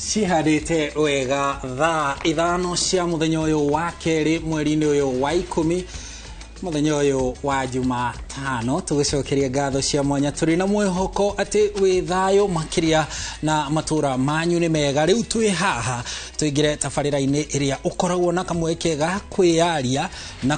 Cihandĩte wega thaa 5 cia mũthenya ũyũ wa kerĩ mweri-inĩ ũyũ wa 10 mũthenya ũyũ wa Jumatano tũgĩcokeria ngatho cia mwanya tũrĩ na mwĩhoko atĩ wĩ thayũ makĩria na matũra manyu nĩ mega. Rĩu twĩ haha tũingĩre tabarĩra-inĩ ĩrĩa ũkoragwo na kamweke ga kwĩyaria na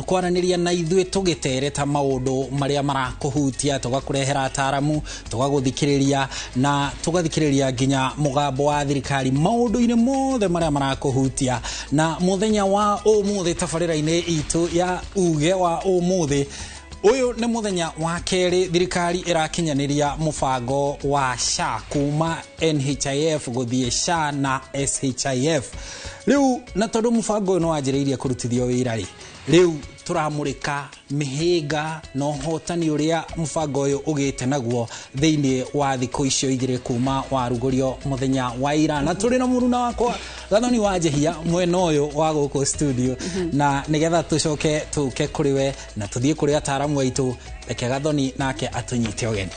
kwaranĩria na ithuĩ tũgĩtereta maũndũ marĩa marakũhutia, tũgakũrehera ataramu, tũgagũthikĩrĩria na tũgathikĩrĩria nginya mũgambo wa thirikari maũndũ-inĩ mothe marĩa marakũhutia. Na mũthenya wa ũmũthĩ tabarĩra-inĩ itũ ya uge wa ũmũthĩ, ũyũ nĩ mũthenya wa kerĩ thirikari ĩrakinyanĩria mũbango wa SHA kuma NHIF gũthiĩ SHA na SHIF. Rĩu na tondũ mũbango ũyũ nĩ wanjĩrĩirie kũrutithio wĩra rĩ, rĩu tũramũrĩka mĩhĩnga na ũhotani ũrĩa mũbango ũyũ ũgĩte naguo thĩinĩ wa thikũ icio igĩrĩ kuma warugũrio mũthenya wa ira. Na tũrĩ na mũruna wakwa Gathoni wa Njehia mwena ũyũ wa gũkũ studio, na nĩgetha tũcoke tũke kũrĩ we na tũthiĩ kũrĩ ataramu aitũ, reke Gathoni nake atũnyite ũgeni.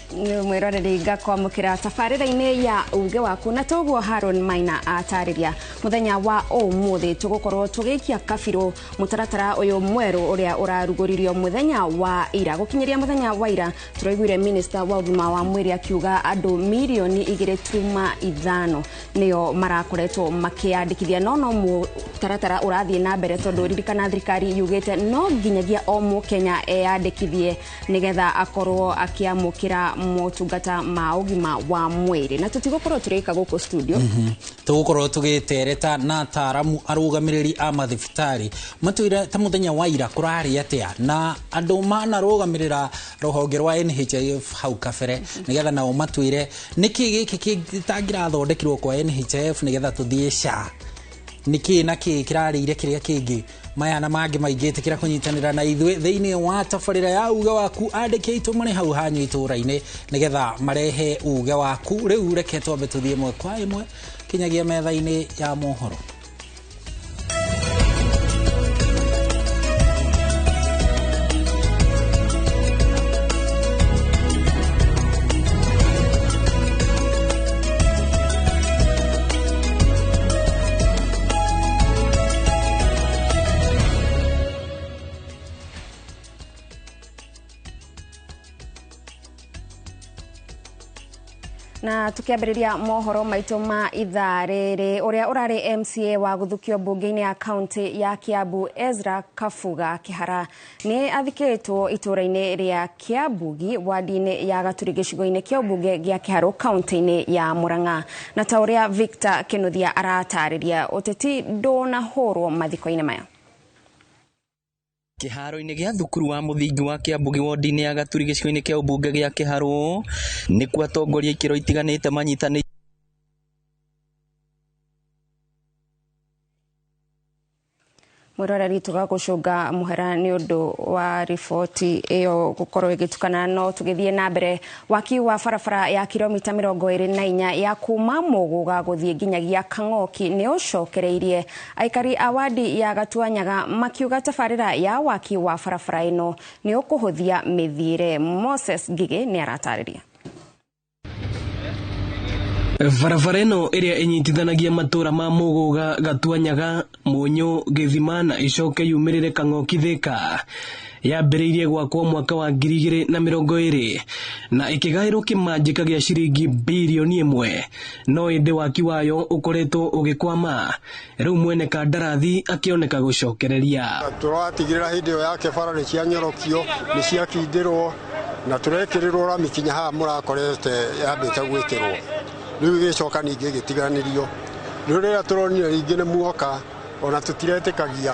Mwĩroreri ngakwamũkĩra tabarĩra-inĩ ya uge waku, na toguo Haron Maina atarĩria mũthenya wa ũmũthĩ tũgũkorwo tũgĩikia kabirũ mũtaratara ũyũ mwerũ ũrĩa ũrarugũririo mũthenya wa ira. Gũkinyĩria mũthenya wa ira tũraiguire minister wa ũgima wa mwĩrĩ akiuga andũ mirioni 2.5 nĩo marakoretwo makĩyandĩkithia, no no mũtaratara ũrathiĩ na mbere tondũ ririkana thirikari yugĩte no nginyagia o mũkenya eyandĩkithie nĩgetha akorwo akĩamũkĩra motungata ma ũgima wa mwĩrĩ. Na tũtigũkorwo tũrĩka gũkũ studio, tũgũkorwo tũgĩtereta na ataramu arũgamĩrĩri a mathibitarĩ matwĩre ta mũthenya wa ira kũrarĩ atĩa na andũ manarũgamĩrĩra rũhonge rwa NHIF hau kabere, nĩgetha nao matwĩre nĩkĩ gĩkĩ gĩtangĩrathondekirwo kwa NHIF nĩgetha tũthiĩ SHA, nĩkĩ na kĩ kĩrarĩire kĩrĩa kĩngĩ. Maya na mangĩ maingĩ ĩtĩkĩra kũnyitanĩra na ithuĩ thĩinĩ wa tabarĩra ya uge waku. Andĩki aitũ marĩ hau hanyu itũra-inĩ nĩgetha marehe uge waku. Rĩu reke twambe tũthiĩ ĩmwe kwa ĩmwe kinyagia metha-inĩ ya mohoro. Na tukiambĩrĩria mohoro maitũ ma ithaa rĩrĩ, ũrĩa ũrarĩ MCA wa gũthukio mbunge-inĩ ya kaunti ya Kiambu Ezra Kabuga Kĩhara nĩ athikĩtwo itũũra-inĩ rĩa Kĩambugi wadi-inĩ ya Gaturi gĩcigo-inĩ kĩa ũmbunge gĩa Kĩharũ kaunti-inĩ ya Murang'a. Na ta ũrĩa Victor Kĩnuthia aratarĩria, ũteti ndũnahũrwo mathiko-inĩ maya. Kĩharo-inĩ gĩa thukuru wa mũthingi wa Kĩambugi wodi-inĩ ya Gaturi gĩcigo-inĩ kĩa ũmbunge gĩa Kĩharũ nĩkuo atongoria ikĩro itiganĩte manyitanĩire Mwĩroreri tũgagũcũnga mũhera nĩ ũndũ wa riboti ĩyo gũkorwo ĩgĩtukana, no tũgĩthiĩ na mbere. Waki wa barabara ya kilomita 24 ya kuma Mũgũga gũthiĩ nginyagia Kang'oki nĩ ũcokereirie aikari a wadi ya Gatuanyaga makiuga tabarĩra ya waki wa barabara ĩno nĩ ũkũhũthia mĩthiĩre. Moses Ngigĩ nĩ aratarĩria. Barabara ĩno ĩrĩa ĩnyitithanagia matũra ma Mũgũga, Gatuanyaga, Mũnyũ, Gĩthima na ĩcoke yumĩrĩre Kang'oki Thĩka yambĩrĩirie gwakwo mwaka wa 2020 na ĩkĩgaĩrwo kĩmanjĩka gĩa ciringi birioni 1, no ĩndĩ waki wayo ũkoretwo ũgĩkwama. Rĩu mwene kandarathi akĩoneka gũcokereria. Tũratigĩrĩra hĩndĩ ĩyo yake bara nĩ cianyorokio, nĩ ciakindĩrwo na tũrekĩrĩrwo rami kinya haha mũrakorete yambĩte gwĩkĩrwo. Rĩu ĩgĩcoka ningĩ ĩgĩtiganĩrio. Rĩu rĩrĩa tũronire rĩngĩ nĩ muoka ona tũtiretĩkagia.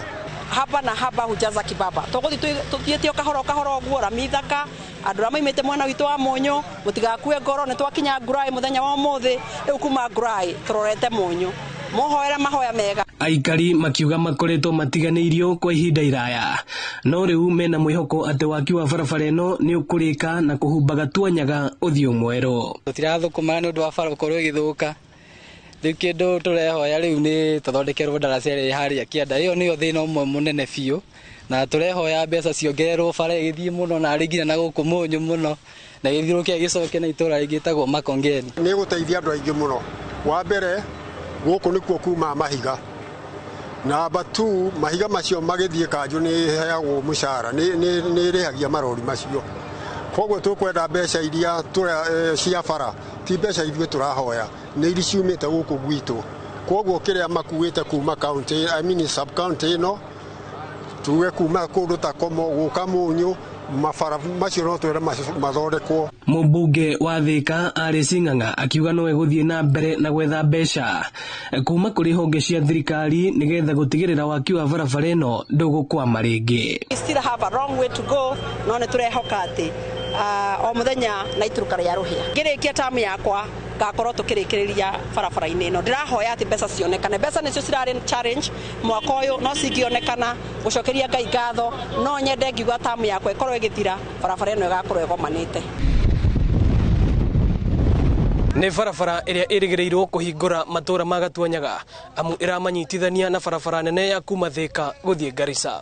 Haba na haba hujaza kibaba. Tũgũthiĩ tũthiĩte o kahora o kahora ũguo rami thaka, andũ arĩa maimĩte mwena witũ wa Mũnyũ mũtigakue ngoro, nĩ twakinya Ngurai mũthenya wa ũmũthĩ. Rĩu kuma Ngurai tũrorete Mũnyũ, mũhoere mahoya mega. Aikari makiuga makoretwo matiganĩirio kwa ihinda iraya, no rĩu mena mwĩhoko atĩ waki wa barabara ĩno nĩ ũkũrĩka na kũhumba Gatuanyaga ũthiũ mwerũ. Tũtirathũkũma nĩ ũndũ wa bara gũkorwo ĩgĩthũka. Rĩu kĩndũ tũrehoya rĩu nĩ tũthondekerwo ndaraca ĩrĩa ĩ harĩa kĩanda, ĩyo nĩyo thĩna ũmwe mũnene biũ, na tũrehoya mbeca ciongererwo bara ĩgĩthiĩ mũno na arĩ nginya na gũkũ Mũnyũ mũno na gĩthiũrũrũke gĩcoke na itũũra rĩngĩ ĩtagwo Makongeni. Nĩ ĩgũteithia andũ aingĩ mũno. Wa mbere Gũkũ nĩkuo kuma mahiga. Namba 2, mahiga macio magĩthiĩ kanjũ nĩ ĩheagwo mũcara, nĩ ĩrĩhagia marori macio. Koguo tũkwenda mbeca iria cia bara, ti mbeca ithuĩ tũrahoya, nĩ iria ciumĩte gũkũ gwitũ. Koguo kĩrĩa makuĩte kuma county, I mean sub county ĩno, tuge kuma kũndũ ta Komo gũka Mũnyũ, mabara macio no twĩre mathondekwo. Mũmbunge wa Thika Alice Ng'ang'a akiuga no egũthiĩ na mbere na gwetha mbeca kuma kũrĩ honge cia thirikari nĩgetha gũtigĩrĩra waki wa barabara ĩno ndũgũkwama rĩngĩ. We still have a long way to go, no nĩ tũrehoka atĩ o mũthenya na ituruka rĩa rũhĩa ngĩrĩkia tamu yakwa ngakorwo tũkĩrĩkĩrĩria barabara-inĩ ĩno. Ndĩrahoya atĩ mbeca cionekane. Mbeca nĩcio cirarĩ challenge mwaka ũyũ, no cingĩonekana gũcokeria Ngai ngatho, no nyende ngiuga tamu yakwa ĩkorwo ĩgĩthira barabara ĩno ĩgakorwo ĩgomanĩte. Nĩ barabara ĩrĩa ĩrĩgĩrĩirwo kũhingũra matũũra ma Gatuanyaga amu ĩramanyitithania na barabara nene ya kuma Thika gũthiĩ Garissa.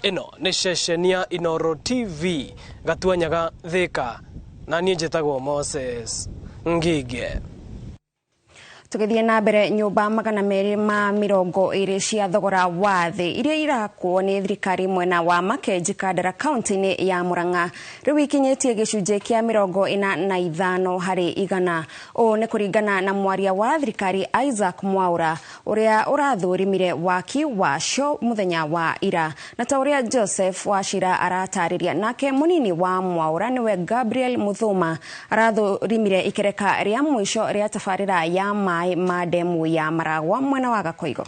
Ĩno nĩ ceceni ya Inooro TV Gatuanyaga Thika, na niĩ njĩtagwo Moses Ngige. Tũgĩthiĩ na mbere, nyũmba 220 cia thogora wa thĩ iria irakwo nĩ thirikari mwena wa Makenji Kandara kaunti-inĩ ya Murang'a rĩu ikinyĩtie gĩcunjĩ kĩa 45 harĩ igana. Ũũ nĩ kũringana na mwaria wa thirikari Isaac Mwaura ũrĩa ũrathũrimire waki wacio mũthenya wa ira, na ta ũrĩa Joseph Wachira aratarĩria. Nake mũnini wa Mwaura nĩwe Gabriel Muthuma arathũrimire ikereka rĩa mũico rĩa tabarĩra ya maĩ ma demu ya Maragwa mwena wa Gakoigo.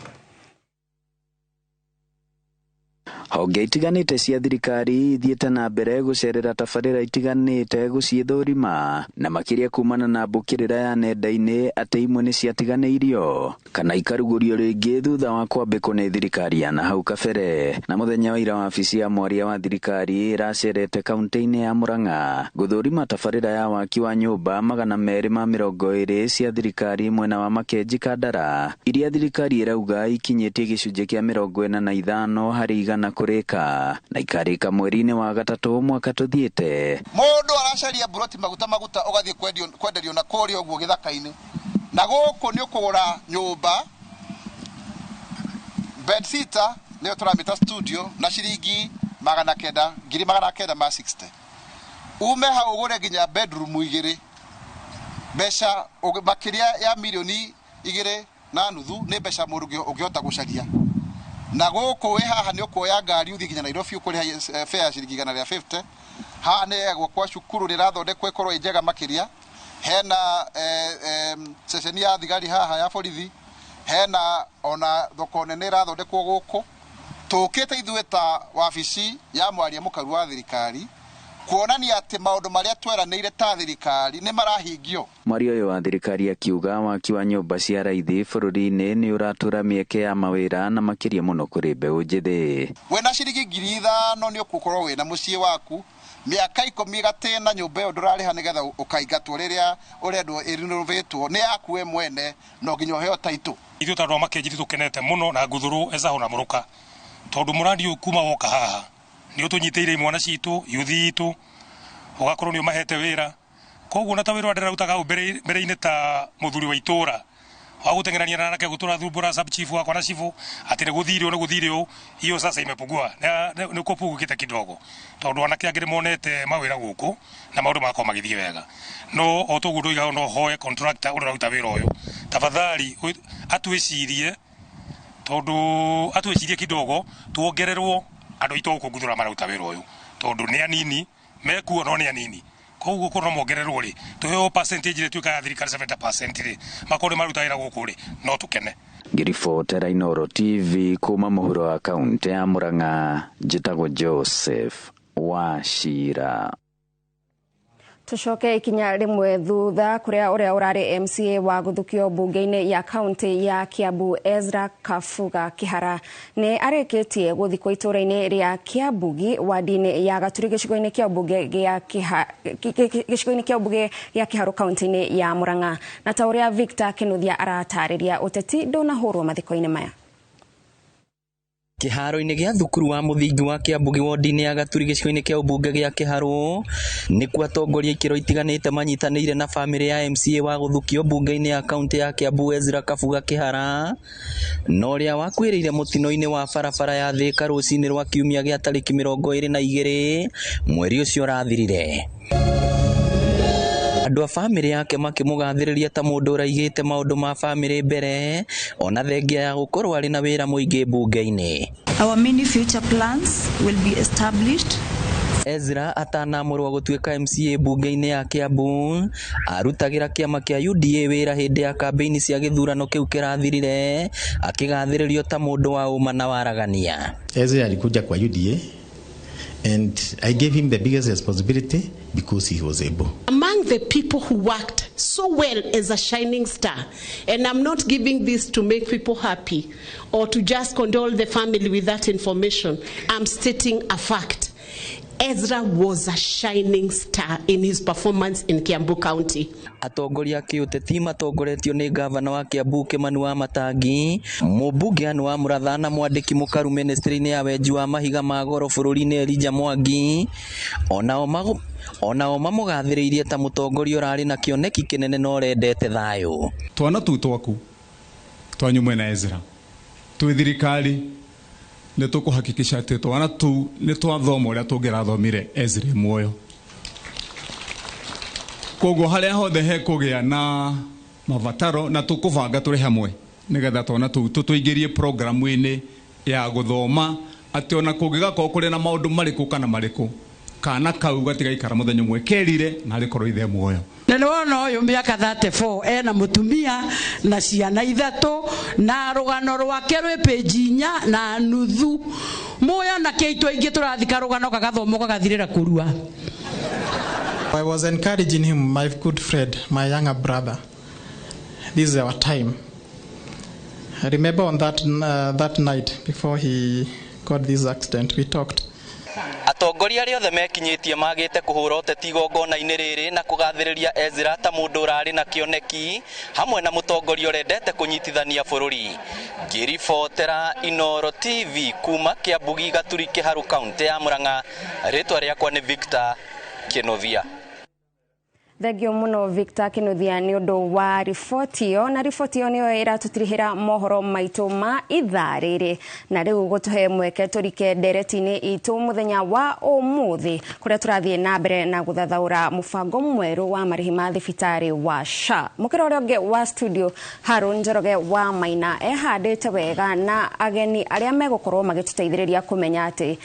Honge itiganĩte cia thirikari ithiĩte na mbere gũcerera tabarĩra itiganĩte gũciĩthũrima, na makĩria kumana na mbũkĩrĩra ya nenda-inĩ atĩ imwe nĩ ciatiganĩirio kana ikarugũrio rĩngĩ thutha wa kwambĩkwo nĩ thirikari ya nahau kabere. Na mũthenya wa ira, wabici ya mwaria wa thirikari ĩracerete kaunti-inĩ ya Murang'a gũthũrima tabarĩra ya waki wa nyũmba 220 cia thirikari mwena wa Makenji Kandara, iria thirikari ĩrauga ikinyĩtie gĩcunjĩ kĩa 45 harĩ igana kũrĩka na ikarĩka mweri-inĩ wa gatatũ mwaka tũthiĩte. Mũndũ aracaria buroti maguta maguta ũgathiĩ kwenderio na kũrĩa ũguo gĩthaka-inĩ, na gũkũ nĩ ũkũgũra nyũmba bed sitter nĩyo tũramĩta studio na ciringi 900, 960,000. Ume hau ũgũre nginya bedroom igĩrĩ, mbeca makĩria ya 2.5 milioni nĩ mbeca mũndũ ũngĩhota gũcaria. Na gũkũ wĩ haha nĩ ũkuoya ngari ũthiĩ nginya Nairobi ũkũrĩha fare ya ciringi 150. Haha nĩ gwakwa cukuru rĩrathondekwo ĩkorwo ĩ njega makĩria. Hena ceceni ya thigari haha ya borithi, hena ona thoko nene ĩrathondekwo gũkũ. Tũkĩte ithuĩ ta wabici ya mwaria mũkaru wa thirikari kuonania atĩ maũndũ marĩa tweranĩire ta thirikari nĩ marahingio. Mwaria ũyũ wa thirikari akiuga waki wa nyũmba cia raithi bũrũri-inĩ nĩ ũratũra mĩeke ya mawĩra na makĩria mũno kũrĩ mbeũ njĩthĩ. Wĩna ciringi 5,000 nĩ ũgũkorwo wĩna mũciĩ waku mĩaka 10 gatĩna nyũmba ĩyo ndũrarĩha nĩgetha ũkaingatwo rĩrĩa ũrendwo ĩrinovatwo nĩ yaku we mwene, no nginya ũheo taitũ. Ithuĩ ta andũ a Makenji nĩtũkenete mũno na Nguthũrũ Ezaho na Mũrũka, tondũ mũrandi ũyũ kuma woka haha nĩ ũtũnyitĩire imwana citũ, yuthi itũ, ũgakorwo nĩ ũmahete wĩra. Koguo na ta wĩra ũrĩa ndĩrarutaga hau mbere-inĩ ta mũthuri wa itũra wa gũteng'erania na anake gũtũra thumbũra sub chief wakwa na chifu atĩ nĩ gũthire ũũ nĩ gũthire ũũ, hiyo sasa imepungua, nĩ kũpungukĩte kidogo, tondũ anake angĩ nĩ monete mawĩra gũkũ na maũndũ magakorwo magĩthiĩ wega. No o toguo ndoiga, no hoe contractor ũrĩa ũraruta wĩra ũyũ tafadhali atwĩcirie, tondũ atwĩcirie kidogo tuongererwo andũ aitũ gũkũ Nguthũra mararuta wĩra ũyũ, tondũ nĩ anini mekuo, no nĩ anini. Koguo korwo no mongererwo rĩ, tũheo percentage rĩ, tuĩka ya thirikari 70% rĩ, makorwo nĩ maruta wĩra gũkũ rĩ, no tũkene. Ngĩribotera Inooro TV kuma mũhuro wa kaunti ya Murang'a, njĩtagwo Joseph Wachira. Tucoke ikinya rĩmwe thutha kũrĩa ũrĩa ũrarĩ MCA wa gũthukio mbunge-inĩ ya kaunti ya Kiambu Ezra Kabuga Kihara nĩ arĩkĩtie gũthikwo itũũra-inĩ rĩa Kiambugi wadi-inĩ ya Gaturi gĩcigo-inĩ kĩa ũmbunge gĩa Kiharu kaunti-inĩ ya Murang'a. Na ta ũrĩa Victor Kinuthia aratarĩria, ũteti ndũnahũrwo mathiko-inĩ maya. Kĩharo-inĩ gĩa thukuru wa mũthingi wa Kĩambugi wodi-inĩ ya Gaturi gĩcigo-inĩ kĩa ũmbunge gĩa Kĩharũ nĩkuo atongoria ikĩro itiganĩte manyitanĩire na bamĩrĩ ya MCA wa gũthukio mbunge-inĩ ya kaunti ya Kiambu Ezra Kabuga Kĩhara na ũrĩa wakuĩrĩire mũtino-inĩ wa barabara ya Thĩka rũcinĩ rwa kiumia gĩa tarĩki 22 mweri ũcio ũrathirire. Andũ a bamĩrĩ yake makĩmũgathĩrĩria ta mũndũ ũraigĩte maũndũ ma bamĩrĩ mbere ona thengia ya gũkorwo arĩ na wĩra mũingĩ mbunge-inĩ. Our many future plans will be established. Ezra atanamũrwo gũtuĩka MCA mbunge-inĩ ya Kiambu arutagĩra kĩama kĩa UDA wĩra hĩndĩ ya kambĩini cia gĩthurano kĩu kĩrathirire akĩgathĩrĩrio ta mũndũ wa ũma na waragania. Ezra alikuja kwa UDA and I gave him the biggest responsibility because he was able. Among the people who worked so well as a shining star, and I'm not giving this to make people happy or to just condole the family with that information, I'm stating a fact. Ezra was a shining star in his performance in Kiambu County. Atongoria a kĩũteti matongoretio nĩ ngavana wa Kiambu Kimani wa Matangi, mũmbunge Anne wa Mũratha na mwandĩki mũkaru ministry-inĩ ya wenji wa mahiga ma goro bũrũri-inĩ Elijah Mwangi onao mamũgathĩrĩirie ta mũtongoria ũrarĩ na kĩoneki kĩnene na ũrendete thayũ. Twana tu twaku twanyu mwena Ezra twĩ thirikari nĩ tũkũhakikisha atĩ twana tu nĩ twathoma ũrĩa tũngĩrathomire Ezra muoyo. Koguo harĩa hothe hekũgĩa na mabataro na tũkũbanga tũrĩ hamwe nĩgetha twana tũu tũtũingĩrie programu-inĩ ya gũthoma atĩ ona kũngĩgakorwo kũrĩ na maũndũ marĩkũ kana marĩkũ kana kau gatigaikara mũthenya ũmwe kerire na arĩkorwo ithe muoyo. Na nĩwona ũyũ mĩaka 34 ena mũtumia na ciana ithatũ na rũgano rwake rwĩ pĩnji 4.5 mũĩ anake aitũ aingĩ tũrathika rũgano gagathomwo gagathirĩra kũrua. I was encouraging him, my good friend, my younger brother. This is our time. I remember on that night before he got this accident, we talked. Atongoria arĩa othe mekinyĩtie magĩte kũhũra ũteti igongona-inĩ rĩrĩ na kũgathĩrĩria Ezra ta mũndũ ũrarĩ na kĩoneki hamwe na mũtongoria ũrendete kũnyitithania bũrũri. Ngĩribotera Inooro TV kuma Kĩambugi Gaturi Kĩharũ kaunti ya Murang'a, rĩtwa rĩakwa nĩ Victor Kinuthia. Thengio muno Victor Kinuthia nĩ ũndũ wa riboti ĩyo, na riboti ĩyo nĩyo ĩratũtirihĩra mohoro maitũ ma ithaa rĩrĩ na rĩu gũtũhe mweke tũrike ndereti-inĩ itũ mũthenya wa ũmũthĩ kũrĩa tũrathiĩ na mbere na gũthathaũra mũbango mwerũ wa marĩhi ma thibitarĩ wa SHA. Mũkĩra ũrĩa ũngĩ wa studio Harun Njoroge wa Maina ehandĩte wega na ageni arĩa megũkorwo magĩtũteithĩrĩria kũmenya atĩ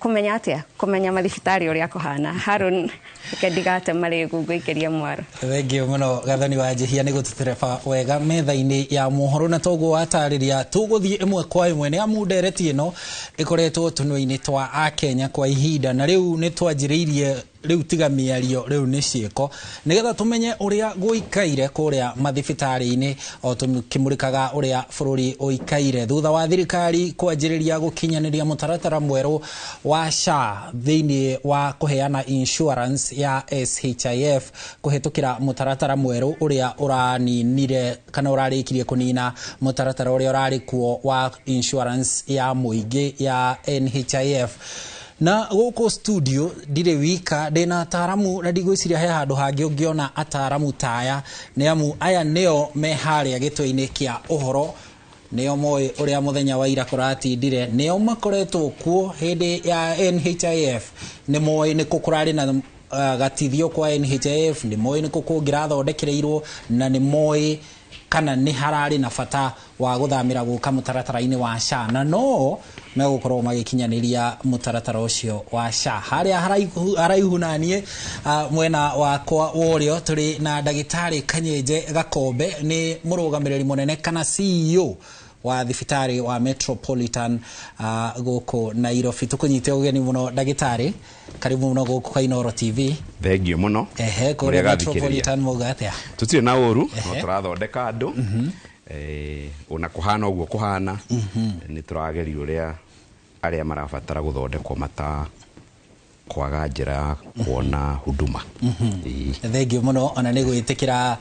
kũmenya atĩa kũmenya mathibitarĩ ũrĩa kũhana. Harun, reke ndigate marĩgu ngũikĩria mwaro. Thengio mũno Gathoni wa Njihia nĩ gũtũtereba wega metha-inĩ ya mohoro, na toguo watarĩria tũgũthiĩ ĩmwe kwa ĩmwe nĩ amu ndereti ĩno ĩkoretwo tũnua-inĩ twa akenya kwa ihinda na rĩu nĩ twanjĩrĩirie rĩu tiga mĩario rĩu nĩ ciĩko nĩgetha tũmenye ũrĩa gũikaire kũrĩa mathibitarĩ-inĩ o tũkĩmũrĩkaga ũrĩa bũrũri ũikaire thutha wa thirikari kwanjĩrĩria gũkinyanĩria mũtaratara mwerũ wa SHA thĩinĩ wa kũheana insurance ya SHIF kũhetũkĩra mũtaratara mwerũ ũrĩa ũraninire kana ũrarĩkirie kũnina mũtaratara ũrĩa ũrarĩ kuo wa insurance ya mũingĩ ya NHIF. Na gũkũ studio ndirĩ wika, ndĩna ataramu na ndigwĩciria he handũ hangĩ ũngĩona ataramu taya nĩ amu aya nĩo me harĩa gĩtwe-inĩ kĩa ũhoro, nĩo moĩ ũrĩa mũthenya wa ira kũratindire, nĩo makoretwo kuo hĩndĩ ya NHIF, nĩ moĩ nĩkũ kũrarĩ na gatithio kwa NHIF, nĩ moĩ nĩkũ kũngĩrathondekereirwo na nĩ moĩ kana nĩ hararĩ na bata wa gũthamĩra gũka mũtaratara-inĩ wa SHA, na no megũkorwo magĩkinyanĩria mũtaratara ũcio wa SHA. Harĩa haraihu na niĩ mwena wakwa wa ũrĩo tũrĩ na ndagĩtarĩ Kanyenje Gakombe, nĩ mũrũgamĩrĩri mũnene kana CEO wa thibitarĩ wa Metropolitan gũkũ Nairobi. Tũkũnyite ũgeni mũno ndagĩtarĩ, karibu mũno gũkũ kwa Inooro TV. Thengio mũno. Ehe, kũrĩa Metropolitan mauga atĩa? Tũtirĩ na ũru, no tũrathondeka andũ. Ona kũhana ũguo kũhana, nĩ tũrageria ũrĩa arĩa marabatara gũthondekwo mata kwaga njĩra ya kuona huduma. Thengio mũno ona nĩ gwĩtĩkĩra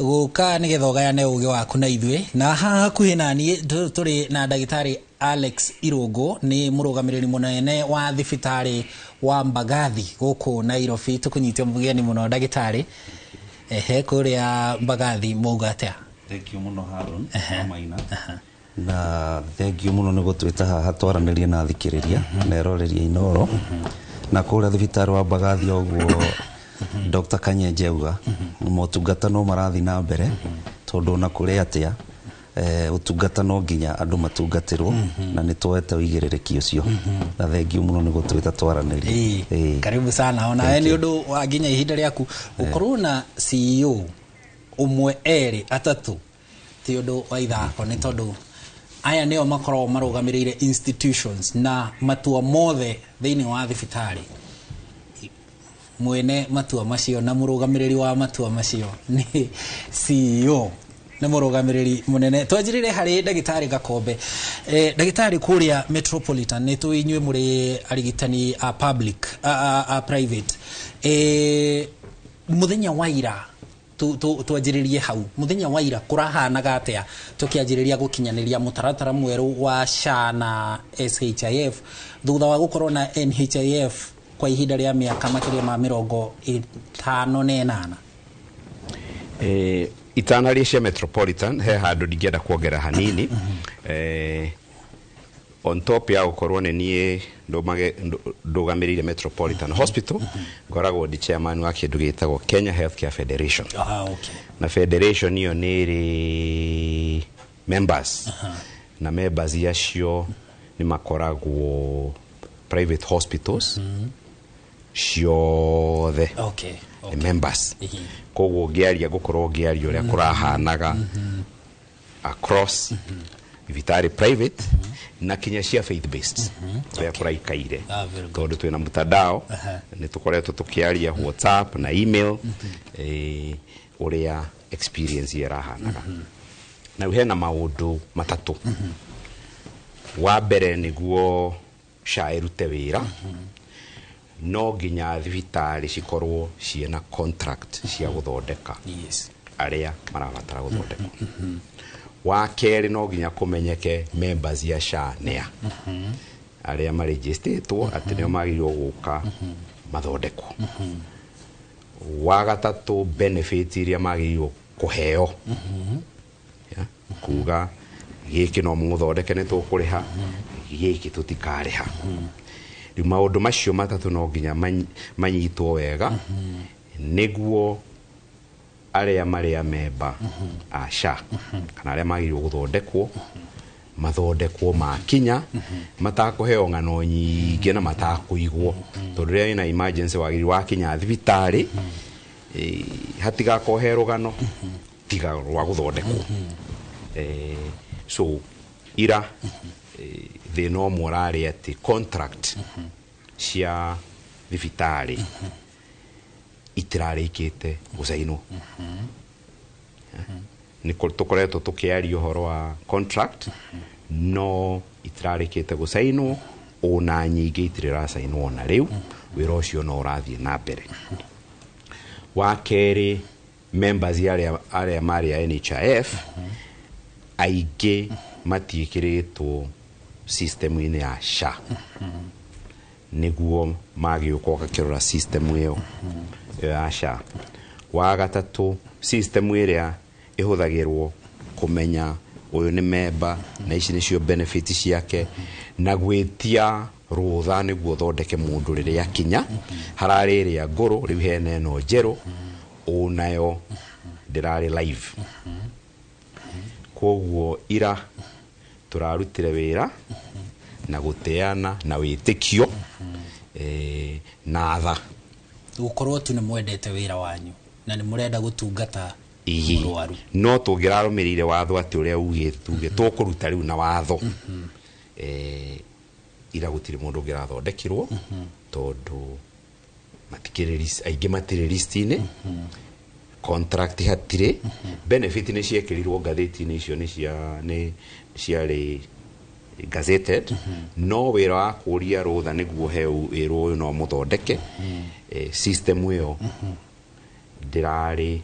Gũka nĩgetha ũgayane ũgĩ waku na ithuĩ. Na haha hakuhĩ na niĩ tũrĩ na ndagĩtarĩ Alex Irũngũ, nĩ mũrũgamĩrĩri mũnene wa thibitarĩ wa Mbagathi gũkũ Nairobi. Tũkũnyite mũgeni mũno ndagĩtarĩ. Ehe, kũrĩa Mbagathi mauga atĩa? Thank you mũno Haron Maina, na thank you mũno nĩ gũtwĩta haha twaranĩrie na thikĩrĩria na eroreria Inoro. Na kũrĩa thibitarĩ wa Mbagathi ũguo Dr. Kanyenje auga, motungata no marathiĩ na mbere, tondũ ona kũrĩ atĩa ũtungata no nginya andũ matungatĩrwo, na nĩ tuoete ũigĩrĩrĩki ũcio, na thank you mũno nĩ gũtwĩta twaranĩrie. Karibu sana onawe nĩ ũndũ wa nginya ihinda rĩaku. Gũkorwo na CEO ũmwe, erĩ, atatũ ti ũndũ wa ithako, nĩ tondũ aya nĩo makoragwo marũgamĩrĩire institutions na matua mothe thĩinĩ wa thibitarĩ. Mwene matua macio na mũrũgamĩrĩri wa matua macio nĩ CEO, nĩ mũrũgamĩrĩri mũnene. Twanjĩrĩre harĩ ndagĩtarĩ Gakombe. Ndagĩtarĩ, kũrĩa Metropolitan nĩ tũĩ inyuĩ mũrĩ arigitani a public, a private. Mũthenya wa ira, twanjĩrĩrie hau, mũthenya wa ira kũrahanaga atĩa tũkĩanjĩrĩria gũkinyanĩria mũtaratara mwerũ wa SHA na SHIF thutha wa gũkorwo na NHIF kwa ihinda rĩa mĩaka makĩria ma 58? Itanaria cia Metropolitan, he handũ ndingĩenda kuongerera hanini. On top ya gũkorwo nĩ niĩ ndũgamĩrĩire Metropolitan Hospital, ngoragwo ndi chairman wa kĩndũ gĩtagwo Kenya Healthcare Federation. Na federation ĩyo nĩ ĩrĩ members, na members acio nĩ makoragwo private hospitals ciothe nĩ members. Koguo ngĩaria ngũkorwo ngĩaria ũrĩa kũrahanaga across thibitarĩ private na kinya cia faith based, ũrĩa kũraikaire. Ah, very good. Tondũ twĩna mtandao, nĩ tũkoretwo tũkĩaria WhatsApp na email, ũrĩa experience ĩrahanaga. Na rĩu hena maũndũ matatũ. Wa mbere, nĩguo SHA ĩrute wĩra, no nginya thibitarĩ cikorwo ciĩna contract cia gũthondeka arĩa marabatara gũthondekwo. Wa kerĩ, no nginya kũmenyeke members ya SHA nĩa arĩa marĩnjĩstĩtwo atĩ nĩo magĩrĩirwo gũka mathondekwo. Wa gatatũ, benefit iria magĩrĩirwo kũheo. Ya, kuga gĩkĩ no mũthondeke nĩ tũkũrĩha, gĩkĩ tũtikarĩha. Rĩu maũndũ macio matatũ no nginya manyitwo wega nĩguo arĩa marĩ a memba a SHA kana arĩa magĩrĩirwo gũthondekwo mathondekwo makinya, matakũheo ng'ano nyingĩ na matakũigwo, tondũ rĩrĩa wĩna emergency wagĩrĩirwo wakinya thibitarĩ, hatigakorwo he rũgano tiga rwa gũthondekwo. So ira thĩna ũmwe ũrarĩ atĩ contract cia thibitarĩ itirarĩkĩte gũcainwo. Nĩ tũkoretwo tũkĩaria ũhoro wa contract, no itirarĩkĩte gũcainwo, ona nyingĩ itirĩ iracainwo ona rĩu. Wĩra ũcio no ũrathiĩ na mbere. Wa kerĩ, members arĩa marĩ a NHIF aingĩ matiĩkĩrĩtwo system-inĩ ya SHA, nĩguo magĩũka ũgakĩrora system ĩyo ya SHA. Wa gatatũ, system ĩrĩa ĩhũthagĩrwo kũmenya ũyũ nĩ memba na ici nĩcio benefit ciake na gwĩtia rũtha nĩguo ũthondeke mũndũ rĩrĩa akinya, hararĩ ĩrĩa ngũrũ, rĩu hena ĩno njerũ, onayo ndĩrarĩ live. Koguo ira tũrarutire wĩra na gũteana na wĩtĩkio, na tha. Gũkorwo tu nĩ mwendete wĩra wanyu na nĩ mũrenda gũtungata mũrwaru. No tũngĩrarũmĩrĩire watho atĩ ũrĩa ugĩte, tuge tũkũruta rĩu na watho, ira gũtirĩ mũndũ ũngĩrathondekirwo, tondũ matikĩrĩ aingĩ matirĩ list-inĩ, contract hatirĩ, benefit nĩ ciekĩrirwo ngathĩti-inĩ icio, nĩ cia nĩ ciarĩ gazetted, no wĩra wa kũria rũtha nĩguo he wĩra ũyũ no mũthondeke, system ĩyo ndĩrarĩ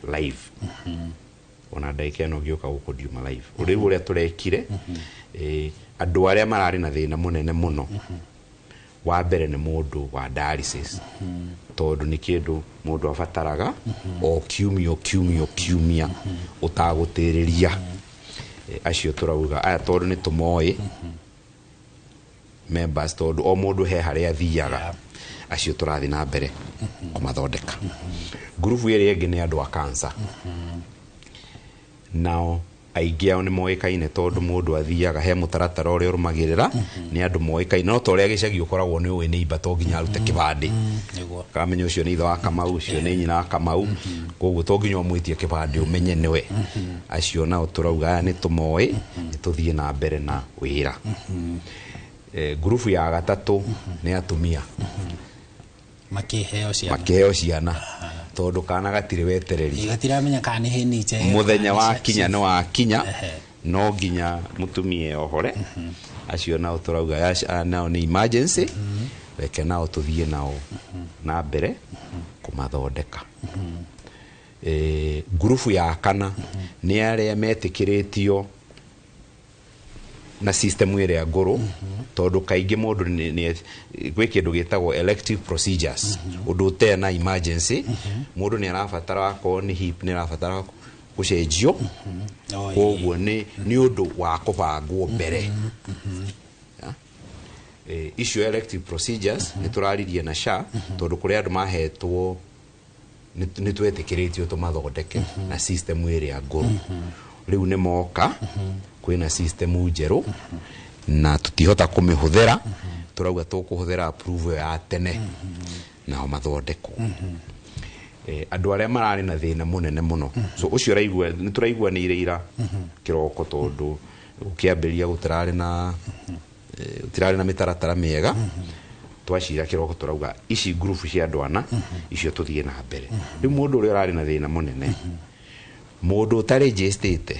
Live ona ndagĩka ĩno ngĩũka gũkũ ndiuma live. Rĩu ũrĩa tũrekire, andũ arĩa mararĩ na thĩna mũnene mũno, wa mbere nĩ mũndũ wa dialysis, tondũ nĩ kĩndũ mũndũ abataraga o kiumia o kiumia o kiumia ũtagũtĩrĩria. Acio tũrauga aya tondũ nĩ tũmoĩ members, tondũ o mũndũ he harĩa athiaga, acio tũrathiĩ na mbere kũmathondeka. Ngurubu ĩrĩa ĩngĩ nĩ andũ a cancer. Nao aingĩ ao nĩ moĩkaine, tondũ mũndũ athiaga he mũtaratara ũrĩa ũrũmagĩrĩra, nĩ andũ moĩkaine. No ta ũrĩa gĩcagi ũkoragwo nĩ ũĩ nĩ imba, to nginya arute kĩbandĩ. Kamenya ũcio nĩ ithe wa Kamau, ũcio nĩ nyina wa Kamau, koguo to nginya ũmwĩtie kĩbandĩ ũmenye nĩwe. Acio nao tũrauga aya nĩ tũmoĩ, nĩ tũthiĩ na mbere na wĩra. Ngurubu ya gatatũ nĩ atumia makĩheo ciana. Makĩheo ciana, tondũ kana gatirĩ wetereri. Gatiramenya kana nĩ hĩni. Mũthenya wakinya nĩ wakinya, no nginya mũtumia ohore. Acio nao tũrauga aya nao nĩ emergency, reke nao tũthiĩ nao na mbere kũmathondeka. Ngurubu ya kana nĩ arĩa metĩkĩrĩtio na system ĩrĩa ngũrũ, tondũ kaingĩ mũndũ gwĩ kĩndũ gĩtagwo elective procedures, ũndũ ũtarĩ na emergency. Mũndũ nĩ arabatara, akorwo nĩ hip, nĩ arabatara gũcenjio, koguo nĩ ũndũ wa kũbangwo mbere. Ya. Icio elective procedures nĩ tũraririe na SHA, tondũ kũrĩ andũ mahetwo nĩ twetĩkĩrĩtio tũmathondeke na system ĩrĩa ngũrũ. Rĩu nĩ moka kwĩna system njerũ na tũtihota kũmĩhũthĩra, tũrauga tũkũhũthĩra approval ya tene nao mathondekwo. Andũ arĩa mararĩ na thĩna mũnene mũno, so ũcio ũraigua nĩ tũraiguanĩire ira kĩroko, tondũ gũkĩambĩrĩria gũtirarĩ na gũtirarĩ na mĩtaratara mĩega. Twacira kĩroko tũrauga ici ngurubu cia andũ ana icio tũthiĩ na mbere. Rĩu mũndũ ũrĩa ũrarĩ na thĩna mũnene, mũndũ ũtarĩnjĩstĩte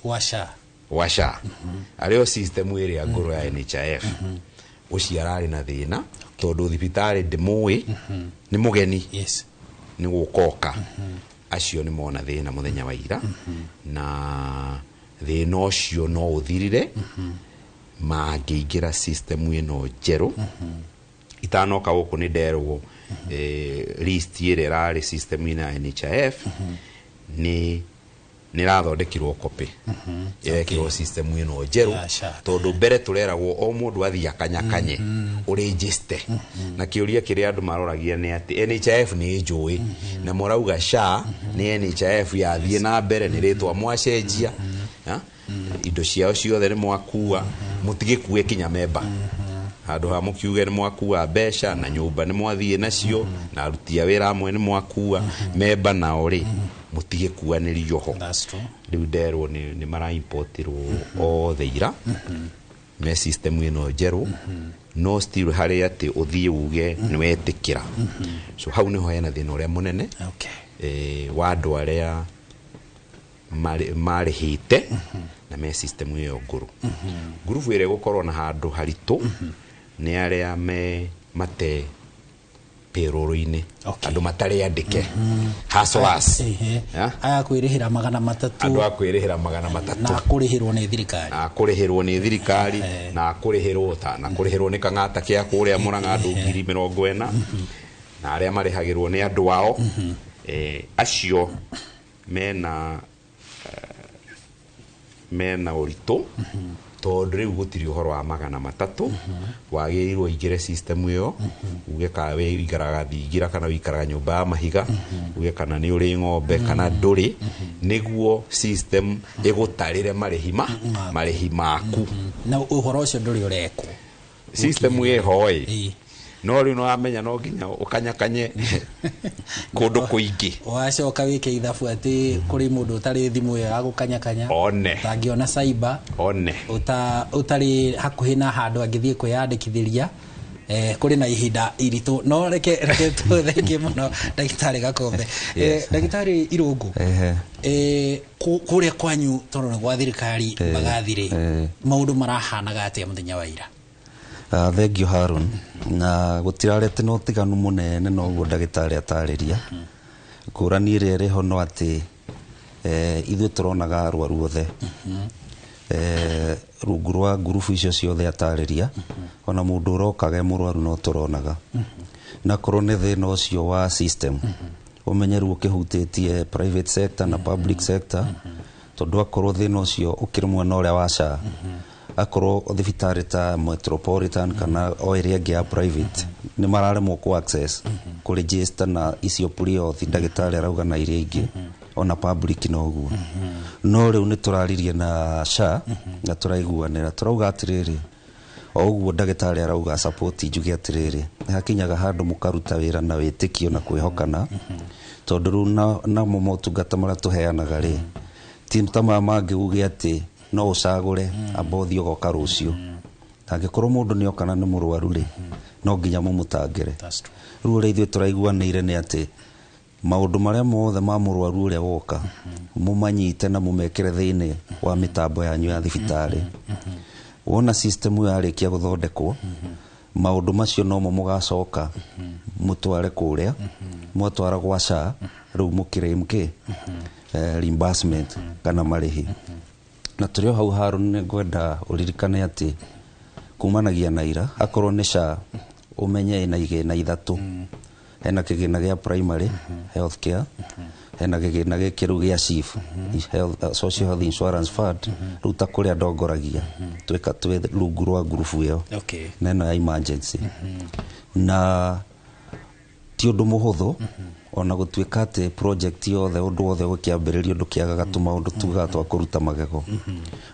Wa SHA. Wa SHA, arĩ o system ĩrĩa ngũrũ ya NHIF, ũcio ararĩ na thĩna tondũ thibitarĩ ndĩmũĩ, nĩ mũgeni, nĩ gũkoka. Acio nĩ mona thĩna mũthenya wa ira, na thĩna ũcio no ũthirire mangĩingĩra system ĩno njerũ. Itanoka gũkũ nĩ nderwo list ĩrĩa ĩrarĩ system-inĩ ya NHIF nĩ ĩrathondekirwo copy, ĩrekĩrwo system ĩno njerũ, Ya SHA. Tondũ mbere tũreragwo o mũndũ athiĩ akanyakanye ũrĩnjĩste, na kĩũria kĩrĩa andũ maroragia nĩ atĩ NHIF nĩ njũĩ na mũrauga SHA nĩ NHIF yathiĩ na mbere, nĩ rĩtwa mwacenjia. Ha? Indo ciao ciothe nĩ mwakua, mũtigĩkue kinya memba handũ ha mũkiuge nĩ mwakua mbeca na nyũmba nĩ mwathiĩ nacio na aruti a wĩra amwe nĩ mwakua memba, nao rĩ mũtigĩkuanĩrio ho. Rĩu nderwo nĩ maraimportirwo othe ira me system ĩno njerũ, no still harĩ atĩ ũthiĩ uge nĩ wetĩkĩra. So hau nĩho hena thĩna ũrĩa mũnene wa andũ arĩa marĩhĩte na me system ĩyo ngũrũ. Ngurubu ĩrĩa ĩgũkorwo na handũ haritũ nĩ arĩa me mate payroll-inĩ, andũ matarĩ andĩke, hustlers. Ya? Aya kwĩrĩhĩra 300. Andũ a kwĩrĩhĩra 300. Na kũrĩhĩrwo nĩ thirikari. Na kũrĩhĩrwo nĩ thirikari, na kũrĩhĩrwo ta na kũrĩhĩrwo nĩ kang'ata kĩa kũrĩa Mũrang'a andũ 40,000, na arĩa marĩhagĩrwo nĩ andũ ao. Acio mena ũritũ, tondũ rĩu gũtirĩ ũhoro wa 300. Wagĩrĩirwo ũingĩre system ĩyo uge kana wĩ ũikaraga thingira kana ũikaraga nyũmba ya mahiga, uge kana nĩ ũrĩ ng'ombe kana ndũrĩ, nĩguo system ĩgũtarĩre marĩhi ma marĩhi maku. Na ũhoro ũcio ndũrĩ ũrekwo. System ĩho ĩ, no rĩu nĩwamenya no nginya ũkanyakanye kũndũ kũingĩ. Wacoka wĩke ithabu atĩ kũrĩ mũndũ ũtarĩ thimũ ĩyo ya gũkanyakanya, one ũtangĩona cyber, one ũtarĩ hakuhĩ na handũ angĩthiĩ kwĩyandĩkithĩria. Kũrĩ na ihinda iritũ, no reke tũthengie mũno ndagĩtarĩ Gakombe. Ndagĩtarĩ Irũngũ, kũrĩa kwanyu tondũ nĩ gwa thirikari Mbagathi-rĩ, maũndũ marahanaga atĩa mũthenya wa ira? Thank you Harun. Na gũtirarĩ atĩ na ũtiganu mũnene noguo ndagĩtarĩ atarĩria. Ngũrani ĩrĩa ĩrĩho no atĩ ithuĩ tũronaga arwaru othe rungu rwa ngurubu icio ciothe atarĩria, ona mũndũ ũrokaga e mũrwaru no tũronaga. Na korwo nĩ thĩna ũcio wa system, ũmenye rĩu ũkĩhutĩtie private sector na public sector, tondũ akorwo thĩna ũcio ũkĩrĩ mwena ũrĩa wa SHA, akorwo thibitarĩ ta Metropolitan kana o ĩrĩa ĩngĩ ya private nĩ mararemwo ku access kũ register na icio pre-auth ndagĩtarĩ arauga na iria ingĩ, ona public no ũguo. No rĩu nĩ tũraririe na SHA na tũraiguanĩra, tũrauga atĩrĩrĩ, o ũguo ndagĩtarĩ arauga support, njuge atĩrĩrĩ, nĩ hakinyaga handũ mũkaruta wĩra na wĩtĩkio na kwĩhokana, tondũ rĩu namo motungata marĩa tũheanaga rĩ, ti ta maya mangĩ uge atĩ no ũcagũre amba ũthiĩ ũgoka rũciũ. Angĩkorwo mũndũ nĩ oka na nĩ mũrwaru rĩ, no nginya mũmũtangĩre. Rĩu ũrĩa ithuĩ tũraiguanĩire nĩ atĩ maũndũ marĩa mothe ma mũrwaru ũrĩa woka mũmanyite na mũmekĩre thĩinĩ wa mĩtambo yanyu ya thibitarĩ. Wona system ĩyo yarĩkia gũthondekwo, maũndũ macio nomo mũgacoka mũtware kũrĩa, mwatwara gwa SHA rĩu mũkĩrĩm kĩ reimbursement kana marĩhi. Na tũrĩ o hau, Harũn, nĩ ngwenda ũririkane atĩ kumanagia na ira, akorwo nĩ SHA ũmenye ĩna igĩna ithatũ. Hena kĩgĩna gĩa primary health care, hena kĩgĩna gĩkĩ rĩu gĩa SHIF, health, Social Health Insurance Fund, rĩu ta kũrĩa ndongoragia twĩka twĩ rungu rwa ngurubu ĩyo na ĩno ya emergency. Na ti ũndũ mũhũthũ, ona gũtuĩka atĩ project yothe, ũndũ wothe ũkĩambĩrĩrio ndũkĩagaga tũmaũndũ tugaga twa kũruta magego.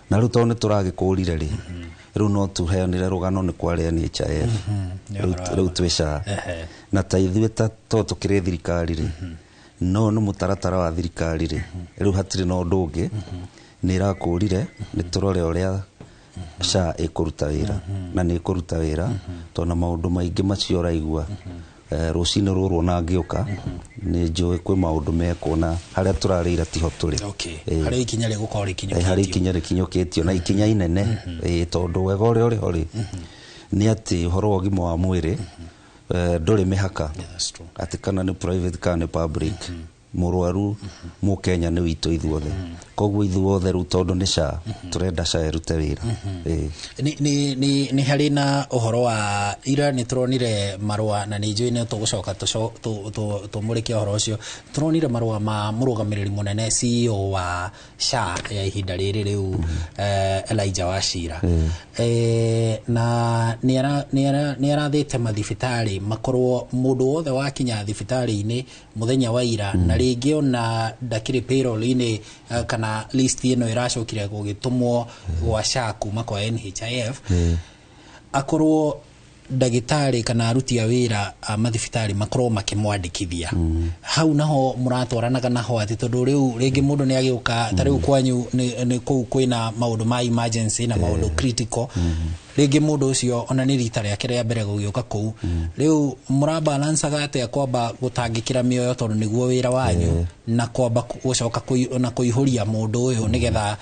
Na rĩu tondũ nĩ tũragĩkũrire rĩ, rĩu no tũheanire rũgano nĩ kwarĩ NHIF, rĩu twĩ SHA. Na ta ithuĩ ta to tũkĩrĩ thirikari rĩ, no nĩ mũtaratara wa thirikari rĩ, rĩu hatirĩ na ũndũ ũngĩ, nĩ ĩrakũrire nĩ tũrore ũrĩa SHA ĩkũruta wĩra, na nĩ ĩkũruta wĩra, tondũ na maũndũ maingĩ macio ũraigua rũcinĩ rũrũ ona ngĩũka nĩ njũĩ kwĩ maũndũ mekwo na harĩa tũrarĩira tiho tũrĩ. Harĩa ikinya rĩgũkorwo rĩkinyũkĩtio. Harĩa ikinya rĩkinyũkĩtio na ikinya inene, tondũ wega ũrĩa ũrĩ ho rĩ, nĩ atĩ ũhoro wa ũgima wa mwĩrĩ ndũrĩ mĩhaka atĩ kana nĩ private kana nĩ public. Mũrwaru mũkenya nĩ witũ ithuothe, koguo ithuothe rĩu tondũ nĩ SHA tũrenda SHA ĩrute wĩra. Nĩ harĩ na ũhoro wa ira nĩ tũronire marũa, na nĩ njũĩ nĩ tũgũcoka tũmũrĩke ũhoro ũcio. Tũronire marũa ma mũrũgamĩrĩri mũnene CEO wa SHA ya ihinda rĩrĩ rĩu, Elijah Wachira, na nĩ arathĩte mathibitarĩ makorwo mũndũ wothe wakinya thibitarĩ-inĩ mũthenya wa ira, na rĩngĩ ona ndakĩrĩ payroll-inĩ kana list ĩno ĩracokire gũgĩtũmwo gwa SHA kuma kwa NHIF, akorwo ndagĩtarĩ kana aruti a wĩra a mathibitarĩ makorwo makĩmwandĩkithia. Hau naho mũratwaranaga naho atĩ tondũ rĩu rĩngĩ mũndũ nĩ agĩũka ta rĩu kwanyu nĩ kũu kwĩna maũndũ ma emergency na maũndũ critical, rĩngĩ mũndũ ũcio ona nĩ rita rĩake rĩa mbere gũgĩũka kũu. Rĩu mũrabalancaga atĩa kwamba gũtangĩkĩra mĩoyo tondũ nĩguo wĩra wanyu, na kwamba gũcoka na kũihũria mũndũ ũyũ nĩgetha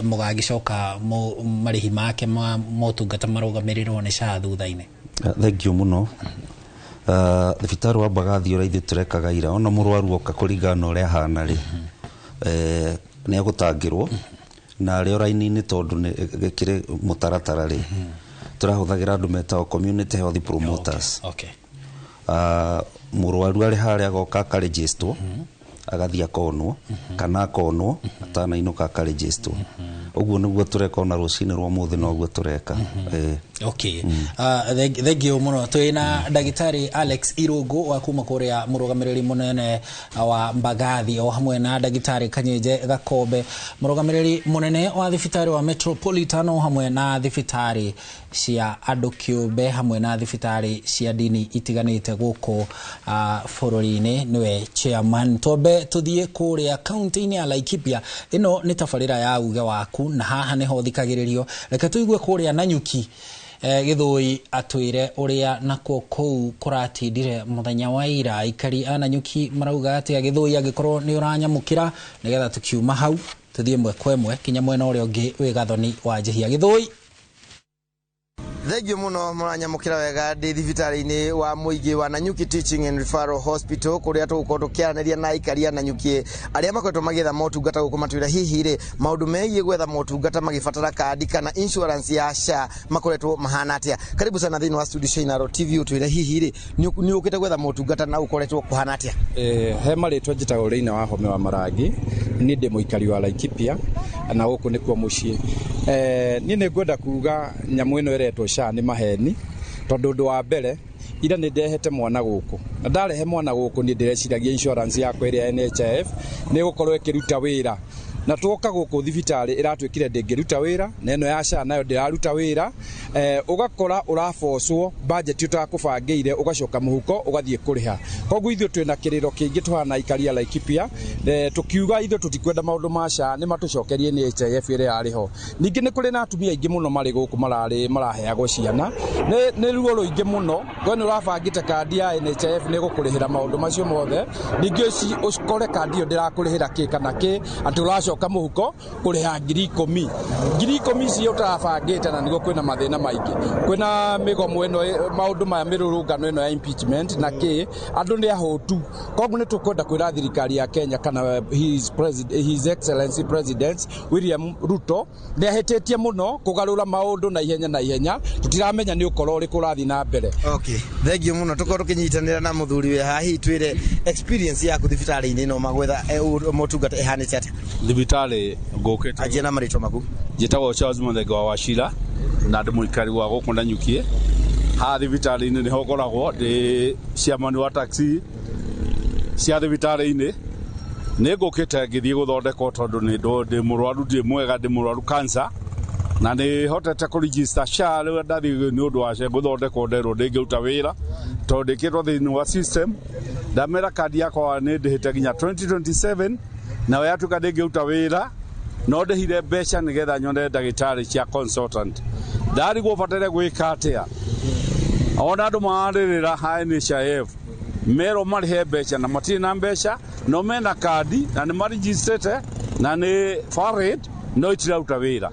mũgagĩcoka marĩhi make ma motungata marũgamĩrĩrwo nĩ SHA thutha-inĩ? Thank you mũno. Thibitarĩ wa Mbagathi ũrĩa ithuĩ tũrekaga ira, ona mũrwaru oka kũringana na ũrĩa ahana rĩ, nĩ egũtangĩrwo na arĩ o raini-inĩ, tondũ nĩ gĩkĩrĩ mũtaratara rĩ, tũrahũthagĩra andũ metagwo community health promoters. Mũrwaru arĩ harĩa agoka akarĩnjĩstwo, agathiĩ akonwo kana akonwo atanainũka akarĩnjĩstwo. Ũguo nĩguo tũreka, ona rũcinĩ rwa mũthĩ noguo tũreka. Okay. Thank you mũno. Twĩna ndagĩtarĩ Alex Irũngũ wa kuma kũrĩa mũrũgamĩrĩri mũnene wa Mbagathi, o hamwe na ndagĩtarĩ Kanyenje Gakombe, mũrũgamĩrĩri mũnene wa thibitarĩ wa Metropolitan, o hamwe na thibitarĩ cia andũ kĩũmbe, hamwe na thibitarĩ cia ndini itiganĩte gũkũ bũrũri-inĩ, nĩwe chairman. Twambe tũthiĩ kũrĩa kaunti-inĩ ya Laikipia. Ĩno nĩ tabarĩra ya uge waku, na haha nĩho thikagĩrĩrio. Reke tũigue kũrĩa Nanyuki, Gĩthũi atwĩre ũrĩa nakuo kũu kũratindire mũthenya wa ira. Aikari a Nanyuki marauga atĩa? Gĩthũi, angĩkorwo nĩ ũranyamũkĩra, nĩgetha tũkiuma hau tũthiĩ ĩmwe kwa ĩmwe kinya mwena ũrĩa ũngĩ wĩ Gathoni wa Njihia. Gĩthũi. Thengio muno mũranyamũkĩra wega ndĩ thibitarĩ-inĩ wa mũingĩ wa Nanyuki Teaching and Referral Hospital, kũrĩa tũgũkorwo tũkĩaranĩria na aikari a Nanyuki arĩa makoretwo magĩetha motungata gũkũ, matwĩra hihi rĩ maũndũ megiĩ gwetha motungata magĩbatara kandi kana insurance ya SHA makoretwo mahana atĩa. Karibu sana thĩinĩ wa studio cia Inaro TV, ũtwĩre hihi rĩ nĩ ũkĩte gwetha motungata na ũkoretwo kũhana atĩa? He marĩtwa, njĩtagwo Reina wa Home wa Marangi. Niĩ ndĩ mũikari wa Laikipia na gũkũ nĩkuo mũciĩ. Niĩ nĩ ngwenda kuga nyamũ ĩno ĩretwo SHA nĩ maheni, tondũ ũndũ wa mbere, ira nĩ ndehete mwana gũkũ, na ndarehe mwana gũkũ niĩ ndĩreciragia insurance yakwa ĩrĩa ya NHIF nĩ ĩgũkorwo ĩkĩruta wĩra, na twoka gũkũ thibitarĩ ĩratwĩkire ndĩngĩruta wĩra, na ĩno ya SHA nayo ndĩraruta wĩra. Ũgakora ũrabocwo budget ũtakũbangĩire, ũgacoka mũhuko ũgathiĩ kũrĩha. Koguo ithuĩ twĩna kĩrĩro kĩingĩ tũhana aikari a Laikipia, tũkiuga ithuĩ tũtikwenda maũndũ ma SHA, nĩ matũcokerie NHIF ĩrĩa yarĩ ho. Ningĩ nĩ kũrĩ na atumia aingĩ mũno marĩ gũkũ mararĩ maraheagwo ciana, nĩ ruo rũingĩ mũno. We nĩ ũrabangĩte kandi ya NHIF nĩ ĩgũkũrĩhĩra maũndũ macio mothe, ningĩ ũkore kandi ĩyo ndĩrakũrĩhĩra kĩ kana kĩ, atĩ ũracoka mũhuko kũrĩha 10,000. 10,000 icio ũtarabangĩte, na nĩguo kwĩna mathĩna maingĩ, kwĩna mĩgomo ĩno, maũndũ maya, mĩrũrũngano ĩno ya impeachment na kĩ, andũ nĩ ahũtu. Koguo nĩ tũkwenda kwĩra thirikari ya Kenya kana His Excellency President William Ruto nĩ ahĩtĩtie mũno kũgarũra maũndũ na ihenya na ihenya, tũtiramenya nĩ ũkoro ũrĩkũ ũrathiĩ na mbere. Okay, thengio mũno. Tũkorwo tũkĩnyitanĩra na mũthuri wĩ haha, hihi twĩre experience yaku thibitarĩ-inĩ ĩno magwetha motungata ĩhanĩte atĩa? Thibitarĩ ngũkĩte. Anjia na marĩtwa maku. Njĩtagwo Charles Mũthenge wa Wachira na ndĩ mũikari wa gũkũ Nanyuki. Haha thibitarĩ-inĩ nĩho ngoragwo ndĩ chairman wa taxi cia thibitarĩ-inĩ. Nĩ ngũkĩte ngĩthiĩ gũthondekwo tondũ nĩ ndĩ mũrwaru, ndirĩ mwega, ndĩ mũrwaru cancer, na nĩ hotete kũ register SHA. Rĩu ndathiĩ nĩ ũndũ wa gũthondekwo, nderwo ndĩngĩruta wĩra tondũ ndĩkĩtwo thĩinĩ wa system. Ndamera kandi yakwa nĩ ndĩhĩte nginya 2027, nayo yatuĩka ndĩngĩruta wĩra, no ndĩhire mbeca nĩgetha nyone ndagĩtarĩ cia consultant. Ndarigwo bataire gwĩka atĩa. Ona andũ mararĩrĩra ha NHIF, merwo marĩhe mbeca na matirĩ na mbeca, no mena kandi na nĩ marigistĩte na nĩ valid, no itiraruta wĩra.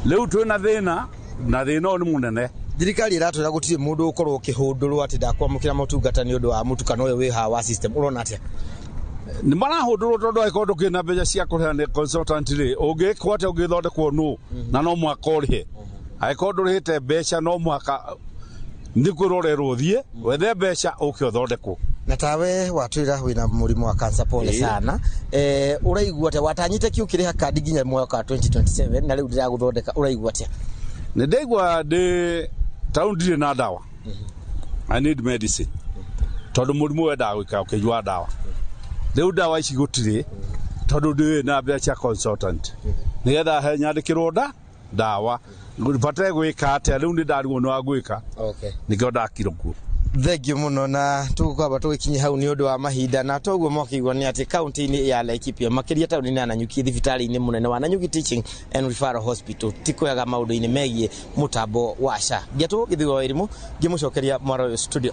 Rĩu twĩna thĩna, na thĩna ũyũ nĩ mũnene. Thirikari ĩratwĩra gũtirĩ mũndũ ũkorwo ũkĩhũndũrwo atĩ ndakwamũkĩra motungata nĩ ũndũ wa mũtukano ũyũ wĩ haha wa system. Ũrona atĩa? Nĩ marahũndũrwo tondũ angĩkorwo ndũkĩrĩ na mbeca cia kũrĩha nĩ consultant rĩ, ũngĩkwo atĩa? Ũngĩthondekwo nũ? Na no mũhaka ũrĩhe. Angĩkorwo ndũrĩhĩte mbeca, no mũhaka nĩ kwĩrorerwo ũthiĩ wethe mbeca ũke ũthondekwo. Na tawe watwĩra wĩna mũrimũ wa cancer, pole sana. Ũraigua atĩa watanyĩte kĩ ũkĩrĩha kandi nginya mwaka wa 2027 na rĩu ndĩragũthondeka, ũraigua atĩa? Nĩ ndaigua ndĩ tarĩu ndirĩ na ndawa. I need medicine tondũ mũrimũ wendaga gũikara ũkĩnyua ndawa. Rĩu ndawa ici gũtirĩ tondũ ndĩrĩ na mbeca cia consultant nĩgetha he nyandĩkĩrwo ndawa. Bataire gwĩka atĩa? Rĩu nĩ ndarigwo nĩ wa gwĩka. Nĩkĩo ndakirwo kuo. Thengio mũno, na tũgũkwamba tũgĩkinye hau nĩ ũndũ wa mahinda. Na toguo mwakĩigua nĩ atĩ kaunti-inĩ ya Laikipia, makĩria taũni-inĩ ya Nanyuki, thibitarĩ-inĩ mũnene wa Nanyuki Teaching and Referral Hospital, ti kwega maũndũ-inĩ megiĩ mũtambo wa SHA. Ngĩatwo Gĩthugũ wa Irimũ, ngĩmũcokeria mwaro ũyũ studio.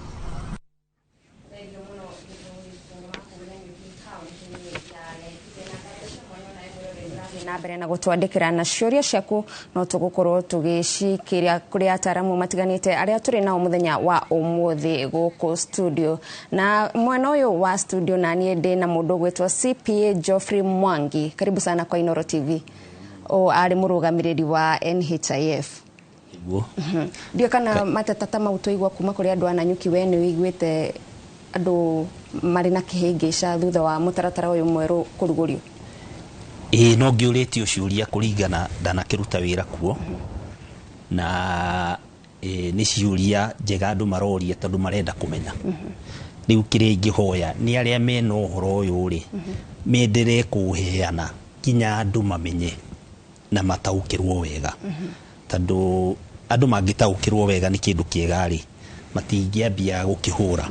Na mbere na gũtwandĩkĩra na ciũria ciaku, no tũgũkorwo tũgĩcikiria kũrĩ ataramu matiganĩte arĩa tũrĩ nao mũthenya wa ũmũthĩ gũkũ studio. Na mwena ũyũ wa studio na niĩ ndĩ na mũndũ ũgwĩtwo CPA Geoffrey Mwangi. Karibu sana kwa Inoro TV. O arĩ mũrũgamĩrĩri wa NHIF. Nĩguo. Ndio kana mateta ta mau twaigua kuma kũrĩ andũ a Nanyuki, we nĩ wĩiguĩte andũ marĩ na kĩhĩngĩca thutha wa mũtaratara ũyũ mwerũ kũrugũrio? Ĩĩ, no ngĩũrĩtio ciũria kũringana ndanakĩruta wĩra kuo, na nĩ ciũria njega andũ maroria tondũ marenda kũmenya. Rĩu kĩrĩa ingĩhoya nĩ arĩa mena ũhoro ũyũ rĩ, menderee kũũheana nginya andũ mamenye na mataũkĩrwo wega, tondũ andũ mangĩtaũkĩrwo wega nĩ kĩndũ kĩega rĩ, matingĩambia gũkĩhũra.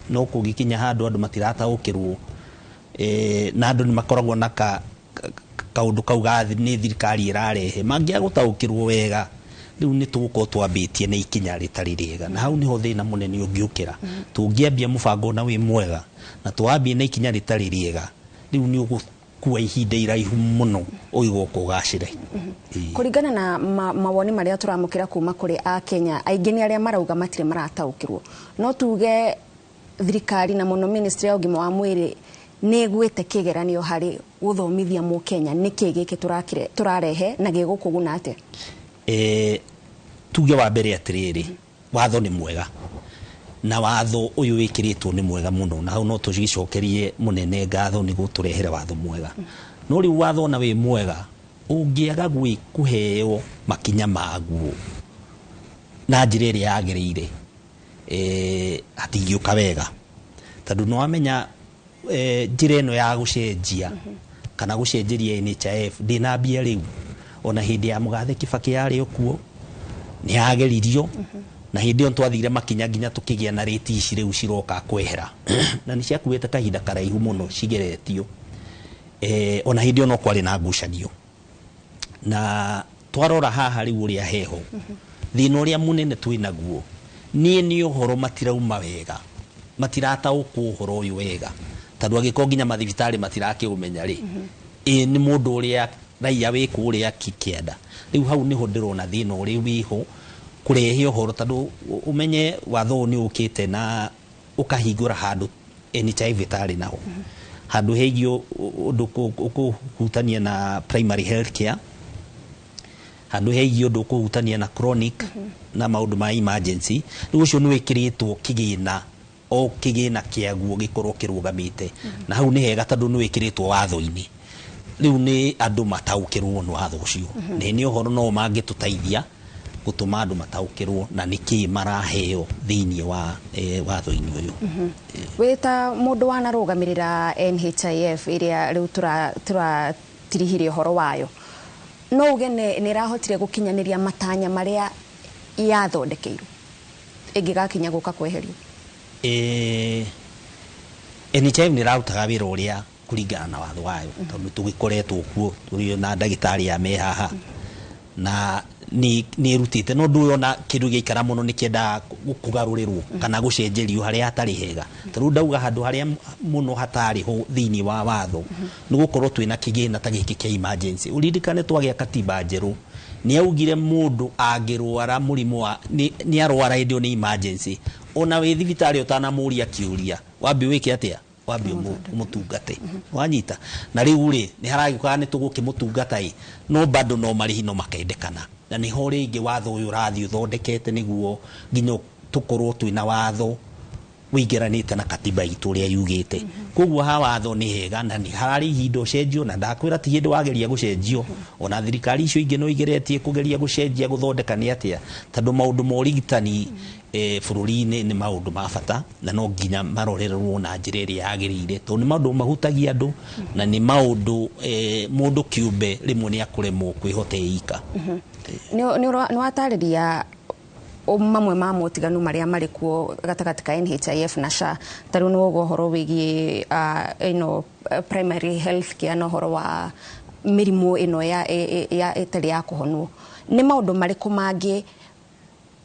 No kũngĩkinya handũ andũ matirataũkĩrwo, na andũ nĩ makoragwo na kaũndũ kau ga nĩ thirikari ĩrarehe, mangĩaga gũtaũkĩrwo wega, rĩu nĩ tũgũkorwo twambĩtie na ikinya rĩtarĩ rĩega, na hau nĩho thĩna mũnene ũngĩũkĩra. Tũngĩambia mũbango na wĩ mwega na twambie na ikinya rĩtarĩ rĩega, rĩu nĩ Ũgũkua ihinda iraihu mũno ũgĩgoka ũgacĩre. Kũringana na mawoni marĩa tũramũkĩra kuma kũrĩ Akenya aingĩ, nĩ arĩa marauga matirĩ marataũkĩrwo. No tuge thirikari na mũno ministry ya ũgima wa mwĩrĩ nĩ ĩgwĩte kĩgeranio harĩ gũthomithia mũkenya nĩkĩ gĩkĩ tũrarehe na gĩgũkũguna atĩa? Tuge wa mbere atĩrĩrĩ, watho nĩ mwega, na watho ũyũ wĩkĩrĩtwo nĩ mwega mũno, na hau no tũgĩcokerie mũnene ngatho nĩ gũtũrehere watho mwega. No rĩu watho ona wĩ mwega, ũngĩaga kũheo makinya maguo na njĩra ĩrĩa yagĩrĩire, hatingĩũka wega, tondũ nĩ wamenya njĩra ĩno ya gũcenjia kana gũcenjeria NHIF ndĩnambia rĩu. Ona hĩndĩ ya mũgathe Kibaki yarĩ o kuo, nĩ yageririo, na hĩndĩ ĩyo twathire makinya nginya tũkĩgĩa na rĩti ici rĩu ciroka kwehera, na nĩ ciakuĩte kahinda karaihu mũno cigeretio. Ona hĩndĩ ĩyo no kwarĩ na ngucanio. Na twarora haha rĩu ũrĩa heho, thĩna ũrĩa mũnene twĩnaguo niĩ nĩ ũhoro matirauma wega, matirataũkwo ũhoro ũyũ wega, tondũ angĩkorwo nginya mathibitarĩ matirakĩũmenya rĩ, ĩ nĩ mũndũ ũrĩa raia wĩ kũrĩa kĩanda. Rĩu hau nĩho ndĩrona thĩna ũrĩa wĩho kũrehe ũhoro, tondũ ũmenye watho ũyũ nĩ ũkĩte na ũkahingũra handũ NHIF ĩtarĩ naho, handũ hegiĩ ũndũ ũkũhutania na primary health care, handũ hegiĩ ũndũ ũkũhutania na chronic na maũndũ ma emergency. Rĩu ũcio nĩ wĩkĩrĩtwo kĩgĩna, o kĩgĩna kĩaguo gĩkorwo kĩrũgamĩte, na hau nĩ hega tondũ nĩ wĩkĩrĩtwo watho-inĩ. Rĩu nĩ andũ mataũkĩrwo nĩ watho ũcio, na nĩ ũhoro no mangĩtũteithia gũtũma andũ mataũkĩrwo na nĩkĩ maraheo thĩinĩ wa watho-inĩ ũyũ. Wĩ ta mũndũ wanarũgamĩrĩra NHIF ĩrĩa rĩu tũratirihire ũhoro wayo, no uge nĩ ĩrahotire gũkinyanĩria matanya marĩa yathondekeirwo ĩngĩgakinya gũka kweherio? NHIF nĩ ĩrarutaga wĩra ũrĩa kũringana na watho wayo, tondũ tũgĩkoretwo kuo tũrĩ na ndagĩtarĩ ya me haha, na nĩ ĩrutĩte. No ndũĩ ona kĩndũ gĩaikara mũno nĩ kĩendaga kũgarũrĩrwo kana gũcenjerio harĩa hatarĩ hega. Tarĩu ndauga handũ harĩa mũno hatarĩ ho thĩinĩ wa watho nĩ gũkorwo twĩna kĩgĩna ta gĩkĩ kĩa emergency. Ũririkane twagĩa katiba njerũ, nĩ augire mũndũ angĩrwara mũrimũ wa nĩ arwara hĩndĩ ĩyo nĩ emergency, ona wĩ thibitarĩ ũtanamũria kĩũria, wambe wĩke atĩa? Wambe ũmũtungate. Wanyita? Na rĩu rĩ, nĩ haragĩũka nĩ tũgũkĩmũtungata ĩ, no bado no marĩhi no makendekana, na nĩho rĩngĩ watho ũyũ ũrathiĩ ũthondekete nĩguo nginya tũkorwo twĩna watho wĩingĩranĩte na katiba itũ ũrĩa yugĩte. Koguo ha watho nĩ hega, na nĩ hararĩ ihinda ũcenjio, na ndakwĩra ti hĩndĩ wageria gũcenjio. Ona thirikari icio ingĩ no igeretie kũgeria gũcenjia gũthondeka nĩ atĩa, tondũ maũndũ ma ũrigitani bũrũri-inĩ nĩ maũndũ ma bata, na no nginya marorerwo na njĩra ĩrĩa yagĩrĩire, tondũ nĩ maũndũ mahutagia andũ, na nĩ maũndũ mũndũ kĩũmbe rĩmwe nĩ akũremwo kwĩhota ika. Nĩ watarĩria mamwe ma motiganu marĩa marĩ kuo gatagatĩ ka NHIF na SHA. Ta rĩu nĩ wauga ũhoro wĩgiĩ ĩno primary health care na ũhoro wa mĩrimũ ĩno ya ĩtarĩ ya kũhonwo. Nĩ maũndũ marĩkũ mangĩ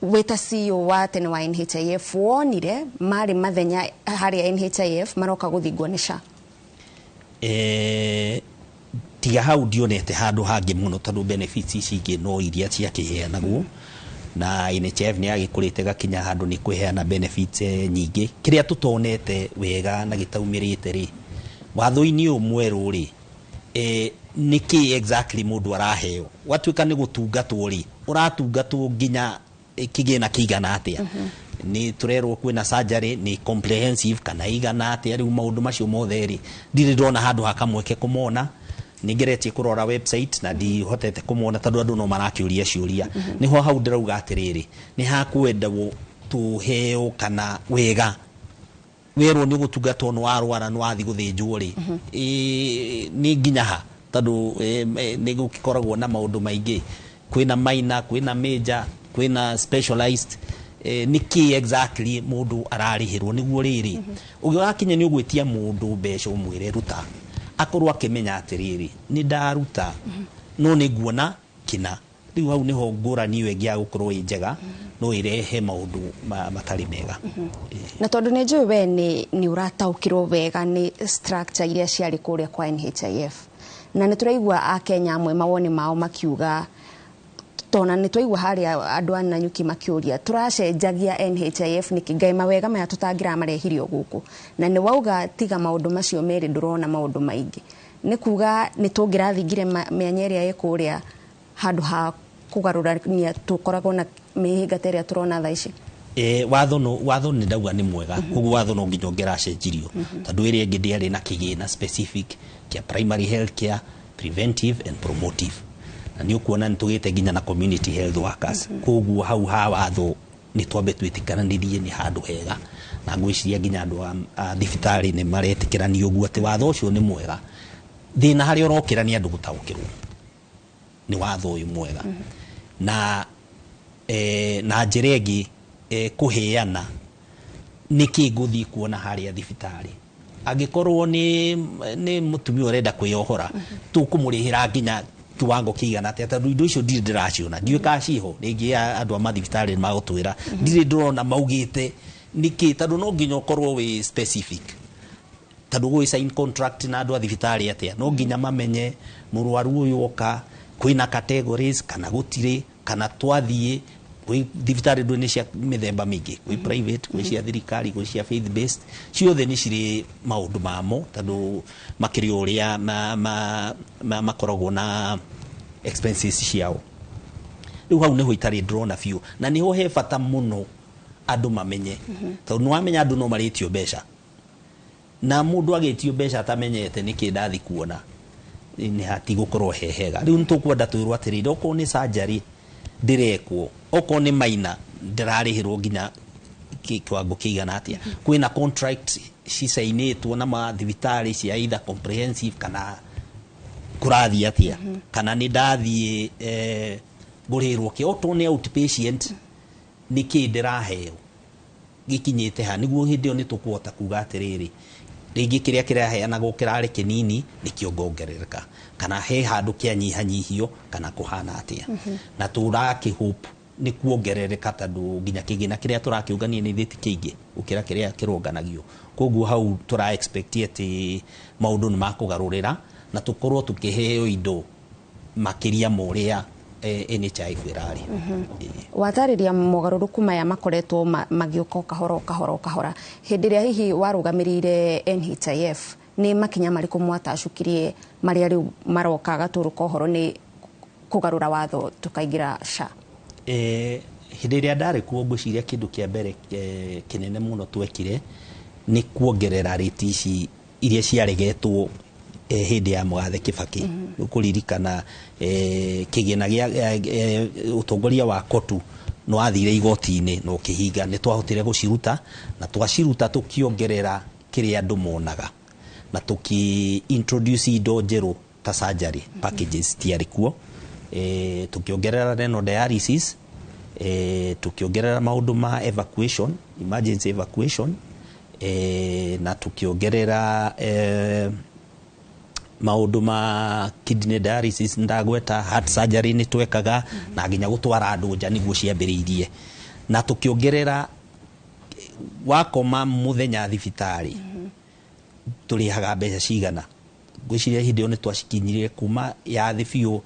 wĩ ta CEO wa tene wa NHIF wonire marĩ mathenya harĩa NHIF maroka gũthingwo nĩ SHA? Tiga hau ndionete handũ hangĩ mũno, tondũ benefits ici ingĩ no iria ciakĩheanagwo, na NHIF nĩ yagĩkũrĩte gakinya handũ nĩ kwĩheana benefits nyingĩ. Kĩrĩa tũtonete wega na gĩtaumĩrĩte rĩ, watho-inĩ ũyũ mwerũ rĩ, nĩkĩ exactly mũndũ araheo? Gwatuĩka nĩ gũtungatwo rĩ, ũratungatwo nginya kĩgĩna kĩigana atĩa? Nĩ tũrerwo kwĩna surgery nĩ comprehensive kana igana atĩa? Rĩu maũndũ macio mothe rĩ, ndirĩ ndona handũ ha kamweke kũmona. Nĩ ngeretie kũrora website na ndihotete kũmona, tondũ andũ no marakĩũria ciũria. Nĩho hau ndĩrauga atĩrĩrĩ, nĩ hakwendagwo tũheo kana wega werwo nĩ ũgũtungatwo, nĩ warwara, nĩ wathiĩ gũthĩnjwo rĩ, nĩ nginya ha? Tondũ nĩ gũgĩkoragwo na maũndũ maingĩ, kwĩna minor, kwĩna major, kwĩna specialized. Nĩ kĩ exactly mũndũ ararĩhĩrwo? Nĩguo rĩrĩ ũgĩgakinya nĩ ũgwĩtia mũndũ mbeca, ũmwĩre ruta, akorwo akĩmenya atĩrĩrĩ, nĩ ndaruta no nĩ nguona kĩna. Rĩu hau nĩho ngũrani ĩyo ĩngĩ ya gũkorwo ĩ njega. No ĩrehe maũndũ matarĩ mega. Na tondũ nĩ njũĩ we nĩ ũrataũkĩrwo wega nĩ structure iria ciarĩ kũrĩa kwa NHIF, na nĩ tũraigua Akenya amwe mawoni mao makiuga, tona nĩ twaigua harĩa andũ a Nanyuki makĩũria tũracenjagia NHIF nĩkĩ, ngai mawega maya tũtangĩramarehire o gũkũ, na nĩ wauga tiga maũndũ macio merĩ ndũrona maũndũ maingĩ, nĩ kuga nĩ tũngĩrathingire mĩanya ĩrĩa ĩ kũrĩa handũ ha kũgarũrania tũkoragwo na mĩhĩnga ta ĩrĩa tũrona thaa ici. Watho no watho nĩ ndauga nĩ mwega, koguo watho no nginya ũngĩracenjirio, tondũ ĩrĩa ĩngĩ ndĩarĩ na kĩgĩna specific kĩa primary health care, preventive and promotive, na nĩ ũkuona nĩ tũgĩte nginya na community health workers. Koguo hau ha watho nĩ twambe twĩtĩkananĩrie nĩ handũ hega, na ngwĩciria nginya andũ a thibitarĩ nĩ maretĩkĩrania ũguo atĩ watho ũcio nĩ mwega. Thĩna harĩa ũrokĩra nĩ andũ gũtaũkĩrwo nĩ watho ũyũ mwega na na njĩra ĩngĩ kũheana nĩkĩ ngũthiĩ kuona harĩa thibitarĩ. Angĩkorwo nĩ mũtumia ũrenda kwĩyohora, tũkũmũrĩhĩra nginya kiwango kĩigana atĩa? Tondũ indo icio ndirĩ ndĩraciona, ndiũĩ kana ciho. Rĩngĩ andũ a mathibitarĩ nĩ magũtwĩra, ndirĩ ndĩrona maugĩte nĩkĩ, tondũ no nginya ũkorwo wĩ specific, tondũ gũgĩ sign contract na andũ a thibitarĩ atĩa, no nginya mamenye mũrwaru ũyũ oka kwĩna categories kana gũtirĩ, kana twathiĩ kwĩ thibitarĩ ndũ nĩ cia mĩthemba mĩingĩ, kwĩ private, kwĩ cia thirikari, kwĩ cia faith based, ciothe nĩ cirĩ maũndũ mamo, tondũ makĩrĩ ũrĩa makoragwo na expenses ciao. Rĩu hau nĩho itarĩ ndĩrona biũ, na nĩho he bata mũno andũ mamenye, tondũ nĩ wamenya andũ no marĩtio mbeca, na mũndũ agĩtio mbeca atamenyete nĩkĩ ndathi kuona, nĩ hatigũkorwo he hega. Rĩu nĩ tũkwenda twĩrwo atĩrĩrĩ, okorwo nĩ surgery ndĩrekwo, okorwo nĩ maina ndĩrarĩhĩrwo nginya kiwango kĩigana atĩa, kwĩna contract cicainĩtwo na mathibitarĩ cia either comprehensive kana kũrathiĩ atĩa, kana nĩ ndathiĩ ngũrĩhĩrwo kĩ, okorwo nĩ outpatient nĩkĩ ndĩraheo gĩkinyĩte ha, nĩguo hĩndĩ ĩyo nĩ tũkũhota kuga atĩrĩrĩ, rĩngĩ kĩrĩa kĩraheanagwo kĩrarĩ kĩnini nĩkĩo ngongerereka, kana he handũ kĩanyihanyihio, kana kũhana atĩa. Na tũrakĩ hope nĩ kuongerereka, tondũ nginya kĩgĩna kĩrĩa tũrakĩũngania nĩ ithuĩ ti kĩingĩ gũkĩra kĩrĩa kĩronganagio. Koguo hau tũra expect atĩ maũndũ nĩ makũgarũrĩra na tũkorwo tũkĩheo indo makĩria ma ũrĩa NHIF ĩrarĩ. Watarĩria mogarũrũku maya makoretwo magĩũka o kahora o kahora o kahora, hĩndĩ ĩrĩa hihi warũgamĩrĩire NHIF, nĩ makinya marĩkũ mwatacũkirie marĩa rĩu maroka gatũrũ ka ũhoro nĩ kũgarũra watho tũkaingĩra SHA? Hĩndĩ ĩrĩa ndarĩ kuo, ngwĩciria kĩndũ kĩa mbere kĩnene mũno twekire nĩ kuongerera rĩti ici iria ciaregetwo hĩndĩ ya Mũgathe Kĩbakĩ. Ũkũririkana kĩgĩna gĩa ũtongoria wa kotu nĩ wathire igoti-inĩ na ũkĩhinga, nĩ twahotire gũciruta, na twaciruta tũkĩongerera kĩrĩa andũ monaga, na tũkĩ introduce indo njerũ ta surgery packages tiarĩ kuo, tũkĩongerera renal dialysis, tũkĩongerera maũndũ ma evacuation, emergency evacuation, na tũkĩongerera maũndũ ma kidney dialysis ndagweta, heart surgery nĩ twekaga, na nginya gũtwara andũ nja nĩguo ciambĩrĩirie, na tũkĩongerera wakoma mũthenya thibitarĩ tũrĩhaga mbeca cigana. Ngwĩciria hĩndĩ ĩyo nĩ twacikinyirie kuma ya thĩ biũ,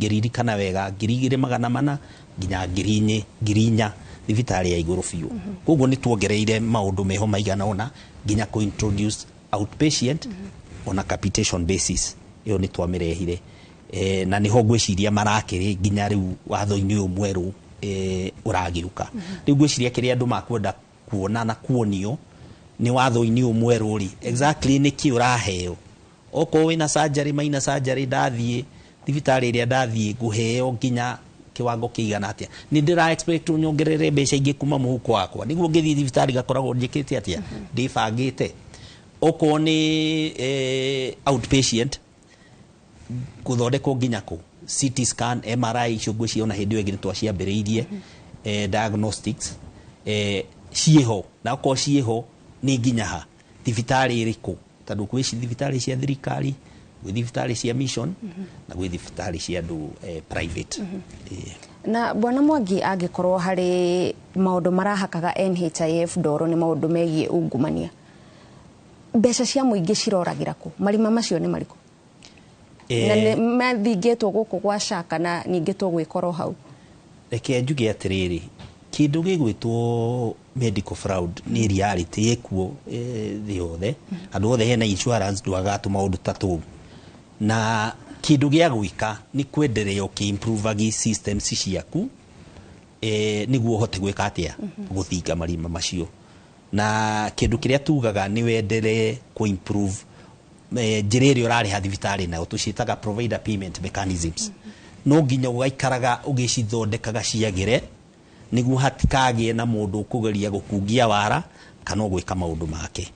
ngĩririkana wega, 2400 nginya 4000, 4000 thibitarĩ ya igũrũ biũ. Koguo nĩ tuongereire maũndũ meho maigana ũna, nginya kũ introduce outpatient on a capitation basis, ĩyo nĩ twamĩrehire, na nĩho ngwĩciria marakĩrĩ nginya rĩu watho-inĩ ũyũ mwerũ ũragĩũka. Rĩu ngwĩciria kĩrĩa andũ makwenda kuona na kuonio nĩ watho-inĩ ũyũ mwerũ rĩ, exactly nĩkĩ ũraheo. Okorwo wĩna surgery, maina surgery, ndathiĩ thibitarĩ ĩrĩa ndathiĩ ngũheo nginya kiwango kĩigana atĩa, nĩ ndĩra expect nyongerere mbeca ingĩ kuma mũhuko wakwa nĩguo ngĩthiĩ thibitarĩ ngakoragwo njĩkĩte atĩa, ndĩbangĩte. Okorwo nĩ outpatient gũthondekwo nginya kũ, CT scan, MRI, icio ngwĩciria ona hĩndĩ ĩyo ĩngĩ nĩ twaciambĩrĩirie, diagnostics ciĩho, na okorwo ciĩho nĩ nginya ha, thibitarĩ ĩrĩkũ, tondũ kwĩ thibitarĩ cia thirikari Gwĩ thibitarĩ cia mission na gwĩ thibitarĩ cia andũ private. Na bwana Mwangi, angĩkorwo harĩ maũndũ marahakaga NHIF ndoro nĩ maũndũ megiĩ ungumania, mbeca cia mũingĩ ciroragĩra kũ? Marima macio nĩ marĩkũ na nĩ mathingĩtwo gũkũ gwa SHA kana ningĩ tũgwĩkorwo hau? Reke njuge atĩrĩrĩ, kĩndũ gĩgwĩtwo medical fraud nĩ reality ĩkuo thĩ yothe. Andũ othe hena insurance, ndwagaga tũmaũndũ ta tũu, na kĩndũ gĩa gwĩka nĩ kwenderea ũkĩ-improve systems ciaku nĩguo ũhote gwĩka atĩa, gũthinga marima macio. Na kĩndũ kĩrĩa tugaga nĩ wenderee kũ-improve njĩra ĩrĩa ũrarĩha thibitarĩ nayo, tũciĩtaga provider payment mechanisms. No nginya ũgaikaraga ũgĩcithondekaga ciagĩre nĩguo hatikagĩe na mũndũ ũkũgeria gũkungia wara kana ũgwĩka maũndũ make.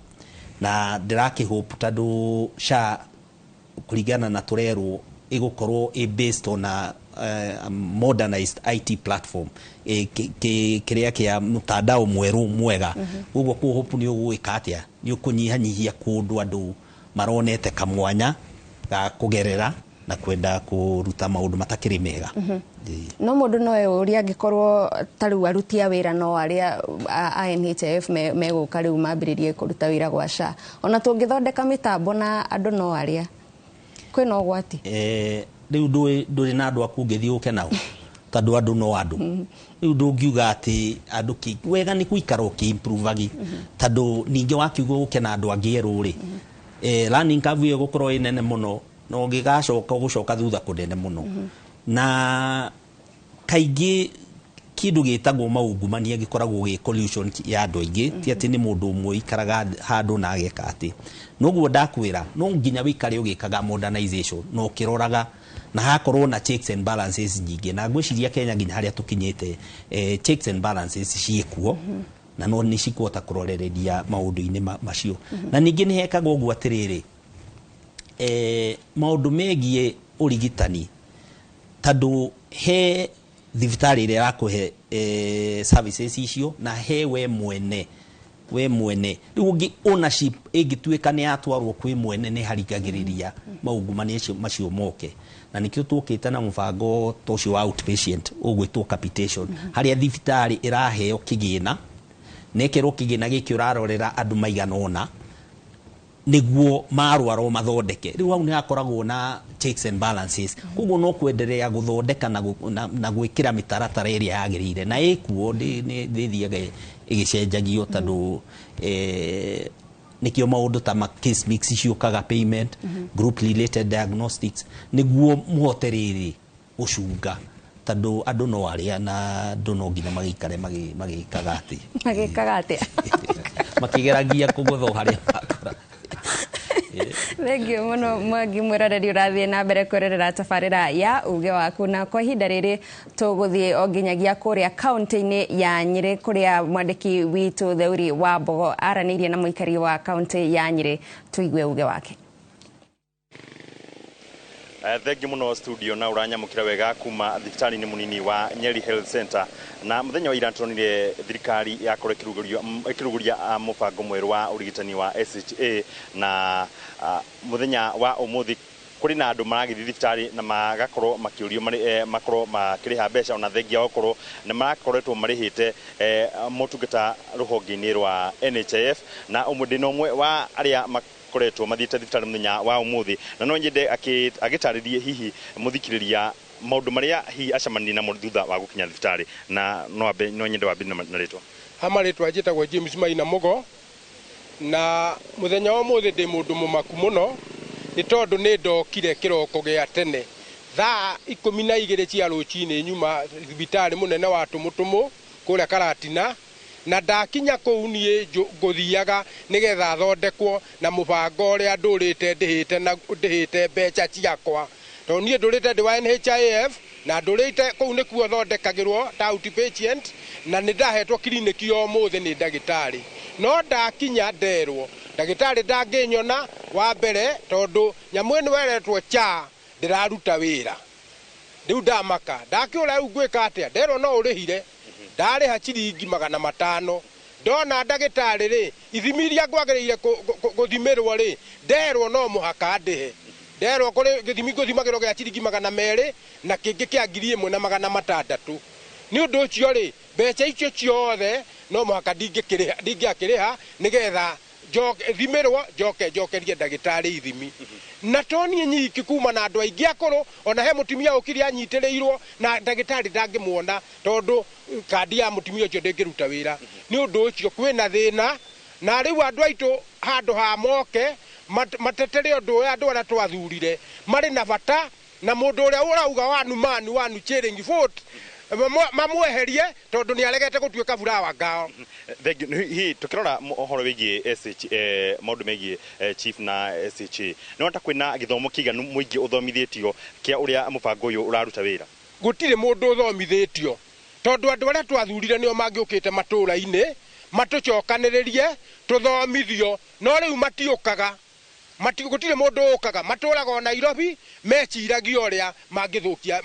Na ndĩrakĩhope tondũ SHA, kũringana na tũrerwo, ĩgũkorwo ĩ based on a modernized IT platform, kĩrĩa kĩa mtandao mwerũ mwega. Ũguo kũ hope nĩ ũgwĩka atĩa, nĩ ũkũnyihanyihia kũndũ andũ maronete kamwanya ga kũgerera na kwenda kũruta maũndũ matakĩrĩ mega. No mũndũ no eyũrie, angĩkorwo ta rĩu aruti a wĩra no arĩa a NHIF megũka rĩu mambĩrĩrie kũruta wĩra gwa SHA, ona tũngĩthondeka mĩtambo na andũ no arĩa, kwĩna ũgwati? Rĩu ndũrĩ na andũ aku ũngĩthiĩ ũke nao, tondũ andũ no andũ. Rĩu ndũngiuga atĩ andũ wega nĩ gũikara ũkĩ-improve, tondũ ningĩ wakiuga ũke na andũ angĩ erũ rĩ, learning curve ĩyo ĩgũkorwo ĩ nene mũno na ũngĩgacoka ũgũcoka thutha kũnene mũno. Na kaingĩ kĩndũ gĩtagwo maungumania gĩkoragwo gĩ collusion ya andũ aingĩ, ti atĩ nĩ mũndũ ũmwe ũikaraga handũ na ageka atĩ. Noguo ndakwĩra, no nginya wĩikare ũgĩkaga modernization na ũkĩroraga na hakorwo na checks and balances nyingĩ. Na ngwĩciria Kenya nginya harĩa tũkinyĩte, checks and balances ciĩkuo na no nĩ cikũhota kũrorereria maũndũ-inĩ macio. Na ningĩ nĩ hekagwo ũguo atĩrĩrĩ, maũndũ megiĩ ũrigitani, tondũ he thibitarĩ ĩrĩa ĩrakũhe services icio na he we mwene. Rĩu ũngĩ ownership ĩngĩtuĩka nĩ yatwarwo kwĩ mwene, nĩ harigagĩrĩria maungumania macio moke. Na nĩkĩo tũkĩte na mũbango ta ũcio wa outpatient ũgwĩtwo capitation, harĩa thibitarĩ ĩraheo kĩgĩna na ĩkerwo kĩgĩna gĩkĩ ũrarorera andũ maigana ũna nĩguo marwarwo mathondeke. Rĩu hau nĩ hakoragwo na checks and balances. Koguo no kwenderea gũthondeka na gwĩkĩra mĩtaratara ĩrĩa yagĩrĩire na ĩkuo ndĩthiaga ĩgĩcenjagio, tondũ nĩkĩo maũndũ ta ma case mix ciũkaga, payment, group related diagnostics, nĩguo mũhote rĩrĩ gũcunga, tondũ andũ no arĩa na andũ no nginya magĩikare magĩkaga atĩ Magĩkaga atĩa? Makĩgeragia kũgũthwo harĩa makora. Thengiũ mũno, Mwangi. Mwĩroreri ũrathiĩ na mbere kwĩrorera tabarĩra ya uge waku, na kwa ihinda rĩrĩ tũgũthiĩ o nginyagia kũrĩa kaunti-inĩ ya Nyĩrĩ, kũrĩa mwandĩki witũ Theuri wa Mbogo aranĩirie na mũikari wa kaunti ya Nyĩrĩ. Tũigue uge wake. Thengiũ mũno studio, na ũranyamũkĩra wega kuma thibitarĩ-inĩ mũnini wa Nyeri Health Center. Na mũthenya wa ira tũronire thirikari yakorwo ĩkĩrugũria mũbango mwerũ wa ũrigitani wa SHA, na mũthenya wa ũmũthĩ kũrĩ na andũ maragĩthiĩ thibitarĩ na magakorwo makĩũrio makorwo makĩrĩha mbeca, ona thengia wa gũkorwo nĩ marakoretwo marĩhĩte motungata rũhonge-inĩ rwa NHIF. Na ũmwe ndĩna ũmwe wa arĩa makoretwo mathiĩte thibitarĩ mũthenya wa ũmũthĩ, na no nyende agĩtarĩrie hihi mũthikĩrĩria maũndũ marĩa hihi acemanirie namo thutha wa gũkinya thibitarĩ. Na no ambe no nyende wambie na rĩtwa. Ha marĩtwa njĩtagwo James Maina Mũgo, na mũthenya wa ũmũthĩ ndĩ mũndũ mũmaku mũno, nĩ tondũ nĩ ndokire kĩroko gĩa tene thaa 12 cia rũcinĩ, nyuma thibitarĩ mũnene wa Tũmũtũmũ kũrĩa Karatina. Na ndakinya kũu niĩ ngũthiaga nĩgetha thondekwo na mũbango ũrĩa ndũrĩte ndĩhĩte na ndĩhĩte mbeca ciakwa, tondũ niĩ ndũrĩte ndĩ wa NHIF na ndũrĩte kũu nĩkuo thondekagĩrwo ta outpatient, na nĩ ndahetwo kiriniki o ũmũthĩ nĩ ndagĩtarĩ. No ndakinya nderwo ndagĩtarĩ ndangĩnyona wa mbere, tondũ nyamũ ĩno ĩretwo CHA ndĩraruta wĩra. Rĩu ndamaka, ndakĩũra rĩu ngwĩka atĩa? Nderwo no ũrĩhire. Ndarĩha ciringi 500. Ndona ndagĩtarĩ rĩ, ithimi iria ngwagĩrĩire gũthimĩrwo rĩ, nderwo no mũhaka ndĩhe. Nderwo kũrĩ gĩthimi ngũthimagĩrwo gĩa ciringi 200 na kĩngĩ kĩa 1600. Nĩ ũndũ ũcio rĩ, mbeca icio ciothe no mũhaka ndingĩakĩrĩha nĩgetha thimĩrwo njoke njokerie ndagĩtarĩ ithimi. Na to niĩ nyiki kuma na andũ aingĩ akũrũ, ona he mũtumia ũkire anyitĩrĩirwo na ndagĩtarĩ ndangĩmuona tondũ kandi ya mũtumia ũcio ndĩngĩruta wĩra. Nĩ ũndũ ũcio kwĩna thĩna, na rĩu andũ aitũ handũ ha moke matetere ũndũ ũyũ andũ arĩa twathurire marĩ na bata, na mũndũ ũrĩa ũrauga wanu manu wanu chilling vote mamweherie tondũ nĩ aregete gũtuĩka burawa ngao. Hihi tukirora ũhoro wĩgiĩ SH maũndũ megiĩ chief na SHA, nĩ wona ta kwĩna gĩthomo kĩiganu mũingĩ ũthomithĩtio kĩa ũrĩa mũbango ũyũ ũraruta wĩra? Gũtirĩ mũndũ ũthomithĩtio tondũ andũ arĩa twathurire nĩo mangĩũkĩte matũũra-inĩ matũcokanĩrĩrie tũthomithio, no rĩu matiũkaga. Gũtirĩ mũndũ ũkaga, matũraga o Nairobi meciragia ũrĩa mangĩthũkia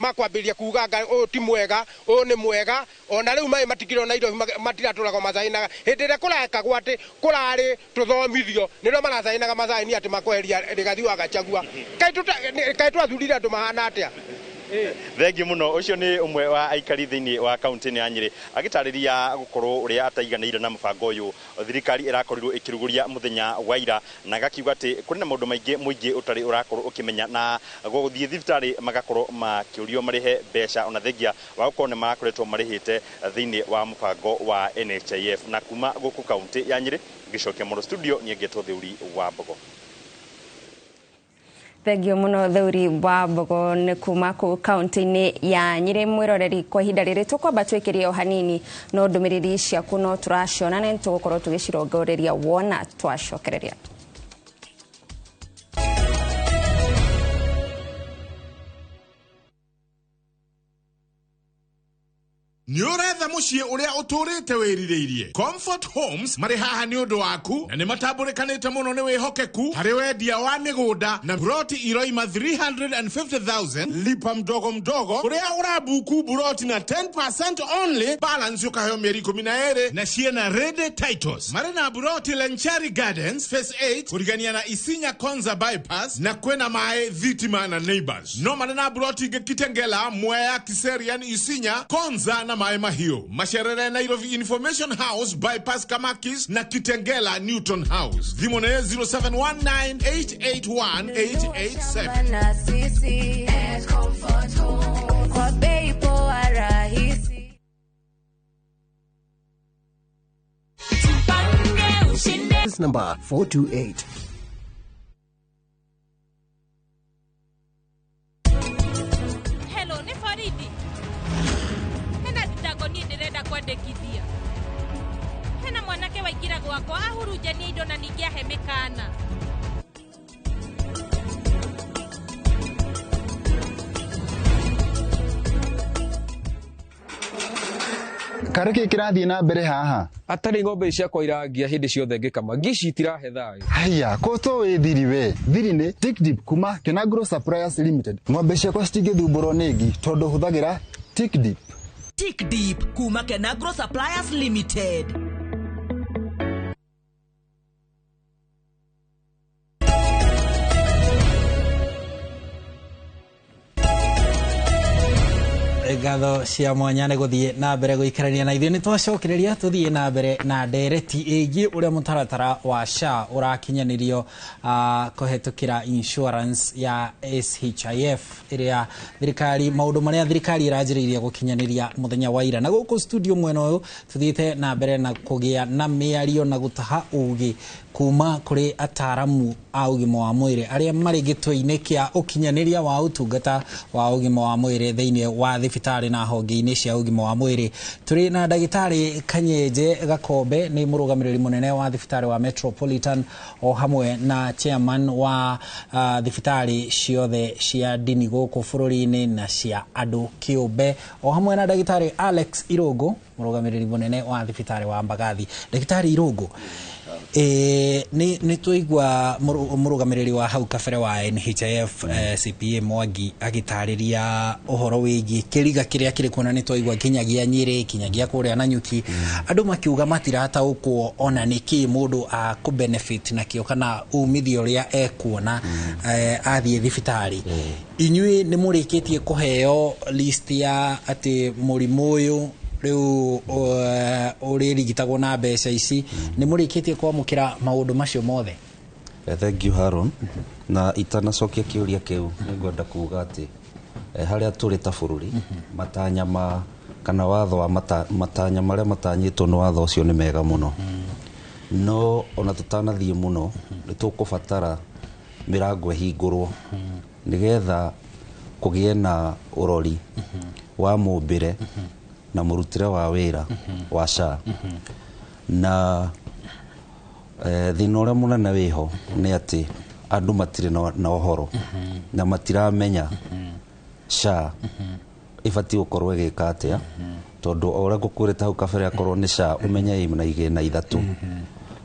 makwambĩrĩria kuga nga ũyũ ti mwega, ũyũ nĩ mwega. Ona rĩu maĩ matikĩrĩ o Nairobi, matiratũraga macainaga. Hĩndĩ ĩrĩa kũrekagwo atĩ kũrarĩ tũthomithio, nĩrĩo maracainaga macaini atĩ makweheria Rigathi wa Gachagua. Kaĩ twathurire andũ mahana atĩa? Thengiũ mũno. Ũcio nĩ ũmwe wa aikari thĩinĩ wa kaunti ya Nyĩrĩ agĩtarĩria gũkorwo ũrĩa ataiganĩire na mũbango ũyũ thirikari ĩrakorirwo ĩkĩrugũria mũthenya wa ira, na gakiuga atĩ kũrĩ na maũndũ maingĩ mũingĩ ũtarĩ ũrakorwo ũkĩmenya, na gũthiĩ thibitarĩ magakorwo makĩũrio marĩhe mbeca ona thengia wa gũkorwo nĩ makoretwo marĩhĩte thĩinĩ wa mũbango wa NHIF. Na kuma gũkũ kaunti ya Nyĩrĩ ngĩcokia mũno studio niĩ ngetwo Theuri wa Mbogo. Thengio muno Theuri wa Mbogo nĩ kuma kũu kaunti-inĩ ya Nyĩrĩ. Mwĩroreri, kwa ihinda rĩrĩ tũkwamba twĩkĩrie o hanini, no ndũmĩrĩri ciaku no tũraciona na nĩtũgũkorwo tũgĩcirongoreria wona twacokereria. Nĩ ũretha mũciĩ ũrĩa ũtũrĩte wĩrirĩirie. Comfort Homes marĩ haha nĩ ũndũ waku, na nĩ matambũrĩkanĩte mũno nĩ wĩhokeku harĩ wendia wa mĩgũnda na buroti iroima 350,000 lipa mdogo mdogo, kũrĩa ũrabuku buroti na 10% only, balance ũkaheo mĩeri 12 na ciena ready titles. Marĩ na buroti Lenchari Gardens Phase 8 kũrigania na Isinya Konza Bypass, na kwĩna maĩ, thitima na neighbors. No marĩ na buroti ingĩ Kitengela, Mwea, Kiserian, Isinya, Konza na Maĩ Mahiũ. Macerere Nairobi Information House Bypass Kamakis na Kitengela Newton House. Thimũ nĩ 0719881887. Na sisi Comfort Home kwa bei poa rahisi. Tupange ushinde. Number 428. Hello, ni Faridi. Hena thitango niĩ ndĩrenda kwandĩkithia. Hena mwanake waingĩra gwakwa ahurunjania indo na ningĩ ahe mĩkana. Karĩ kĩ kĩrathiĩ na mbere haha? Atarĩ ng'ombe ciakwa irangia hĩndĩ ciothe ngĩkama, ngi ici itirahe thayũ. Haya, ko to wĩ thiri we. Thiri nĩ Tick Dip kuma Kenagro Suppliers Limited. Ng'ombe ciakwa citingĩthumbũrwo nĩ ngi tondũ hũthagĩra Tick Dip. Tick Dip kuma Kenagro Suppliers Limited. Ngatho cia mwanya nĩ gũthiĩ na mbere gũikarania na ithuĩ. Nĩ twacokereria tũthiĩ na mbere na ndereti ĩgiĩ ũrĩa mũtaratara wa SHA ũrakinyanĩrio kũhetũkĩra insurance ya SHIF ĩrĩa thirikari, maũndũ marĩa thirikari ĩranjĩrĩirie gũkinyanĩria mũthenya wa ira. Na gũkũ studio mwena ũyũ tũthiĩte na mbere na kũgĩa na mĩario na gũtaha ũgĩ kuma kũrĩ ataramu a ũgima wa mwĩrĩ arĩa marĩ gĩtwe-inĩ kĩa ũkinyanĩria wa ũtungata wa ũgima wa mwĩrĩ thĩinĩ wa thibitarĩ na honge-inĩ cia ũgima wa mwĩrĩ. Tũrĩ na ndagĩtarĩ Kanyenje Gakombe, nĩ mũrũgamĩrĩri mũnene wa thibitarĩ wa Metropolitan o hamwe na chairman wa thibitarĩ ciothe cia ndini gũkũ bũrũri-inĩ na cia andũ kĩũmbe, o hamwe na ndagĩtarĩ Alex Irũngũ, mũrũgamĩrĩri mũnene wa thibitarĩ wa Mbagathi. Ndagĩtarĩ Irũngũ, Nĩ twaigua mũrũgamĩrĩri wa hau kabere wa NHIF, CPA Mwangi, agĩtarĩria ũhoro wĩgiĩ kĩriga kĩrĩa kĩrĩ kuo, na nĩ twaigua kinyagia Nyĩrĩ, kinyagia kũrĩa Nanyuki, andũ makiuga matirataũkwo ona nĩkĩ mũndũ akũ benefit nakĩo kana umithio ũrĩa ekuona athiĩ thibitarĩ. Inyuĩ nĩ mũrĩkĩtie kũheo list ya atĩ mũrimũ ũyũ rĩu ũrĩrigitagwo na mbeca ici? Nĩ mũrĩkĩtie kwamũkĩra maũndũ macio mothe? Thank you, Haron. Na itanacokia kĩũria kĩu, nĩngwenda kuga atĩ harĩa tũrĩ ta bũrũri, matanya ma kana watho wa matanya marĩa matanyĩtwo nĩ watho ũcio nĩ mega mũno, no ona tũtanathiĩ mũno nĩ tũkũbatara mĩrango ĩhingũrwo nĩgetha kũgĩe na ũrori wa mũmbĩre na mũrutĩre wa wĩra wa SHA. Na thĩna ũrĩa mũnene wĩho nĩ atĩ andũ matirĩ na ũhoro na matiramenya SHA ĩbatiĩ gũkorwo ĩgĩka atĩa, tondũ o ũrĩa ngũkwĩrĩte hau kabere, akorwo nĩ SHA ũmenye ĩ na igĩna ithatũ,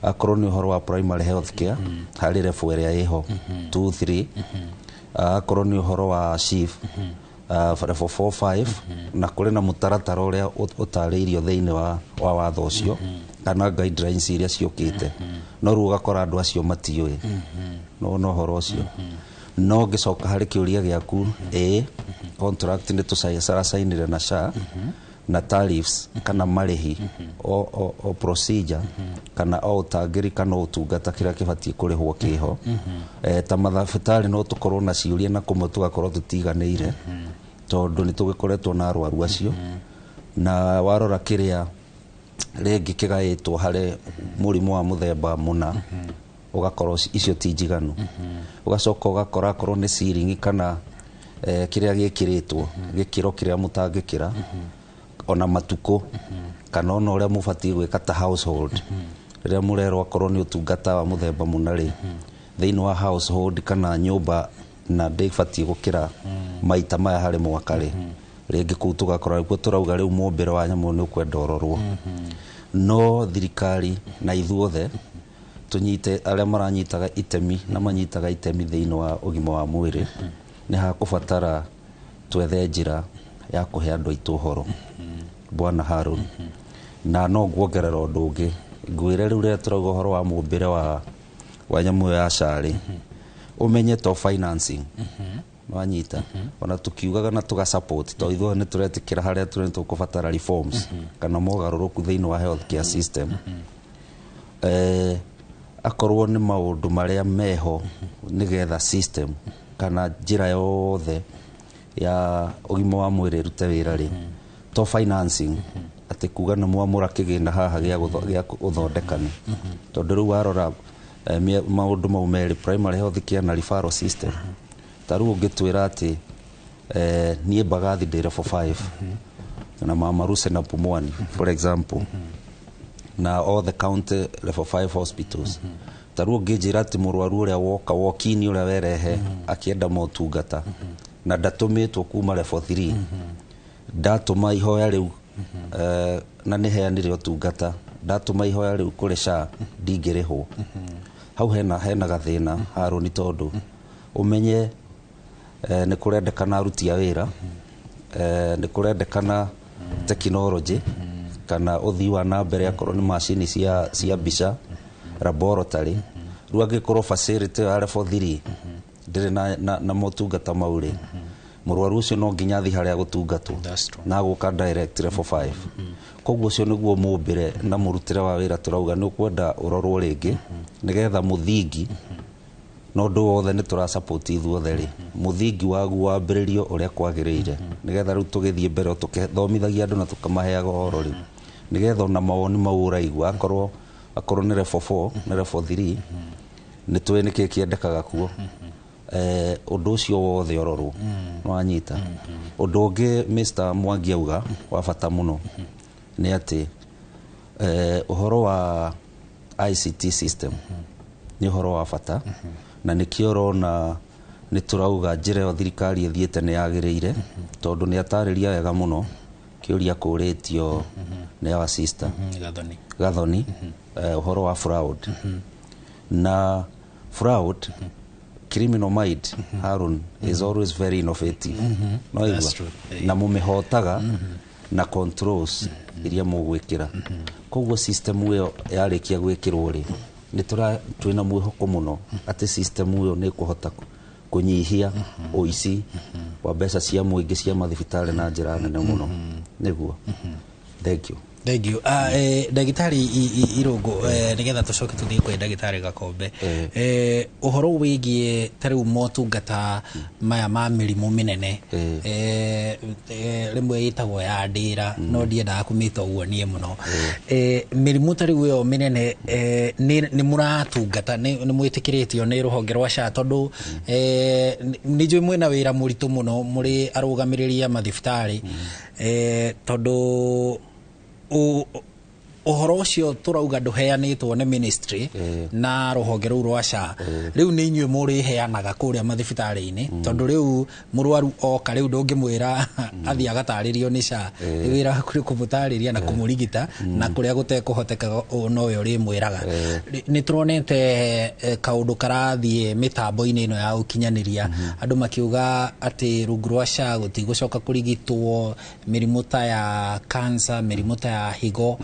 akorwo nĩ ũhoro wa primary health care harĩ level ĩrĩa ĩho 2 3, akorwo nĩ ũhoro wa SHIF, level 4 5, na kũrĩ na mũtaratara ũrĩa ũtarĩirio thĩinĩ wa watho ũcio kana guidelines iria ciũkĩte, no rĩu ũgakora andũ acio matiũĩ no no ũhoro ũcio. No ngĩcoka harĩ kĩũria gĩaku, ĩ contract nĩ tũcaracainire na SHA na tariffs kana marĩhi o procedure kana o ũtangĩri kana ũtungata kĩrĩa kĩbatiĩ kũrĩhwo kĩho. Ta mathabitarĩ no tũkorwo na ciũria na kũmwe tũgakorwo tũtiganĩire, tondũ nĩ tũgĩkoretwo na arwaru acio, na warora kĩrĩa rĩngĩ kĩgaĩtwo harĩ mũrimũ wa mũthemba mũna, ũgakorwo icio ti njiganu. Ũgacoka ũgakora akorwo nĩ ciringi kana kĩrĩa gĩkĩrĩtwo gĩkĩro kĩrĩa mũtangĩkĩra, ona matukũ kana ona ũrĩa mũbatiĩ gwĩka ta household rĩrĩa mũrerwo akorwo nĩ ũtungata wa mũthemba mũna rĩ, thĩinĩ wa household kana nyũmba, na ndĩbatiĩ gũkĩra maita maya harĩ mwaka rĩ. Rĩngĩ kũu tũgakora nĩkuo tũrauga rĩu mũmbĩre wa nyamũ nĩ ũkwenda ũrorwo, no thirikari na ithuothe tũnyite arĩa maranyitaga itemi na manyitaga itemi thĩinĩ wa ũgima wa mwĩrĩ, nĩ hakũbatara twethe njĩra ya kũhe andũ aitũ ũhoro, bwana Harun. Na no nguongerera ũndũ ũngĩ ngwĩre, rĩu rĩrĩa tũrauga ũhoro wa mũmbĩre wa nyamũ ĩyo ya SHA rĩ, ũmenye to financing wanyita, ona tukiugaga na tuga support to ithuothe nĩ tũretĩkĩra harĩa tũrĩ nĩ tũkũbatara reforms kana mogarũrũku thĩinĩ wa healthcare system. Akorwo nĩ maũndũ marĩa meho nĩgetha system kana njĩra yothe ya ũgima wa mwĩrĩ ĩrute wĩra rĩ, to financing atĩ kuga nĩ mwamũra kĩgĩna haha gĩa gũthondekani, tondũ rĩu warora maũndũ mau merĩ, primary health care na referral system, ta rĩu ũngĩtwĩra atĩ niĩ Mbagathi ndĩ level 5 na Mama Ruse na Pumwani, for example, na all the county level 5 hospitals, ta rĩu ũngĩnjĩra atĩ mũrwaru ũrĩa woka wokini ũrĩa werehe akĩenda motungata na ndatũmĩtwo kuma level 3, ndatũma ihoya rĩu na nĩ heanire ũtungata, ndatũma ihoya rĩu kũrĩ SHA ndingĩrĩhwo, hau hena gathĩna, Harũni, tondũ ũmenye nĩ kũrendekana aruti a wĩra, nĩ kũrendekana technology kana ũthii wa na mbere, akorwo nĩ macini cia mbica, laboratory. Rĩu angĩkorwo facility ĩyo ya level 3 ndĩrĩ na motungata mau rĩ, mũrwaru ũcio no nginya athiĩ harĩa gũtungatwo na gũka direct level 5. Koguo ũcio nĩguo mũmbĩre na mũrutĩre wa wĩra tũrauga nĩ ũkwenda ũrorwo rĩngĩ, nĩgetha mũthingi na ũndũ wothe nĩ tũra support ithuothe rĩ, mũthingi waguo wambĩrĩrio ũrĩa kwagĩrĩire, nĩgetha rĩu tũgĩthiĩ mbere tũkĩthomithagia andũ na tũkamaheaga ũhoro rĩu, nĩgetha ona mawoni mau ũraigua, akorwo nĩ level 4, nĩ level 3, nĩ tũĩ nĩkĩ kĩendekaga kuo. Ũndũ ũcio wothe ũrorwo nĩwanyita. Ũndũ ũngĩ Mr Mwangi auga wa bata mũno nĩ atĩ ũhoro wa ICT system nĩ ũhoro wa bata, na nĩkĩo ũrona nĩ tũrauga njĩra ĩyo thirikari ĩthiĩte nĩ yagĩrĩire, tondũ nĩ atarĩria wega mũno. Kĩũria kũrĩtio nĩ our sister Gathoni. Gathoni, ũhoro wa fraud na fraud, criminal mind, Harun, is always very innovative. No That's igua true. Na mũmĩhotaga na controls iria mũgwĩkĩra. Koguo system ĩyo yarĩkia gwĩkĩrwo rĩ, nĩ tũra twĩna mwĩhoko mũno atĩ system ĩyo nĩ ĩkũhota kũnyihia ũici wa mbeca cia mũingĩ cia mathibitarĩ na njĩra nene mũno. Nĩguo, thank you. Thank you. Ndagĩtarĩ Irũngũ, nĩgetha tũcoke tũthiĩ kwĩ ndagĩtarĩ Gakombe, ũhoro wĩgiĩ ta rĩu motungata maya ma mĩrimũ mĩnene, rĩmwe ĩtagwo ya ndĩra, no ndiendaga kũmĩta ũguo niĩ mũno. Mĩrimũ ta rĩu ĩyo mĩnene, nĩ mũratungata, nĩ mwĩtĩkĩrĩtio nĩ rũhonge rwa SHA? Tondũ nĩ njũĩ mwĩna wĩra mũritũ mũno mũrĩ arũgamĩrĩri a mathibitarĩ, tondũ ũhoro ũcio tũrauga ndũheanĩtwo nĩ ministry na rũhonge rũu rwa SHA. Rĩu nĩ inyuĩ mũrĩheanaga kũrĩa mathibitarĩ-inĩ, tondũ rĩu mũrwaru oka rĩu ndũngĩmwĩra athiĩ agatarĩrio nĩ SHA. Rĩu wĩra waku nĩ kũmũtarĩria na kũmũrigita, na kũrĩa gũtekũhoteka nowe ũrĩmwĩraga. Nĩ tũronete kaũndũ karathiĩ mĩtambo-inĩ ĩno ya ũkinyanĩria, andũ makiuga atĩ rungu rwa SHA gũtigũcoka kũrigitwo mĩrimũ ta ya cancer, mĩrimũ ta ya higo.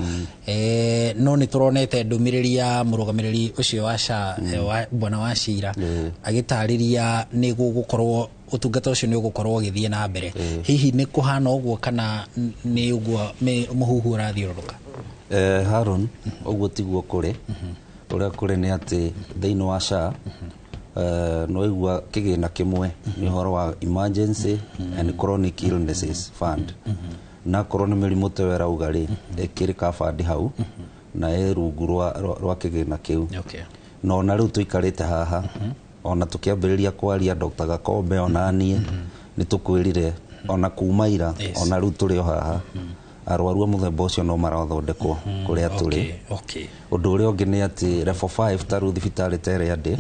No nĩ tũronete ndũmĩrĩri ya mũrũgamĩrĩri ũcio wa SHA, wa bwana wa Cira, agĩtarĩria nĩ gũgũkorwo ũtungata ũcio nĩ ũgũkorwo ũgĩthiĩ na mbere. Hihi nĩ kũhana ũguo kana nĩ ũguo mũhuhu ũrathiũrũrũka? Haron, ũguo tiguo kũrĩ. Ũrĩa kũrĩ nĩ atĩ thĩinĩ wa SHA, no igua kĩgĩna kĩmwe nĩ ũhoro wa emergency and chronic illnesses fund, na korwo nĩ mĩrimũ ta ĩyo ĩrauga rĩ, ĩkĩrĩ covered hau na ĩ rungu rwa kĩgĩna kĩu. Na ona rĩu tũikarĩte haha, ona tũkĩambĩrĩria kwaria, Dr. Gakombe ona niĩ nĩ tũkwĩrire ona kuma ira. Ona rĩu tũrĩ o haha, arwaru a mũthemba ũcio no marathondekwo kũrĩa tũrĩ. Ũndũ ũrĩa ũngĩ nĩ atĩ level 5, ta rĩu thibitarĩ ta ĩrĩa ndĩ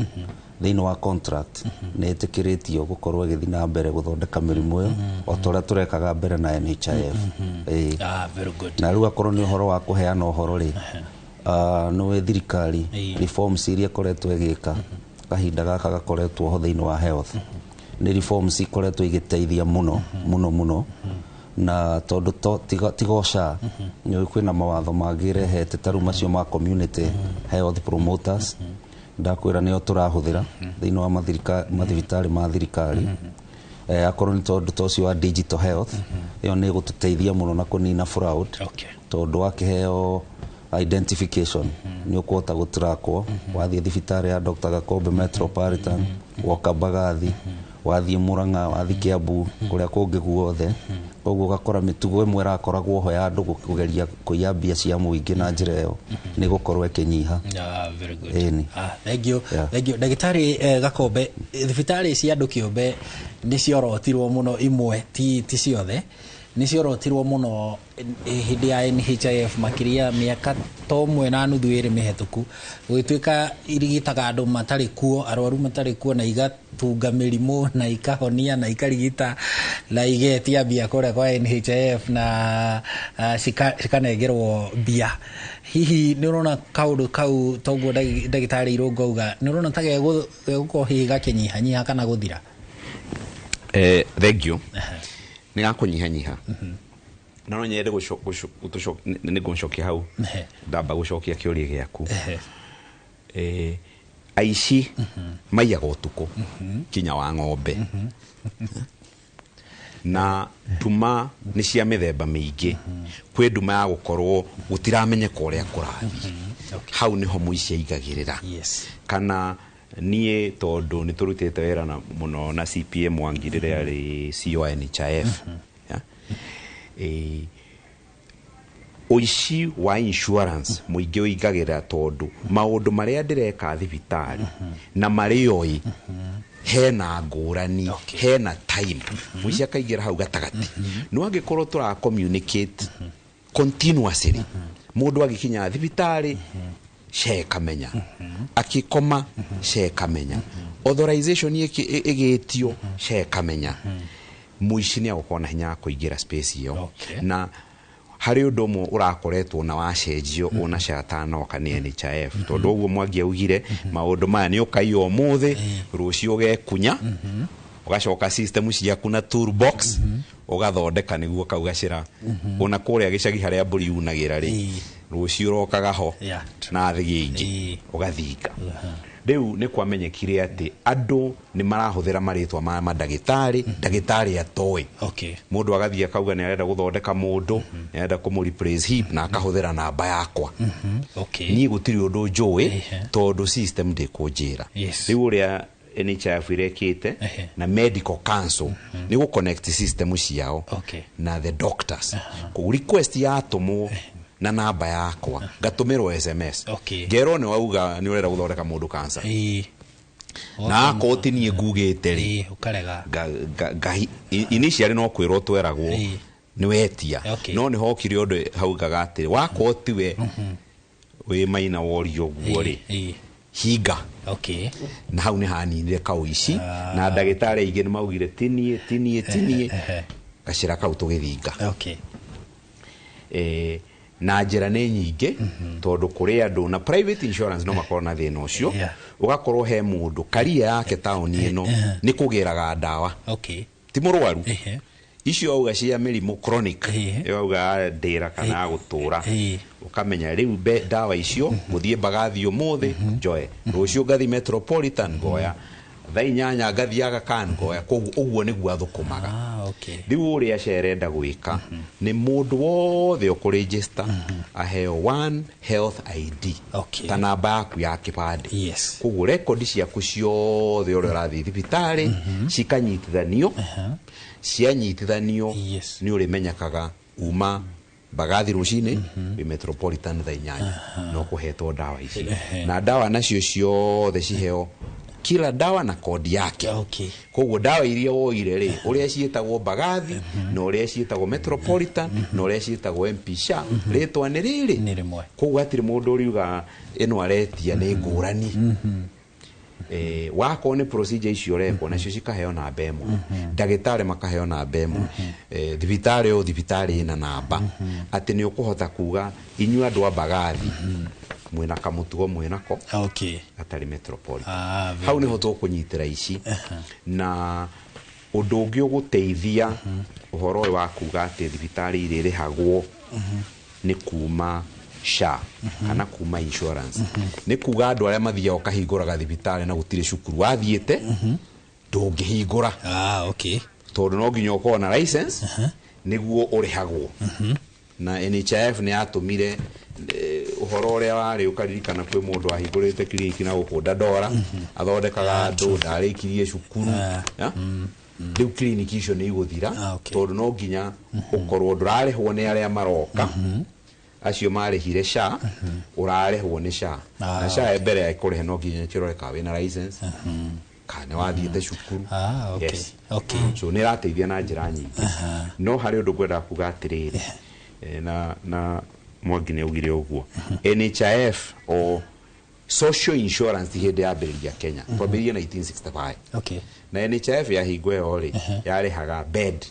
thĩinĩ wa contract, nĩ ĩtĩkĩrĩtio gũkorwo ĩgĩthiĩ na mbere gũthondeka mĩrimũ ĩyo o ta ũrĩa tũrekaga mbere na NHIF. Ĩĩ. Ah, very good. Na rĩu akorwo nĩ ũhoro wa kũheana ũhoro rĩ, nĩwe thirikari reforms iria ĩkoretwo ĩgĩka kahinda gaka gakoretwo ho thĩinĩ wa health nĩ reforms ikoretwo igĩteithia mũno mũno mũno, na tondũ tiga SHA, nĩ kwĩna mawatho mangĩ rehete ta rĩu macio ma community health promoters ndakwĩra nĩo tũrahũthĩra thĩinĩ wa mathibitarĩ ma thirikari. Akorwo nĩ tondũ ta ũcio wa digital health, ĩyo nĩ ĩgũtũteithia mũno na kũnina fraud, tondũ wakĩheo identification nĩ ũkũhota gũtrakwo wathiĩ thibitarĩ ya Dr. Gakombe Metropolitan, woka Mbagathi, wathiĩ Murang'a, wathiĩ Kiambu, kũrĩa kũngĩ guothe. Koguo ũgakora mĩtugo ĩmwe ĩrakoragwo ho ya andũ kũgeria kũiya mbia cia mũingĩ na njĩra ĩyo nĩ gũkorwo ĩkĩnyiha. Ah, very good. Ĩni. Ah, thank you. Yeah. Thank you. Ndagĩtarĩ Gakombe, thibitarĩ cia andũ kĩũmbe nĩ ciorotirwo mũno, imwe, ti ciothe, nĩ ciorotirwo mũno hĩndĩ ya NHIF, makĩria mĩaka ta 1.5, 2 mĩhetũku, gũgĩtuĩka irigitaga andũ matarĩ kuo, arwaru matarĩ kuo, na igatunga mĩrimũ na ikahonia na ikarigita na igetia mbia kũrĩa kwa NHIF na cikanengerwo mbia. Hihi nĩ ũrona kaũndũ kau toguo ndagĩtarĩ Irũngũ auga, nĩ ũrona ta gegũkorwo hihi gakĩnyihanyiha kana gũthira? Thank you. Nĩ gakũnyihanyiha, na no nyende nĩ ngũcokia hau. Ndamba gũcokia kĩũria gĩaku. Aici maiyaga ũtukũ kinya wa ng'ombe, na nduma nĩ cia mĩthemba mĩingĩ. Kwĩ nduma ya gũkorwo gũtiramenyeka ũrĩa kũrathiĩ, hau nĩho mũici aigagĩrĩra. Kana niĩ tondũ nĩ tũrutĩte wĩra na mũno na CPA Mwangi rĩrĩa arĩ CEO wa NHIF. Yeah. Ũici wa insurance mũingĩ ũingagĩrĩra tondũ maũndũ marĩa ndĩreka thibitarĩ na marĩoĩ hena ngũrani, hena time mũici akaingĩra hau gatagatĩ. No angĩkorwo tũra communicate continuously, mũndũ agĩkinya thibitarĩ cekamenya, akĩkoma cekamenya, authorization ĩgĩtio cekamenya, mũici nĩ agũkorwo na hinya wa kũingĩra space ĩyo. Na Harĩ ũndũ ũmwe ũrakoretwo na wacenjio ona SHA tanoka nĩ NHIF, tondũ ũguo Mwangi augire maũndũ maya nĩ ũkaiya ũmũthĩ, rũciũ ũgekunya, ũgacoka system ciaku na toolbox ũgathondeka nĩguo kau gacĩra ona kũrĩa gĩcagi harĩa mbũri yunagĩra rĩ, rũciũ ũrokaga ho na thĩgĩngĩ ũgathinga. Rĩu nĩ kwamenyekire atĩ andũ nĩ marahũthĩra marĩtwa ma mandagĩtarĩ, ndagĩtarĩ atoĩ. Mũndũ agathiĩ akauga nĩ arenda gũthondeka mũndũ, nĩ arenda kũmũ replace hip, na akahũthĩra namba yakwa. Niĩ gũtirĩ ũndũ njũĩ tondũ system ndĩkũnjĩra. Rĩu ũrĩa NHIF irekĩte na Medical Council nĩ gũ connect system ciao na the doctors. Kũu request yatũmwo na namba yakwa, ngatũmĩrwo SMS, ngerwo nĩ wauga nĩ ũrenda gũthondeka mũndũ cancer, na akorwo ti niĩ ngugĩte rĩ, ũkarega. Initially no kwĩrwo tweragwo nĩ wetia, no nĩ hokire ũndũ haugaga atĩrĩ, wakorwo tiwe wĩ Maina worio ũguo rĩ, hinga. Na hau nĩ haninire kauici, na ndagĩtarĩ aingĩ nĩ maugire tinie tinie tinie, gacĩra kau tũgĩthinga. Na njĩra nĩ nyingĩ, tondũ kũrĩ andũ na private insurance no makorwo na thĩna ũcio. Ũgakorwo he mũndũ karia yake taũni ĩno nĩ kũgĩraga ndawa, ti mũrwaru, icio auga cia mĩrimũ chronic, ĩyo auga ndĩra kana ya gũtũra, ũkamenya rĩu ndawa icio gũthiĩ Mbagathi ũmũthĩ njoe, rũciũ ngathi Metropolitan ngoya, thaa 8 ngathi Aga Khan ngoya. Koguo ũguo nĩguo athũkũmaga. Rĩu ũrĩa SHA ĩrenda gwĩka nĩ mũndũ wothe ũkũregister aheo one health ID, ta namba yaku ya kĩbandĩ. Koguo rekondi ciaku ciothe ũrĩa ũrathiĩ thibitarĩ cikanyitithanio, cianyitithanio nĩ ũrĩmenyekaga uma Mbagathi rũcinĩ wĩ Metropolitan thaa 8 no kũhetwo ndawa icio, na ndawa nacio ciothe ciheo kila dawa na kodi yake. Koguo ndawa iria woire rĩ, ũrĩa ciĩtagwo Mbagathi na ũrĩa ciĩtagwo Metropolitan na ũrĩa ciĩtagwo MP SHA, rĩtwa nĩ rĩrĩ. Nĩ rĩmwe. Koguo hatirĩ mũndũ ũriuga ĩno aretia nĩ ngũrani. Wakorwo nĩ procedure icio ũrekwo nacio cikaheo namba ĩmwe, ndagĩtarĩ makaheo namba ĩmwe, thibitarĩ o thibitarĩ ĩna namba, atĩ nĩ ũkũhota kuga inyuĩ andũ a Mbagathi mwĩna kamũtugo mwĩnako gatarĩ Metropolitan. Very Hau nĩho tũkũnyitĩra ici. Na ũndũ ũngĩ ũgũteithia ũhoro ũyũ wa kuga atĩ thibitarĩ irĩrĩhagwo nĩ kuma SHA kana kuma insurance, nĩ kuga andũ arĩa mathiaga ũkahingũraga thibitarĩ na gũtirĩ cukuru wathiĩte, ndũngĩhingũra. Tondũ no nginya ũkorwo na license nĩguo ũrĩhagwo. Na NHIF nĩ yatũmire ũhoro ũrĩa warĩ ũkaririkana kwĩ mũndũ wahingũrĩte kiriniki na gũkũ Dandora, athondekaga andũ, ndarĩkirie cukuru. Ya? Rĩu kiriniki icio nĩ igũthira, tondũ no nginya ũkorwo ndũrarĩhwo nĩ arĩa maroka acio marĩhire SHA, ũrarĩhwo nĩ SHA. Na SHA mbere ya ĩkũrĩhe no nginya kĩrore kana wĩna license, kana nĩ wathiĩte cukuru. Yes. So nĩ ĩrateithia na njĩra nyingĩ. No harĩ ũndũ ngwendaga kuga atĩrĩrĩ, na Mwangi nĩ augire ũguo, NHIF o social insurance hĩndĩ yambĩrĩria Kenya, twambĩrĩirie 1965. Na NHIF yahingwo ĩyo rĩ, yarĩhaga bed,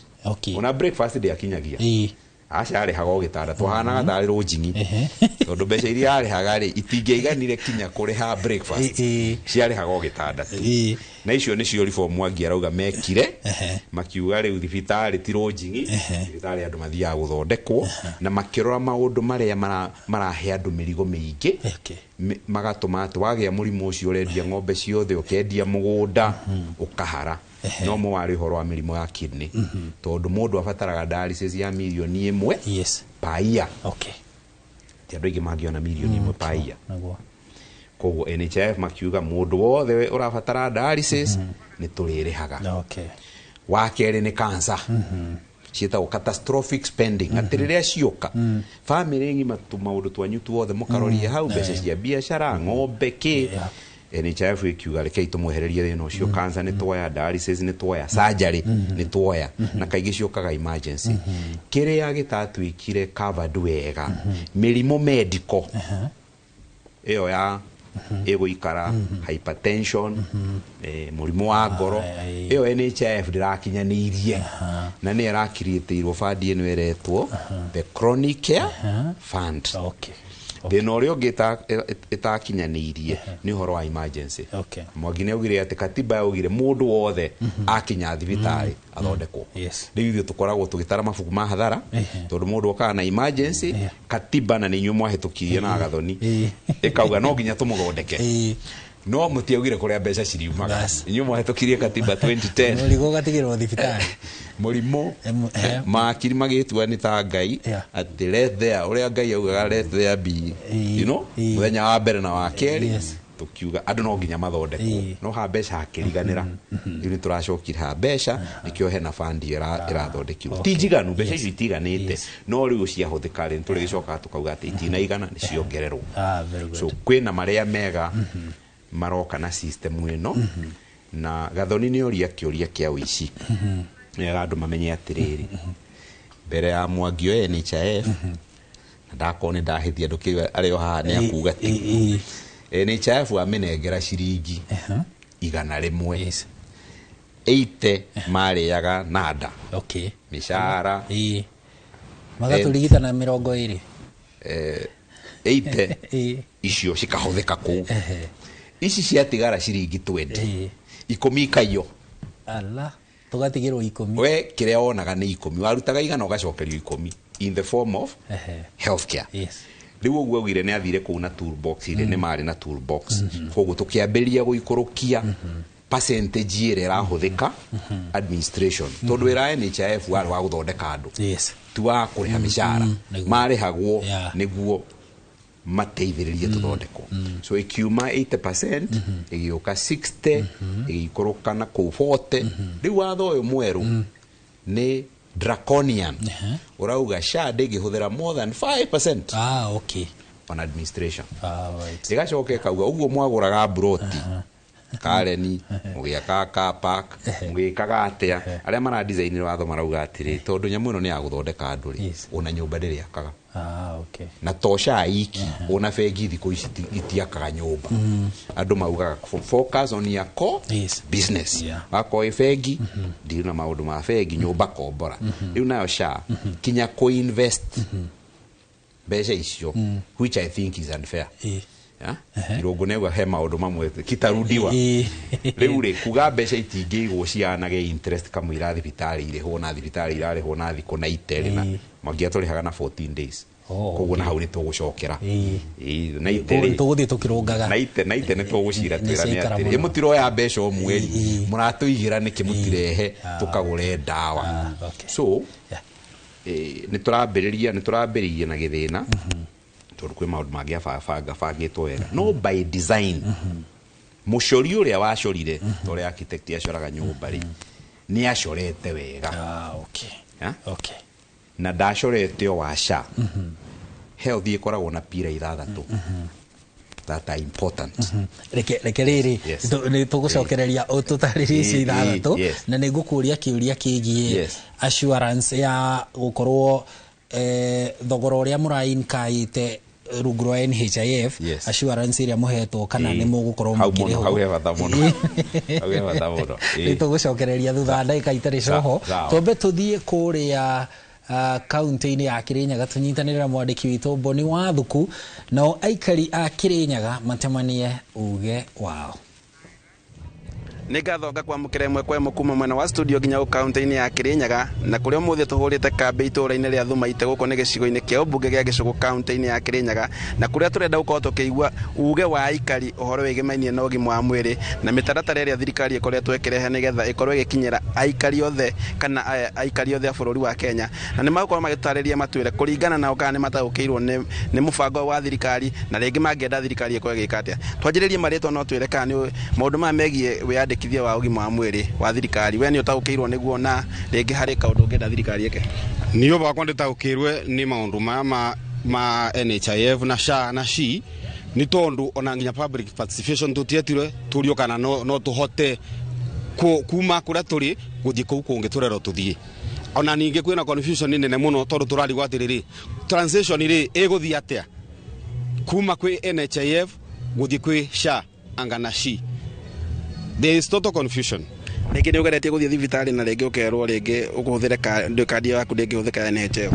ona breakfast ndĩakinyagia. Aca, yarĩhaga o gĩtanda, twahanaga tarĩ rũnjing'i, tondũ mbeca iria yarĩhaga rĩ itingĩaiganire kinya kũrĩha breakfast, ciarĩhaga o gĩtanda tu. Na icio nĩcio reform Mwangi arauga mekire, makiuga rĩu thibitarĩ ti rũnjing'i, thibitarĩ andũ mathiaga gũthondekwo, na makĩrora maũndũ marĩa marahe andũ mĩrigo mĩingĩ, magatũma atĩ wagĩa mũrimũ ũcio ũrendia ng'ombe ciothe, ũkendia mũgũnda, ũkahara. No mo warĩ ũhoro wa mĩrimũ ya kidney, tondũ mũndũ abataraga dialysis ya 1 million per year. Ti andũ aingĩ mangĩona 1 million per year. Koguo NHIF makiuga mũndũ wothe ũrabatara dialysis nĩ tũrĩrĩhaga. Wa kerĩ nĩ cancer, ciĩtagwo catastrophic spending, atĩ rĩrĩa cioka bamĩrĩ ng'ima tũmaũndũ twanyu tuothe mũkaroria hau, mbeca cia biacara, ng'ombe, kĩ. NHIF ĩkiuga rekei tũmwehererie thĩna ũcio. Cancer nĩ tuoya, dialysis nĩ tuoya, surgery nĩ tuoya, na kaingĩ ciũkaga emergency. Kĩrĩa gĩtatuĩkire covered wega, mĩrimũ medical ĩyo ya Ĩgũikara hypertension, mũrimũ wa ngoro, ĩyo NHIF ndĩrakinyanĩirie na nĩ ĩrakiriĩtĩirwo fund ĩno ĩretwo the Chronic Care Fund. Thĩna ũrĩa ũngĩ ĩtakinyanĩirie nĩ ũhoro wa emergency. Mwangi nĩ augire atĩ katiba yaugire mũndũ wothe akinya thibitarĩ athondekwo. Rĩu ithuĩ tũkoragwo tũgĩtara mabuku ma hathara tondũ mũndũ okaga na emergency, katiba na nĩ inyuĩ mwahĩtũkirie na Gathoni ĩkauga no nginya tũmũthondeke, no mũtiaugire kũrĩa mbeca ciriumaga. Inyuĩ mwahĩtũkirie katiba 2010. Mũrigo ũgatigĩrwo thibitarĩ. Mũrimũ makiri magĩtua nĩ ta Ngai atĩ let there, ũrĩa Ngai augaga, let there be, mũthenya wa mbere na wa kerĩ tukiuga andũ no nginya mathondekwo, no ha mbeca hakĩriganĩra. Rĩu nĩ tũracokire ha mbeca, nĩkĩo hena fund ĩyo ĩrathondekirwo. Ti njiganu, mbeca icio itiganĩte, no rĩu ciahũthĩka rĩ, nĩtũrĩgĩcokaga tũkauga atĩ itinaigana, nĩ ciongererwo. Ah, very good. So kwĩna marĩa mega maroka na system ĩno. Na Gathoni nĩ oria kĩũria kĩa ũici, nĩwega andũ mamenye atĩrĩrĩ, mbere ya Mwangi oe NHIF, na ndakorwo nĩ ndahĩtia ndũkĩrĩ arĩ o haha nĩ akuga ti NHIF amĩnengera ciringi 100, 80 marĩaga nanda mĩcara. Magatũrigita na 20. 80 icio cikahũthĩka kũu, ici ciatigara ciringi 20, 10 ikaiyo. Ala, tũgatigĩrwo 10. We kĩrĩa wonaga nĩ 10, warutaga 100 ũgacokerio 10 in the form of healthcare. Rĩu ũguo augire nĩ athire kũu na toolbox ĩrĩa nĩ marĩ na toolbox, koguo tũkĩambĩrĩria gũikũrũkia percentage ĩrĩa ĩrahũthĩka administration, tondũ wĩra wa NHIF warĩ wa gũthondeka andũ, ti wa kũrĩha mĩcara. Marĩhagwo nĩguo mateithĩrĩrie tũthondekwo. So ĩkiuma 80% ĩgĩũka 60, ĩgĩikũrũka na kũu 40. Rĩu watho ũyũ mwerũ nĩ draconian, ũrauga SHA ndĩngĩhũthĩra more than 5% on administration. Ĩgacoka ĩkauga ũguo mwagũraga mburoti Kareni, mũgĩakaga car park, mũgĩkaga atĩa, arĩa mara design watho marauga atĩrĩ, tondũ nyamũ ĩno nĩ ya gũthondeka andũ rĩ, ona nyũmba ndĩrĩakaga. Na to SHA iki, ona bengi thikũ ici itiakaga nyũmba. Andũ maugaga focus on your core business. Wakorwo ĩ bengi, ndirĩ na maũndũ ma bengi, nyũmba kombora. Rĩu nayo SHA kinya kũ-invest mbeca icio, which I think is unfair. Yeah? Irũngũ nĩauga he maũndũ mamwe kitarudiwa. Rĩu rĩ, kuga mbeca itingĩigwo cianage interest kamũira thibitarĩ irĩhwo, na thibitarĩ irarĩhwo na thikũ na iterĩ na Mwangi atũrĩhaga na 14 days. Koguo na hau nĩ tũgũcokera. Ĩĩ, na ite rĩ, Tũgũthiĩ tũkĩrũngaga. Na ite nĩ tũgũcira Nĩ twĩrane ciaikara atĩrĩ, mũno. ĩ mũtiroya mbeca o mweri, mũratũigĩra nĩkĩ mũtirehe tũkagũre ndawa? So nĩ tũrambĩrĩria na gĩthĩna tondũ kwĩ maũndũ mangĩ abangĩtwo wega, no by design mũcori ũrĩa wacorire, ta ũrĩa architect acoraga nyũmba rĩ, nĩ acorete wega. Na ndacorete o wa SHA. Health ĩkoragwo na pira ithathatũ that are important. Reke rĩrĩ, nĩ tũgũcokereria ũtũtarĩrie icio ithathatũ, na nĩ ngũkũria kĩũria kĩgiĩ assurance ya gũkorwo thogora ũrĩa mũrainkaĩte rungu rwa NHIF, assurance ĩrĩa mũhetwo kana nĩ mũgũkorwo Hau mũno, mũkĩrĩhwo. hau he bata mũno. Hau he bata mũno. Nĩ tũgũcokereria thutha wa ndagĩka itarĩ coho. Twambe tũthiĩ kũrĩa kaunti-inĩ ya Kirinyaga, tũnyitanĩre na mwandĩki witũ Boni Wathuku, nao aikari a Kirinyaga matemanie uge wao. Nĩ ngatho ngakwamũkĩra ĩmwe kwa ĩmwe kuma mwena wa studio nginya gũkũ kaunti-inĩ ya Kirinyaga, na kũrĩa ũmũthĩ tũhũrĩte kambĩ itũũra-inĩ rĩa Thumaite. Gũkũ nĩ gĩcigo-inĩ kĩa ũmbunge gĩa Gĩcũgũ, kaunti-inĩ ya Kirinyaga, na kũrĩa tũrenda gũkorwo tũkĩigua uge wa aikari ũhoro wĩgĩmainie na ũgima wa mwĩrĩ na mĩtaratara ĩrĩa thirikari ĩkoretwo ĩkĩrehe nĩgetha ĩkorwo ĩgĩkinyĩra aikari othe kana aikari othe a bũrũri wa Kenya. Na nĩ magũkorwo magĩtũtarĩria matwĩre kũringana nao kana nĩ mataũkĩirwo nĩ mũbango wa thirikari, na rĩngĩ mangĩenda thirikari ĩkorwo ĩgĩka atĩa. Twanjĩrĩrie marĩtwa, no twĩre kana nĩ maũndũ maya megiĩ wĩyandĩkithia wa ũgima wa mwĩrĩ wa thirikari we nĩ ũtaũkĩirwo nĩguo, na rĩngĩ harĩ kaũndũ ũngĩenda thirikari ĩke? Niå bakwa ndĩtaũkĩrwe nĩ maũndũ maya ma NHIF na SHA na SHI, nĩ tondũ ona nginya public participation tũtietirwe tũrio kana no tũhote kuma kũrĩa tũrĩ gũthiĩ kũu kũngĩ tũrerwo tũthiĩ. Ona ningĩ kwĩna confusion nene mũno tondũ tũrarigwo atĩrĩrĩ, transition rĩ ĩgũthiĩ atĩa kuma kwĩ NHIF Guthie kwi SHA anga na SHI. There is total confusion. Rĩngĩ nĩ ũgeretie gũthiĩ thibitarĩ na rĩngĩ ũkerwo rĩngĩ ũkũhũthĩre kandi yaku ndĩngĩhũthĩka NHIF.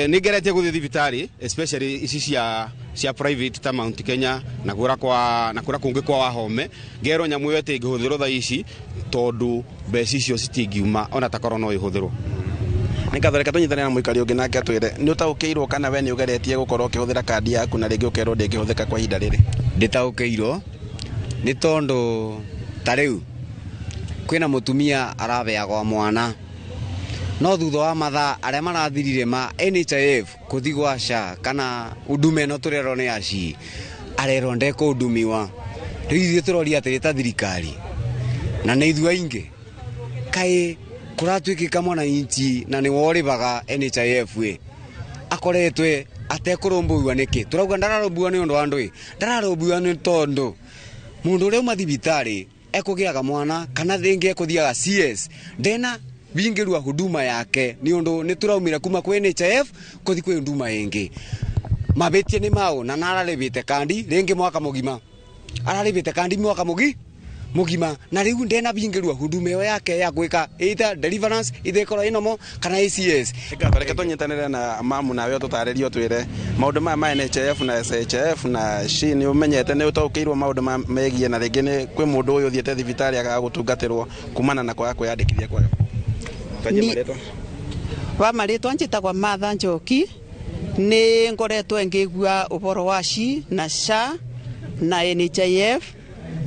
Nĩ ngeretie gũthiĩ thibitarĩ, especially ici cia private ta Mount Kenya na kũrĩa kwa na kũrĩa kũngĩ kwa Wahome, ngerwo nyamũ ĩyo ĩtingĩhũthĩrwo thaa ici tondũ mbeca icio citingiuma ona takorwo no ihũthĩrwo. Nĩ ngatho, reke tũnyitanĩre na mũikari ũngĩ nake atwĩre nĩ ũtaũkĩirwo kana we nĩ ũgeretie gũkorwo ũkĩhũthĩra kandi yaku na rĩngĩ ũkerwo ndĩngĩhũthĩka kwa ihinda rĩrĩ. Ndĩtaũkĩirwo nĩ tondũ ta rĩu kwĩna mũtumia arabeagwa mwana no thutha wa mathaa arĩa marathirire ma NHIF kũthi gwa SHA kana huduma ĩno tũrerwo nĩ ya SHI arerwo ndekũhudumiwa. Rĩu ithuĩ tũroria atĩrĩ ta thirikari na nĩ ithuĩ aingĩ kaĩ kũratuĩkĩka mwananchi na nĩwe ũrĩbaga NHIF ĩ akoretwe atekũrũmbũiwa nĩkĩ? Tũrauga ndararũmbũiwa nĩ ũndũ wa ndũĩ, ndararũmbũiwa nĩ tondũ mũndũ ũrĩa uma thibitarĩ ekũgĩaga mwana kana thĩngĩ ekũthiaga CS ndena bingĩrwa huduma yake nĩ ũndũ nĩ tũraumire kuma kwĩ NHIF kũthi kwĩ huduma ĩngĩ. Mabĩtie nĩ mao na nararĩbĩte kandi rĩngĩ mwaka mũgima, ararĩbĩte kandi mwaka mũgima na rĩu ndena bingĩrwa huduma ĩyo yake ya gwĩka either deliverance either ĩkorwo ĩnomo kana ACS. Reke tũnyitanĩre na mamu nawe ũtũtarĩrie ũtwĩre maũndũ maya ma NHIF na SHIF na SHI nĩ ũmenyete nĩ ũtaũkĩirwo maũndũ megiĩ na rĩngĩ nĩ kwĩ mũndũ ũyũ ũthiĩte thibitarĩ akaga gũtungatĩrwo kumana na kwaga kwĩyandĩkithia kwayo. Wa marĩtwa njĩtagwo Martha Njoki, nĩ ngoretwo ngĩigua ũhoro wa SHI na SHA na NHIF.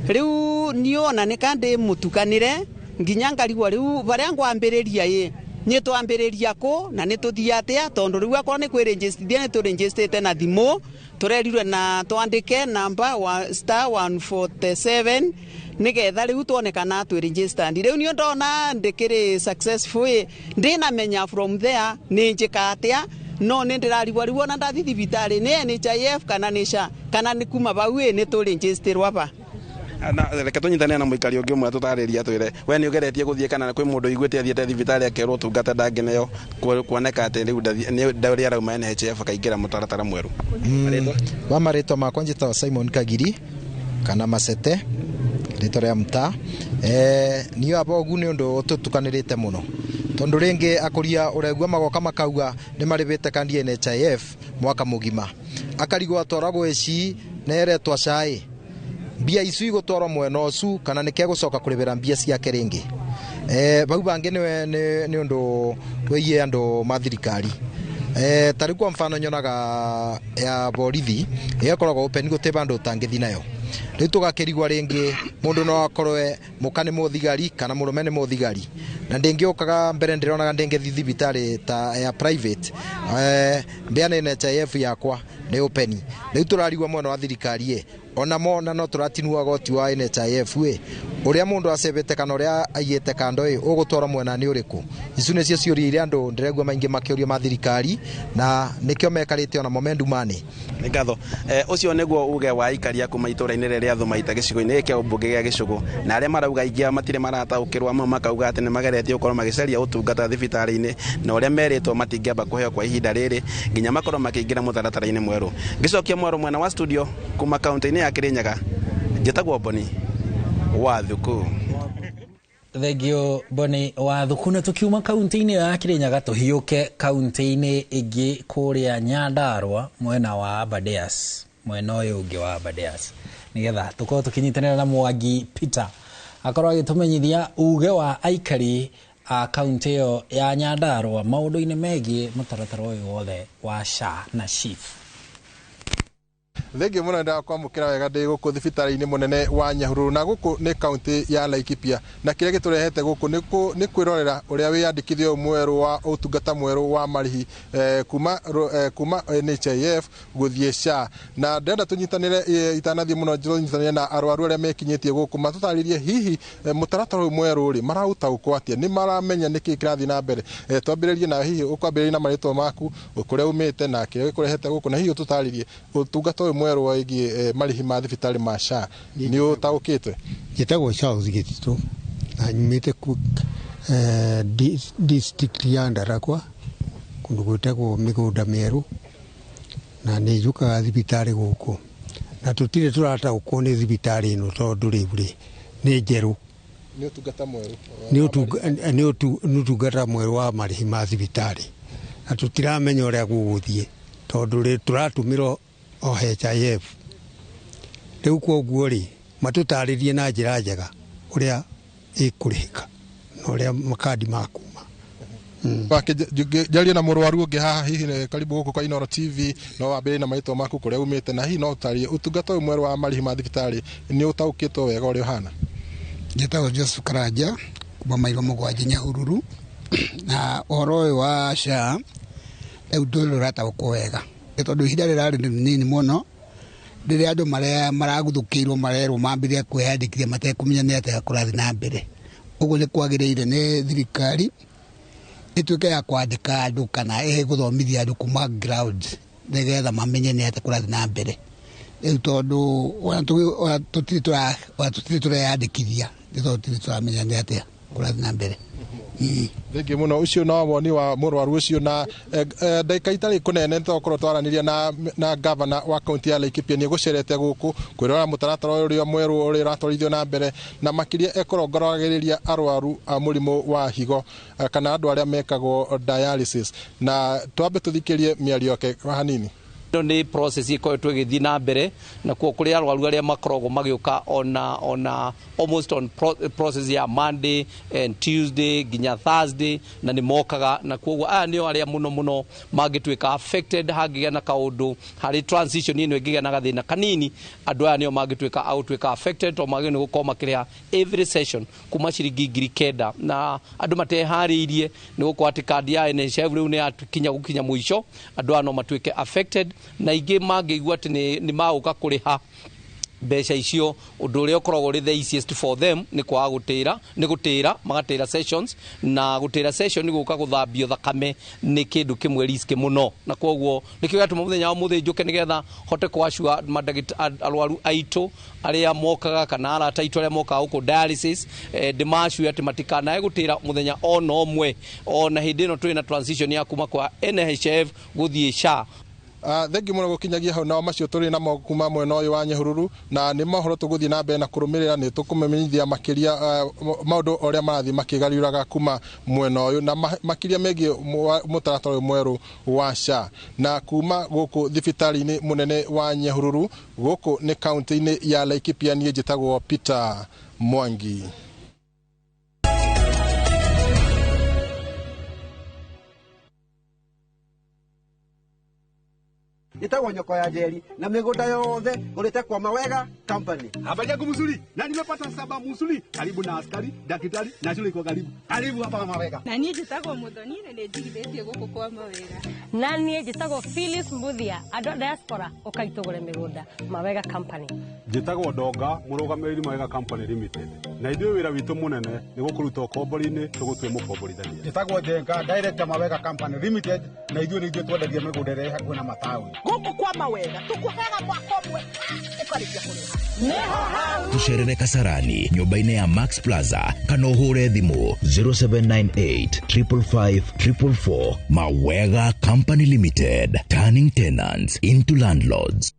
Rĩu niĩ ona nĩ ka ndĩ mũtukanĩre nginya ngarigwo rĩu barĩa ngwambĩrĩria ĩ nĩ twambĩrĩria kũ na nĩ tũthiĩ atĩa tondũ rĩu akorwo nĩ kwĩrĩnjĩstithia nĩ tũrĩnjĩstĩte na thimũ tũrerirwe na twandĩke namba wa star 147 nĩgetha rĩu tuone kana twĩrĩnjĩstandi. Rĩu niĩ ndona ndĩkĩrĩ successful ĩ ndĩnamenya from there nĩ njĩka atĩa no nĩ ndĩrarigwo rĩu ona ndathi thibitarĩ nĩ NHIF kana nĩ SHA kana nĩ kuma bau ĩ nĩ tũrĩnjĩstĩrwo ba. Na reke tũnyitanĩre na mũikari ũngĩ ũmwe atũtarĩrie atwĩre we nĩ ũgeretie gũthiĩ kana kwĩ mũndũ ũiguĩte athiĩte thibitarĩ akerwo ũtungata ndangĩneo kuoneka atĩ rĩu ũrĩa arauma NHIF akaingĩra mũtaratara mwerũ. Wa marĩtwa makwa njĩtagwo Simon Kagiri kana Macete rĩtwa rĩa mtaa. Niĩ aba ũguo nĩ ũndũ ũtũtukanĩrĩte mũno tondũ rĩngĩ akũria ũregua magoka makauga nĩ marĩbĩte kandi NHIF mwaka mũgima akarigwo atwaragwo SHI na eretwa SHA mbia icu igũtwarwo mwena ũcu kana nĩ kegũcoka kũrĩbĩra mbia ciake rĩngĩ. Bau bangĩ nĩ ũndũ wĩgiĩ andũ ma thirikari. Ta rĩu kwa mfano nyonaga ya borithi ĩgakoragwo open gũtĩ bandũ ũtangĩthi nayo. Rĩu tũgakĩrigwo rĩngĩ mũndũ no akorwe mũka nĩ mũthigari kana mũrũme nĩ mũthigari na ndĩngĩũkaga mbere ndĩronaga ndĩngĩthi thibitarĩ ta ya private mbĩa nĩ NHIF yakwa nĩ open. Rĩu tũrarigwo mwena wa thirikari ĩ ona mona no tũratinua goti wa NHIF ĩ ũrĩa mũndũ acebete kana ũrĩa aigĩte kando ĩ ũgũtwara mwena nĩ ũrĩkũ. Icu nĩcio ciũria iria andũ ndĩregua maingĩ makĩũria ma thirikari na nĩkĩo mekarĩte ona mo me nduma-inĩ. Nĩ ngatho. Ũcio nĩguo uge wa aikaria kuma itũra-inĩ rĩrĩa rĩa Thumaita gĩcigo-inĩ gĩkĩ kĩa ũmbunge gĩa Gĩcũgũ na arĩa marauga aingĩ ao matirĩ marataũkĩrwo, amwe makauga atĩ nĩ mageretie gũkorwo magĩcaria ũtungata thibitarĩ-inĩ na ũrĩa merĩtwo matingĩamba kũheo kwa ihinda rĩrĩ nginya makorwo makĩingĩra mũtaratara-inĩ mwerũ. Ngĩcokia mwerũ mwena wa studio kuma kaunti-inĩ ya Kirinyaga, njĩtagwo Boni wa Thuku. Thengio Boni wa Thuku. Na tukiuma kaunti-inĩ ya Kirinyaga tũhiũke kaunti-inĩ ĩngĩ kũrĩa Nyandarua mwena wa Aberdares, mwena ũyũ ũngĩ wa Aberdares, nĩgetha tũkorwo tũkĩnyitanĩra na Mwangi Peter akorwo agĩtũmenyithia uge wa aikari a kaunti ĩyo ya Nyandarua maũndũ-inĩ megiĩ mũtaratara ũyũ wothe wa SHA na SHIF. Thengiũ mũno ndakwamũkĩra wega ndĩ gũkũ thibitarĩ-inĩ mũnene wa Nyahururu na gũkũ nĩ kaunti ya Laikipia na kĩrĩa gĩtũrehete gũkũ nĩ kwĩrorera ũrĩa wĩyandĩkithia ũyũ mwerũ wa ũtungata mwerũ wa marĩhi kuma NHIF gũthiĩ SHA na ndĩrenda tũnyitanĩre itanathiĩ mũno tũnyitanĩre na arwaru arĩa mekinyĩtie gũkũ matũtarĩrie hihi mũtaratara ũyũ mwerũ rĩ maraũtaũkwo atĩa, nĩ maramenya nĩkĩĩ kĩrathiĩ na mbere. Twambĩrĩrie na hihi ũkwambĩrĩria na marĩtwa maku, kũrĩa umĩte na kĩrĩa gĩkũrehete gũkũ na hihi ũtũtarĩrie ũtungata ũyũ mwerũ wĩgiĩ marĩhi ma thibitarĩ ma SHA nĩ ũtaũkĩtwe. Njĩtagwo Charles Gĩtitũ na nyumĩte district ya Ndarakwa kũndũ gwĩtagwo Mĩgũnda Mĩerũ na nĩ njũkaga thibitarĩ gũkũ Na tũtirĩ tũrataũkwo nĩ thibitarĩ ĩno tondũ rĩu rĩ nĩ njerũ. Nĩ ũtungata mwerũ. Nĩ ũtungata mwerũ wa marĩhi ma thibitarĩ. Na tũtiramenya ũrĩa gũgũthiĩ tondũ rĩ tũratũmĩra o HIF. Rĩu kwoguo rĩ matũtarĩrie na njĩra njega ũrĩa ĩkũrĩhĩka na ũrĩa makandi makuma. Njarie na mũrwaru ũngĩ haha hihi karibu gũkũ kwa Inooro TV, no wambĩrĩrie na marĩtwa maku kũrĩa umĩte na hihi no ũtarĩrie ũtungata ũyũ mwerũ wa marĩhi ma thibitarĩ nĩ ũtaũkĩtwo wega ũrĩa ũhana. Njĩtagwo Joseph Karanja kuma mairo 7 Nyahururu, na ũhoro ũyũ wa SHA rĩu ndũrĩ ũrataũkwo wega tondũ ihinda rĩrarĩ rĩnini mũno rĩrĩa andũ maraguthũkĩirwo marerwo mambĩrĩrie kwĩyandĩkithia matekũmenya nĩ atĩa kũrathiĩ na mbere. Ũguo nĩ kwagĩrĩire nĩ thirikari ĩtuĩke ya kwandĩka andũ kana ĩgũthomithia andũ kuma ground nĩgetha mamenye nĩ atĩa kũrathiĩ na mbere. Rĩu tondũ ona tũtirĩ tũreyandĩkithia nĩ tondũ tũtirĩ tũramenya nĩ atĩa kũrathiĩ na mbere. Thengiũ mũno. Ũcio no woni wa mũrwaru ũcio. Na ndagĩka itarĩ kũnene nĩtũgũkorwo twaranĩria na gavana wa kaunti ya Laikipia nĩ egũcerete gũkũ kwĩrora mũtaratara ũrĩa mwerũ ũrĩa ũratwarithio na mbere na makĩria ekũrongoragĩrĩria arwaru a mũrimũ wa higo kana andũ arĩa mekagwo dialysis. Na twambe tũthikĩrie mĩario yake hanini. Ĩno nĩ process ĩkoretwo ĩgĩthiĩ na mbere na kuo kũrĩ arwaru arĩa makoragwo magĩũka ona almost on process ya Monday and Tuesday nginya Thursday, na nĩ mokaga, na koguo aya nĩo arĩa mũno mũno mangĩtuĩka affected hangĩgĩa na kaũndũ harĩ transition ĩno ĩngĩgĩa na gathĩna kanini, andũ aya nĩo mangĩtuĩka a gũtuĩka affected tondũ magĩrĩirwo nĩ gũkorwo makĩrĩha every session kuma ciringi 9,000 na andũ mateharĩirie nĩ gũkorwo atĩ kandi ya NHIF rĩu nĩ yakinya gũkinya mũico, andũ aya no matuĩke affected na ingĩ mangĩigua atĩ nĩ magũka kũrĩha mbeca icio, ũndũ ũrĩa ũkoragwo ũrĩ the easiest for them nĩ kwaga gũtĩra, nĩ gũtĩra magatĩra sessions, na gũtĩra session nĩ gũka gũthambio thakame nĩ kĩndũ kĩmwe risk mũno, na koguo nĩkĩo gĩatũma mũthenya wa mũthĩ njũke nĩgetha hote kwacua arwaru aitũ arĩa mokaga kana arata aitũ arĩa mokaga gũkũ dialysis, ndĩmacue atĩ matikanae gũtĩra mũthenya ona ũmwe ona hĩndĩ ĩno twĩ na transition ya kuma kwa NHIF gũthiĩ SHA. Thengiũ mũno gũkinyagia hau. Nao macio tũrĩ namo kuma mwena ũyũ wa Nyahururu, na nĩ mohoro tũgũthiĩ na mbere na kũrũmĩrĩra, nĩ tũkũmenyithia makĩria maũndũ ũrĩa marathiĩ makĩgariũraga kuma mwena ũyũ na makĩria megiĩ mũtaratara ũyũ mwerũ wa SHA. Na kuma gũkũ thibitarĩ-inĩ mũnene wa Nyahururu gũkũ nĩ kaunti-inĩ ya Laikipia, niĩ njĩtagwo Peter Mwangi. Ĩtagwo nyoko ya Njeri na mĩgũnda yothe ngũrĩte kwa Mawega Company. Habari yangu mzuri na nimepata saba mzuri karibu na askari, daktari na shule iko karibu. Karibu hapa Mawega. Na niĩ njĩtagwo Muthoni na nĩ njigithĩtie gũkũ kwa Mawega. Na niĩ njĩtagwo Phyllis Mbuthia, andũ a diaspora ũkai tũgũre mĩgũnda Mawega Company. Njĩtagwo Ndonga, mũrũgamĩrĩri Mawega Company Limited. Na ithuĩ wĩra witũ mũnene nĩ gũkũruta ũkombori-inĩ tũgũtue mũkomborithania. Njĩtagwo Njenga, director Mawega Company Limited, na ithuĩ nĩ ithuĩ twendagia mĩgũnda ĩrĩa ĩ hakuhĩ na mataũni. Gũkũ kwa Mawega tũkũheaga mwaka ũmwe ũkarĩkia kũrĩha. Tũcerere Kasarani nyũmba-inĩ ya Max Plaza kana ũhũre thimũ 0798 555 444. Mawega Company Limited, turning tenants into landlords.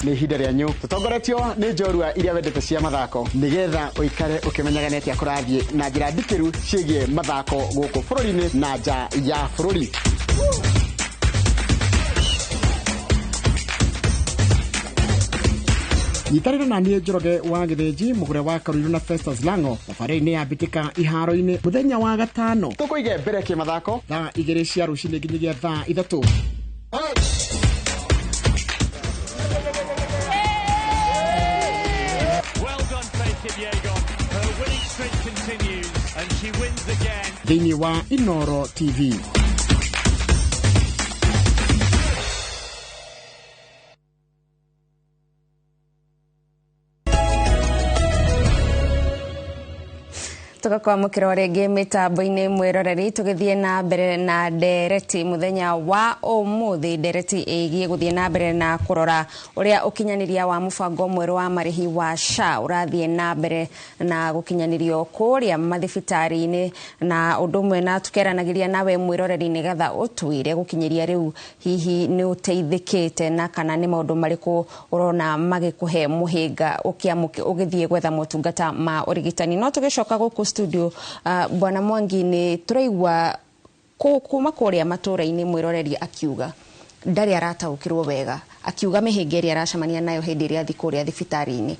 Nĩ ihinda rĩanyu tũtongoretio nĩ njorua iria wendete cia mathako nĩgetha ũikare ũkĩmenyaga nĩ atĩa kũrathiĩ na njĩra ndikĩru ciĩgiĩ mathako gũkũ bũrũri-inĩ na nja ya bũrũri. Nyitanĩra na niĩ Njoroge wa Gĩthĩnji, mũgũre wa Karuiru na Festus Lango thabarĩ-inĩ ya mbĩtĩka iharo-inĩ mũthenya wa gatano. Tũkũige mbere kĩmathako thaa 2 cia rũcinĩ nginyagia thaa 3. Thĩinĩ wa Inooro TV. Tugakwamũkĩra o rĩngĩ mĩtambo-inĩ mwĩroreri, tũgĩthiĩ na mbere na ndereti mũthenya wa ũmũthĩ, ndereti ĩgiĩ gũthiĩ na mbere na kũrora ũrĩa ũkinyanĩria wa mũbango mwerũ wa marĩhi wa SHA ũrathiĩ na mbere na gũkinyanĩrio kũrĩa mathibitarĩ-inĩ, na ũndũ ũmwe na tũkeranagĩria nawe mwĩroreri nĩgetha ũtwĩre gũkinyĩria rĩu hihi nĩ ũteithĩkĩte na kana nĩ maũndũ marĩkũ ũrona magĩkũhe mũhĩnga ũgĩthiĩ gwetha motungata ma ũrigitani. No tũgĩcoka gũkũ studio, Bwana Mwangi, nĩ tũraigua kuma kũrĩa matũra-inĩ mwĩroreri akiuga ndarĩ arataũkĩrwo wega, akiuga mĩhĩnga ĩrĩa aracemania nayo hĩndĩ ĩrĩa athiĩ kũrĩa thibitarĩ-inĩ.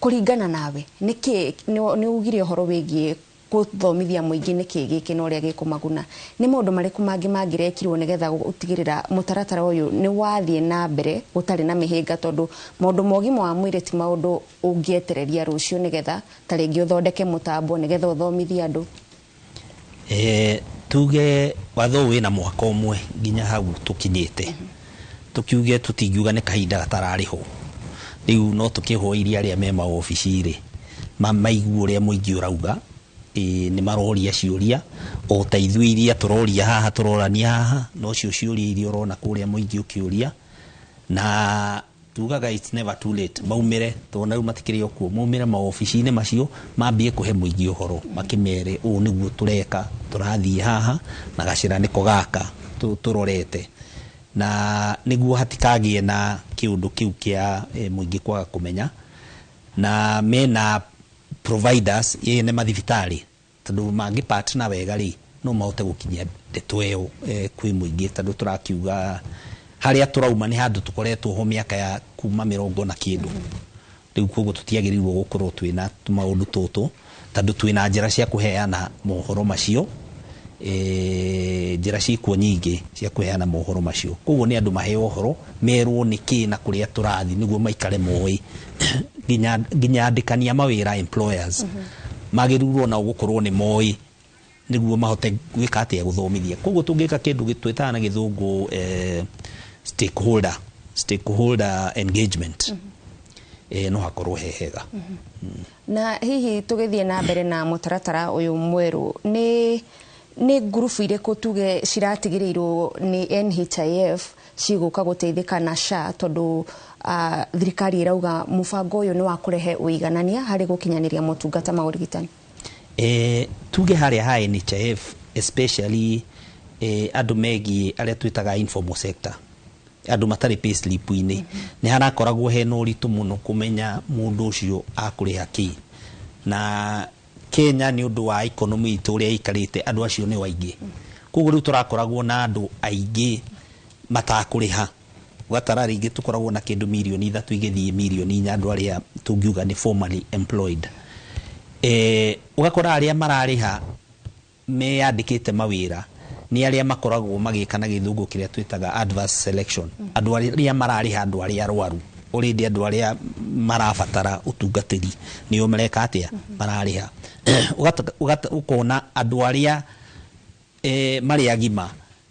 Kũringana nawe, nĩkĩ nĩ ugire ũhoro wĩgiĩ gũthomithia mũingĩ nĩkĩ gĩkĩ na ũrĩa gĩkũmaguna, nĩ maũndũ marĩkũ mangĩ mangĩrekirwo nĩgetha gũtigĩrĩra mũtaratara ũyũ nĩ wathiĩ na mbere gũtarĩ na mĩhĩnga, tondũ maũndũ ma ũgima wa mwĩrĩ ti maũndũ ũngĩetereria rũciũ nĩgetha ta rĩngĩ ũthondeke mũtambo nĩgetha ũthomithie andũ? Tuge watho wĩna mwaka ũmwe nginya hau tũkinyĩte, tũkiuge tũtingiuga nĩ kahinda gatararĩho. Rĩu no tũkĩhoirie arĩa me maobici rĩ maigue ũrĩa mũingĩ ũrauga. Nĩ maroria ciũria o ta ithuĩ iria tũroria haha, tũrorania haha, no cio ciũria iria ũrona kũrĩa mũingĩ ũkĩũria, na tugaga it's never too late, maumĩre, tondũ na rĩu matikĩrĩ o kuo, maumĩre maobici-inĩ macio mambie kũhe mũingĩ ũhoro, makĩmere ũũ nĩguo tũreka, tũrathiĩ haha na gacĩra nĩko gaka tũrorete, na nĩguo hatikagĩe na kĩũndũ kĩu kĩa mũingĩ kwaga kũmenya. Na mena providers ene mathibitarĩ, tondũ mangĩ partner wega rĩ, no mahote gũkinyia ndeto ĩyo kwĩ mũingĩ, tondũ tũrakiuga harĩa tũrauma nĩ handũ tũkoretwo ho mĩaka ya kuma 40 na kĩndũ. Rĩu koguo tũtiagĩrĩirwo gũkorwo twĩna tũmaũndũ tũtũ, tondũ twĩna njĩra cia kũheana mohoro macio, njĩra ciĩkuo nyingĩ cia kũheana mohoro macio. Koguo nĩ andũ maheo ũhoro, merwo nĩkĩ na kũrĩa tũrathiĩ, nĩguo maikare moĩ. Nginya andĩkani a mawĩra, employers, magĩrĩirwo nao gũkorwo nĩ moĩ nĩguo mahote gwĩka atĩa, gũthomithia. Koguo tũngĩka kĩndũ twĩtaga na gĩthũngũ stakeholder engagement, no hakorwo he hega. Na hihi tũgĩthiĩ na mbere na mũtaratara ũyũ mwerũ, nĩ ngurubu irĩkũ tuge ciratigĩrĩirwo nĩ NHIF cigũka gũteithĩka na SHA, tondũ thirikari ĩrauga mũbango ũyũ nĩ wa kũrehe ũiganania harĩ gũkinyanĩria motungata ma ũrigitani? Tuge harĩa ha NHIF especially, andũ megiĩ arĩa twĩtaga informal sector, andũ matarĩ pay slip-inĩ, nĩ harakoragwo hena ũritũ mũno kũmenya mũndũ ũcio akũrĩha kĩ. Na Kenya nĩ ũndũ wa economy itũ ũrĩa ĩikarĩte, andũ acio nĩ aingĩ, koguo rĩu tũrakoragwo na andũ aingĩ matakũrĩha. Ũgatara rĩngĩ tũkoragwo na kĩndũ 3 mirioni igĩthiĩ 4 mirioni, andũ arĩa tũngiuga nĩ formally employed. Ũgakora arĩa mararĩha meyandĩkĩte mawĩra nĩ arĩa makoragwo magĩka na gĩthũngũ kĩrĩa twĩtaga adverse selection, andũ arĩa mararĩha andũ arĩa arwaru already, andũ arĩa marabatara ũtungatĩri nĩo mareka atĩa, mararĩha. Ũkona andũ arĩa marĩ agima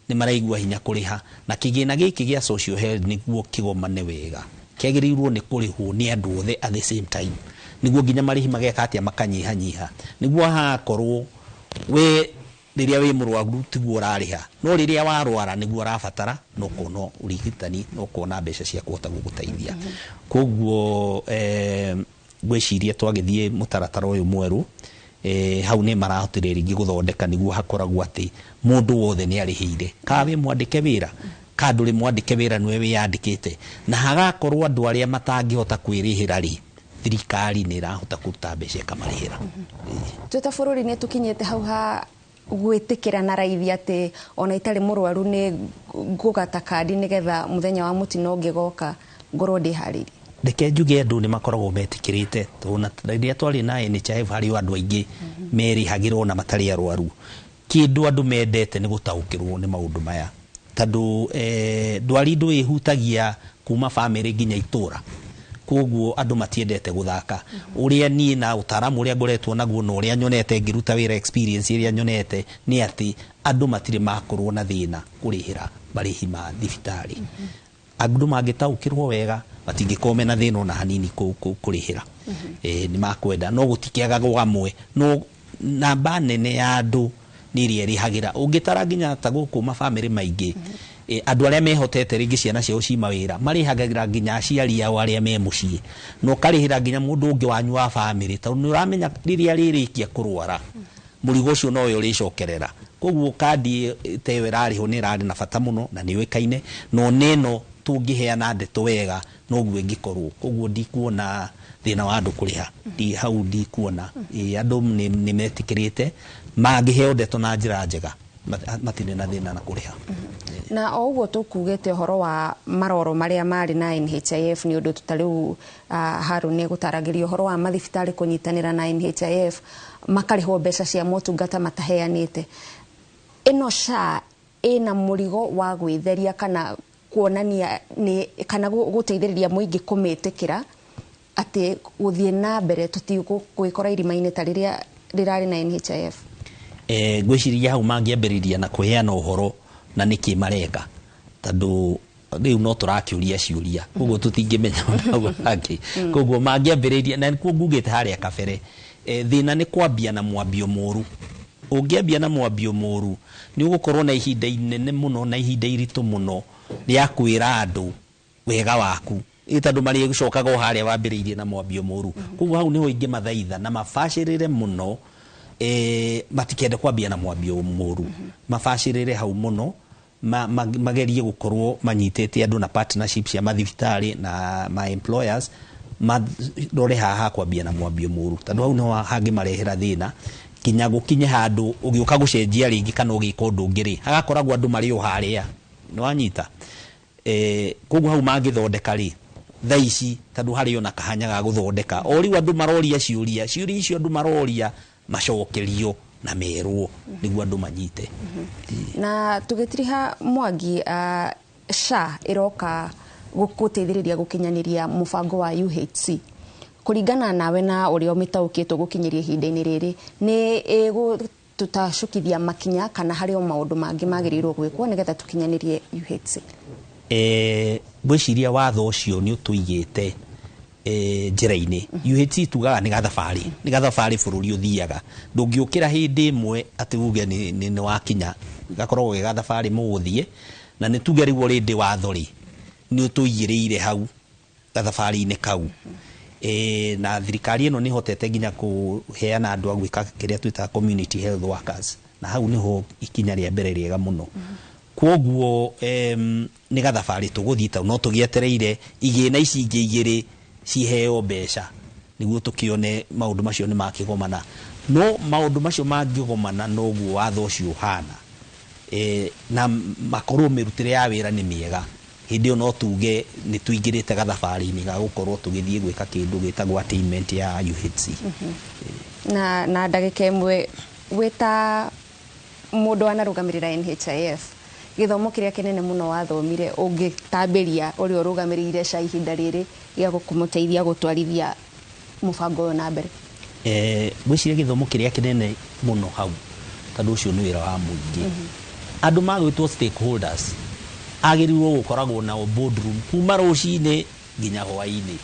nĩ maraigua hinya kũrĩha. Na kĩgĩna gĩkĩ gĩa social health, nĩguo kĩgomane wega, kĩagĩrĩirwo nĩ kũrĩhwo nĩ andũ othe at the same time, nĩguo nginya marĩhi mageka atĩa, makanyihanyiha, nĩguo hagakorwo we rĩrĩa wĩ mũrwaru tiguo ũrarĩha, no rĩrĩa warwara nĩguo ũrabatara na ũkona ũrigitani na ũkona mbeca cia kũhota gũgũteithia. Koguo ngwĩciria twagĩthiĩ mũtaratara ũyũ mwerũ, hau nĩ marahotire rĩngĩ gũthondeka nĩguo hakoragwo atĩ mũndũ wothe nĩ arĩhĩire, kana wĩ mwandĩke wĩra ka ndũrĩ mwandĩke wĩra, nĩwe wĩyandĩkĩte, na hagakorwo andũ arĩa matangĩhota kwĩrĩhĩra rĩ, thirikari nĩ ĩrahota kũruta mbeca ĩkamarĩhĩra. Twĩ ta bũrũri nĩ tũkinyĩte hau ha gwĩtĩkĩra na raithi atĩ ona itarĩ mũrwaru nĩ ngũgata kandi nĩgetha mũthenya wa mũtino ũngĩgoka ngorwo ndĩharĩirie? Reke njuge andũ nĩ makoragwo metĩkĩrĩte, tondũ na rĩrĩa twarĩ na NHIF harĩ o andũ aingĩ merĩhagĩra ona matarĩ arwaru. Kĩndũ andũ mendete nĩ gũtaũkĩrwo nĩ maũndũ maya, tondũ ndwari ndũ ĩhutagia kuma bamĩrĩ nginya itũra, koguo andũ matiendete gũthaka. Ũrĩa niĩ na ũtaaramu ũrĩa ngoretwo naguo na ũrĩa nyonete ngĩruta wĩra, experience ĩrĩa nyonete nĩ atĩ andũ matirĩ makorwo na thĩna kũrĩhĩra marĩhi ma thibitarĩ. Andũ mangĩtaũkĩrwo wega matingĩkorwo mena thĩna ona hanini kũrĩhĩra. Nĩ makwenda, no gũtikĩagagwo amwe, no Namba nene ya andũ nĩ ĩrĩa ĩrĩhagĩra. Ũngĩtara nginya ta gũkũ mabamĩrĩ maingĩ, andũ arĩa mehotete rĩngĩ ciana ciao ci mawĩra, marĩhagĩra nginya aciari ao arĩa me mũciĩ, na ũkarĩhĩra nginya mũndũ ũngĩ wanyu wa bamĩrĩ, tondũ nĩ ũramenya rĩrĩa rĩrĩkia kũrwara mũrigo ũcio nowe ũrĩcokerera. Koguo kandi ta ĩyo ĩrarĩhwo nĩ ĩrarĩ na bata mũno na nĩ yũĩkaine, na ona ĩno tũngĩheana ndeto wega noguo ĩngĩkorwo. Koguo ndikuona thĩna wa andũ kũrĩha hau, ndikuona. Andũ nĩ metĩkĩrĩte, mangĩheo ndeto na njĩra njega matirĩ na thĩna na kũrĩha. Na o ũguo tũkugĩte ũhoro wa maroro marĩa marĩ na NHIF, nĩ ũndũ ta rĩu Harun nĩ egũtaragĩria ũhoro wa mathibitarĩ kũnyitanĩra na NHIF makarĩhwo mbeca cia motungata mataheanĩte. Ĩno SHA ĩna mũrigo wa gwĩtheria kana kuonania nĩ kana gũteithĩrĩria mũingĩ kũmĩtĩkĩra atĩ gũthiĩ na mbere tũtigwĩkora irima-inĩ ta rĩrĩa rĩrarĩ na NHIF? Ngwĩciria hau mangĩambĩrĩria na kũheana ũhoro na nĩkĩ mareka, tondũ rĩu no tũrakĩũria ciũria, koguo tũtingĩmenya hau hangĩ. Koguo mangĩambĩrĩria, na nĩkuo ngugĩte harĩa kabere, thĩna nĩ kwambia na mwambio mũru. Ũngĩambia na mwambio mũru nĩ ũgũkorwo na ihinda inene mũno na ihinda iritũ mũno rĩa kwĩra andũ wega waku, tondũ marĩgũcokaga o harĩa wambĩrĩirie na mwambio mũru. Koguo hau nĩho ingĩmathaitha na mabacĩrĩre mũno, matikende kwambia na mwambio mũru, mabacĩrĩre hau mũno, magerie gũkorwo manyitĩte andũ na partnership cia mathibitarĩ na ma employers, marore haha kwambia na mwambio mũru, tondũ hau nĩho hangĩmarehera thĩna nginya gũkinye handũ ũgĩũka gũcenjia rĩngĩ kana ũgĩka ũndũ ũngĩ rĩ, hagakoragwo andũ marĩ o harĩa nĩwanyita. Koguo hau mangĩthondeka rĩ thaa ici, tondũ harĩ ona kahanya ga gũthondeka, o rĩu andũ maroria ciũria, ciũria icio andũ maroria macokerio na merwo nĩguo andũ manyite. Na tũgĩtiriha Mwangi, SHA ĩroka gũteithĩrĩria gũkinyanĩria mũbango wa UHC. Kũringana nawe na ũrĩa ũmĩtaũkĩtwo gũkinyĩria ihinda-inĩ rĩrĩ, nĩ ĩgũtũtacũkithia makinya kana harĩ o maũndũ mangĩ magĩrĩirwo gwĩkwo nĩgetha tũkinyanĩrie UHC? Ngwĩciria watho ũcio nĩ ũtũigĩte njĩra-inĩ. UHC tugaga nĩ gathabarĩ, nĩ gathabarĩ bũrũri ũthiaga, ndũngĩũkĩra hĩndĩ ĩmwe atĩ uge nĩ wakinya, gakoragwo ge gathabarĩ mũgũthiĩ. Na nĩ tuge rĩu already watho rĩ nĩ ũtũigĩrĩire hau gathabarĩ-inĩ kau. Na thirikari ĩno nĩ ĩhotete nginya kũheana andũ a gwĩka kĩrĩa twĩtaga community health workers, na hau nĩho ikinya rĩa mbere rĩega mũno. Koguo nĩ gathabarĩ tũgũthiĩ, tondũ no tũgĩetereire igĩna ici ingĩ igĩrĩ ciheo mbeca nĩguo tũkĩone maũndũ macio nĩ makĩgomana. No maũndũ macio mangĩgomana noguo watho ũcio ũhana, na makorwo mĩrutĩre ya wĩra nĩ mĩega, hĩndĩ ĩyo no tuge nĩ tũingĩrĩte gathabarĩ-inĩ ga gũkorwo tũgĩthiĩ gwĩka kĩndũ gĩtagwo attainment ya UHC. Na ndagĩka ĩmwe, wĩta mũndũ wanarũgamĩrĩra NHIF, gĩthomo kĩrĩa kĩnene mũno wathomire ũngĩtambĩria ũrĩa ũrũgamĩrĩire SHA ihinda rĩrĩ gĩa kũmũteithia gũtwarithia mũbango ũyũ na mbere? Ngwĩciria gĩthomo kĩrĩa kĩnene mũno hau, tondũ ũcio nĩ wĩra wa mũingĩ, andũ magwĩtwo stakeholders agĩrĩirwo gũkoragwo nao boardroom kuma rũcinĩ nginya hwaĩ-inĩ.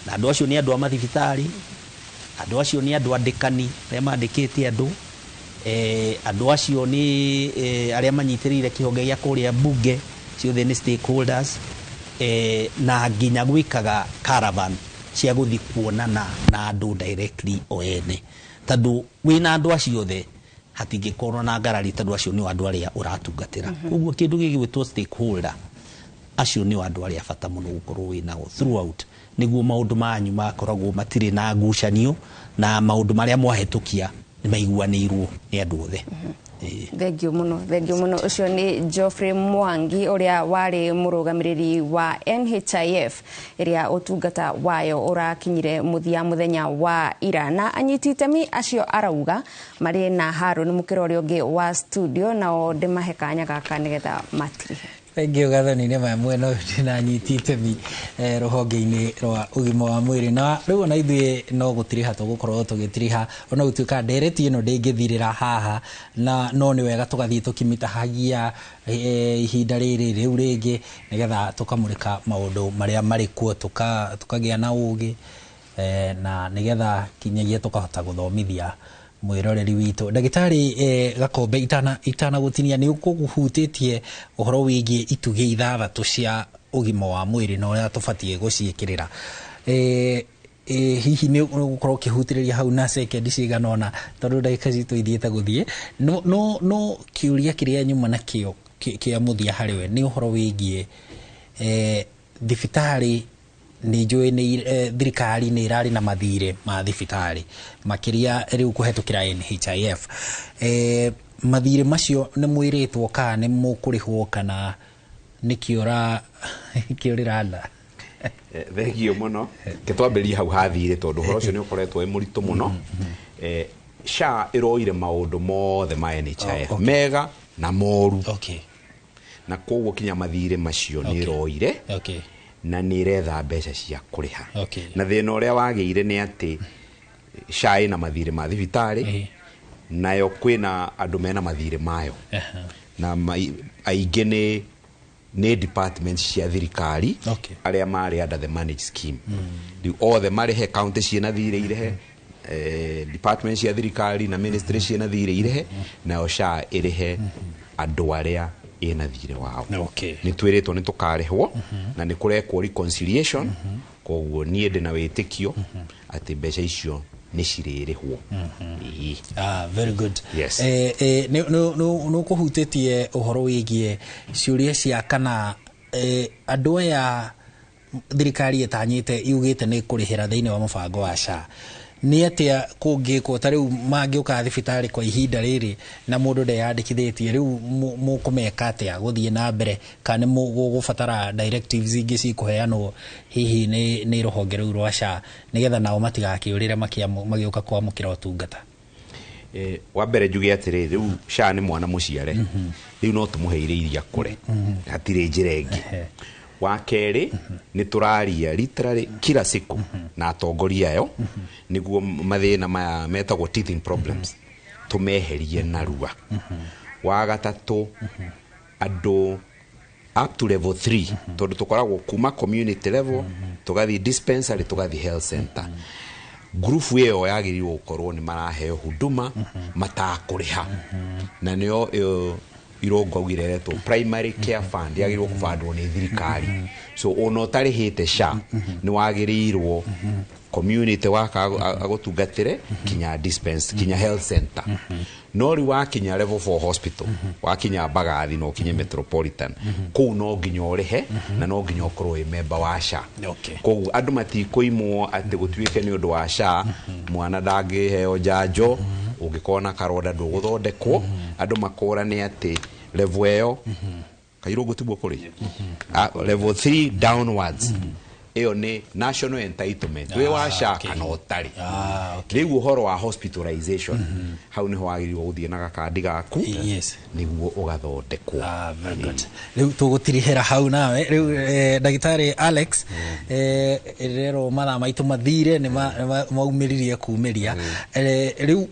Na andũ acio nĩ andũ a mathibitarĩ, andũ acio nĩ andũ andĩkani arĩa mandĩkĩte andũ, andũ acio nĩ arĩa manyitĩrĩire kĩhonge gĩa kũrĩa mbunge, ciothe nĩ stakeholders, na nginya gwĩkaga caravan cia gũthiĩ kuonana na andũ directly o ene, tondũ wĩna andũ acio othe hatingĩkorwo na ngarari, tondũ acio nĩo andũ arĩa ũratungatĩra. Koguo kĩndũ gĩgwĩtwo stakeholder, acio nĩo andũ arĩa bata mũno gũkorwo wĩnao throughout, nĩguo maũndũ manyu makoragwo matirĩ na ngucanio, na maũndũ marĩa mwahĩtũkia nĩ maiguanĩirwo nĩ andũ othe. Thengio mũno, thengio mũno. Ũcio nĩ Geoffrey Mwangi ũrĩa warĩ mũrũgamĩrĩri wa NHIF ĩrĩa ũtungata wayo ũrakinyire mũthia mũthenya wa ira, na anyiti itemi acio arauga marĩ na Harũni mũkĩra ũrĩa ũngĩ wa studio, nao ndĩmahe kanya gaka nĩgetha matirihe. Thengiũ Gathoni, nĩ ma mwena ũyũ ndĩna anyiti itemi rũhonge-inĩ rwa ũgima wa mwĩrĩ, na rĩu ona ithuĩ no gũtiriha tũgũkorwo tũgĩtiriha, ona gũtuĩka ndereti ĩno ndĩngĩthirĩra haha, na no nĩ wega tũgathiĩ tũkĩmĩtahagia ihinda rĩrĩ rĩu rĩngĩ, nĩgetha tũkamũrĩka maũndũ marĩa marĩ kuo, tũkagĩa na ũgĩ, na nĩgetha kinyagia tũkahota gũthomithia Mwiroreri witũ ndagĩtarĩ Gakombe, itana gũtinia nĩ ũkũhutĩtie ũhoro wĩgiĩ itugĩ 6 cia ũgima wa mwĩrĩ na ũrĩa tũbatiĩ gũciĩkĩrĩra. Hihi nĩ ũgũkorwo ũkĩhutĩrĩria hau na sekendi cigana ũna, tondũ ndagĩka citũ ithiĩte gũthiĩ, no kĩũria kĩrĩa nyuma nakĩo kĩa mũthia harĩ we nĩ ũhoro wĩgiĩ thibitarĩ. Nĩ njũĩ nĩ thirikari nĩ ĩrarĩ na mathirĩ ma thibitarĩ makĩria rĩu kũhetũkĩra NHIF. Mathirĩ macio nĩ mwĩrĩtwo kana nĩ mũkũrĩhwo kana nĩ kĩũra kĩũrĩra nda? Thengio mũno. Ke twambĩrĩrie hau hathirĩ, tondũ ũhoro ũcio nĩ ũkoretwo wĩ mũritũ mũno. SHA ĩroire maũndũ mothe ma NHIF, mega na moru, na koguo kinya mathirĩ macio nĩ ĩroire na nĩ ĩretha mbeca cia kũrĩha. Na thĩna ũrĩa wagĩire nĩ atĩ SHA ĩna mathirĩ ma thibitarĩ, nayo kwĩna andũ mena mathirĩ mayo, na aingĩ nĩ department cia thirikari arĩa marĩ under the managed scheme. Rĩu othe marĩhe, county ciĩna thirĩ irehe, department cia thirikari na ministry ciĩna thirĩ irehe, nayo SHA ĩrĩhe andũ arĩa ĩna thirĩ wao. Nĩ twĩrĩtwo nĩ tũkarĩhwo na nĩ kũrekwo reconciliation, koguo niĩ ndĩ na wĩtĩkio atĩ mbeca icio nĩ cirĩrĩhwo. Ĩĩ. Ah, very good. Yes. Nĩ ũkũhutĩtie ũhoro wĩgiĩ ciũria cia kana andũ aya thirikari ĩtanyĩte yugĩte nĩ kũrĩhĩra thĩinĩ wa mũbango wa SHA, nĩ atĩa kũngĩkwo? Ta rĩu mangĩũka thibitarĩ kwa ihinda rĩrĩ na mũndũ ndeyandĩkithĩtie, rĩu mũkũmeka atĩa gũthiĩ na mbere, kana nĩ gũgũbatara directives ingĩ cikũheanwo hihi nĩ rũhonge rũu rwa SHA nĩgetha nao matigakĩũrĩre magĩũka kwamũkĩra ũtungata? Wa mbere njuge atĩrĩrĩ, rĩu SHA nĩ mwana mũciare, rĩu no tũmũheire iria kũre, hatirĩ njĩra ĩngĩ. Wa kerĩ, nĩ tũraria literally kila siku na atongoria ayo nĩguo mathĩna maya metagwo teething problems tũmeherie narua. Wa gatatũ, andũ up to level 3, tondũ tũkoragwo kuma community level, tũgathiĩ dispensary, tũgathiĩ health center, ngurubu ĩyo yagĩrĩirwo gũkorwo nĩ maraheo huduma matakũrĩha, na nĩyo ĩyo Irongo augire ĩretwo primary care fund, yagĩrĩirwo kũbandwo nĩ thirikari. So ona ũtarĩhĩte SHA, nĩ wagĩrĩirwo community waka agũtungatĩre kinya dispense, kinya health center. No rĩu wakinya level 4 hospital, wakinya Mbagathi na ũkinye Metropolitan, kũu no nginya ũrĩhe na no nginya ũkorwo wĩ member wa SHA. Koguo andũ matikũimwo atĩ gũtuĩke nĩ ũndũ wa SHA mwana ndangĩheo njanjo, ũngĩkorwo na karonda ndũgũthondekwo. Andũ makũrane atĩ level ĩyo Kairũngũ tiguo kũrĩ. Level 3 downwards ĩyo nĩ national entitlement, wĩ wa SHA kana ũtarĩ. Rĩu ũhoro wa hospitalization, hau nĩho wagĩrĩirwo gũthiĩ na gakandi gaku nĩguo ũgathondekwo. Ah, very good. Rĩu tũgũtirihĩra hau nawe rĩu, ndagĩtarĩ Alex. Rero mathaa maitũ mathire nĩ maumĩririe kumĩria. Rĩu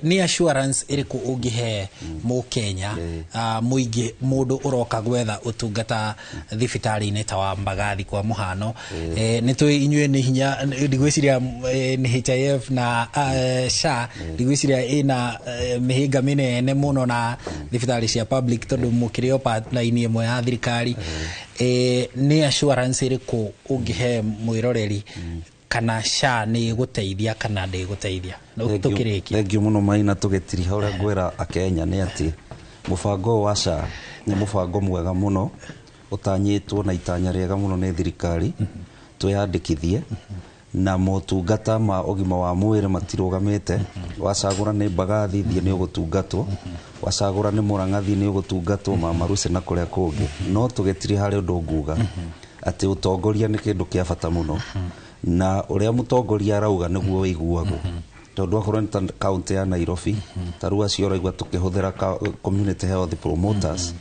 nĩ assurance ĩrĩkũ ũngĩhe mũkenya, mũingĩ, mũndũ ũroka gwetha ũtungata thibitarĩ-inĩ ta wa Mbagathi kwa mũhano? Nĩ tũĩ inyuĩ nĩ hinya, ndigwĩciria NHIF na SHA, ndigwĩciria ĩna mĩhĩnga mĩnene mũno na thibitarĩ cia public, tondũ mũkĩrĩ o pipeline ĩmwe ya thirikari. Nĩ assurance ĩrĩkũ ũngĩhe mwĩroreri kana SHA nĩ ĩgũteithia kana ndĩgũteithia? Tũkĩrĩkia. Thengio mũno, Maina. Tũgĩtiriha, ũrĩa ngwĩra akenya nĩ atĩ mũbango ũyũ wa SHA nĩ mũbango mwega mũno, ũtanyĩtwo na itanya rĩega mũno nĩ thirikari. Twĩyandĩkithie na motungata ma ũgima wa mwĩrĩ matirũgamĩte. Wacagũra nĩ Mbagathi, thiĩ, nĩ ũgũtungatwo. Wacagũra nĩ Mũrang'a, thiĩ, nĩ ũgũtungatwo, Mama Lucy na kũrĩa kũngĩ. No tũgĩtiri harĩ ũndũ nguga atĩ ũtongoria nĩ kĩndũ kĩa bata mũno, na ũrĩa mũtongoria arauga nĩguo wĩiguagwo, tondũ akorwo nĩ ta kaunti ya Nairobi, ta rĩu acio ũraigua tũkĩhũthĩra community health promoters,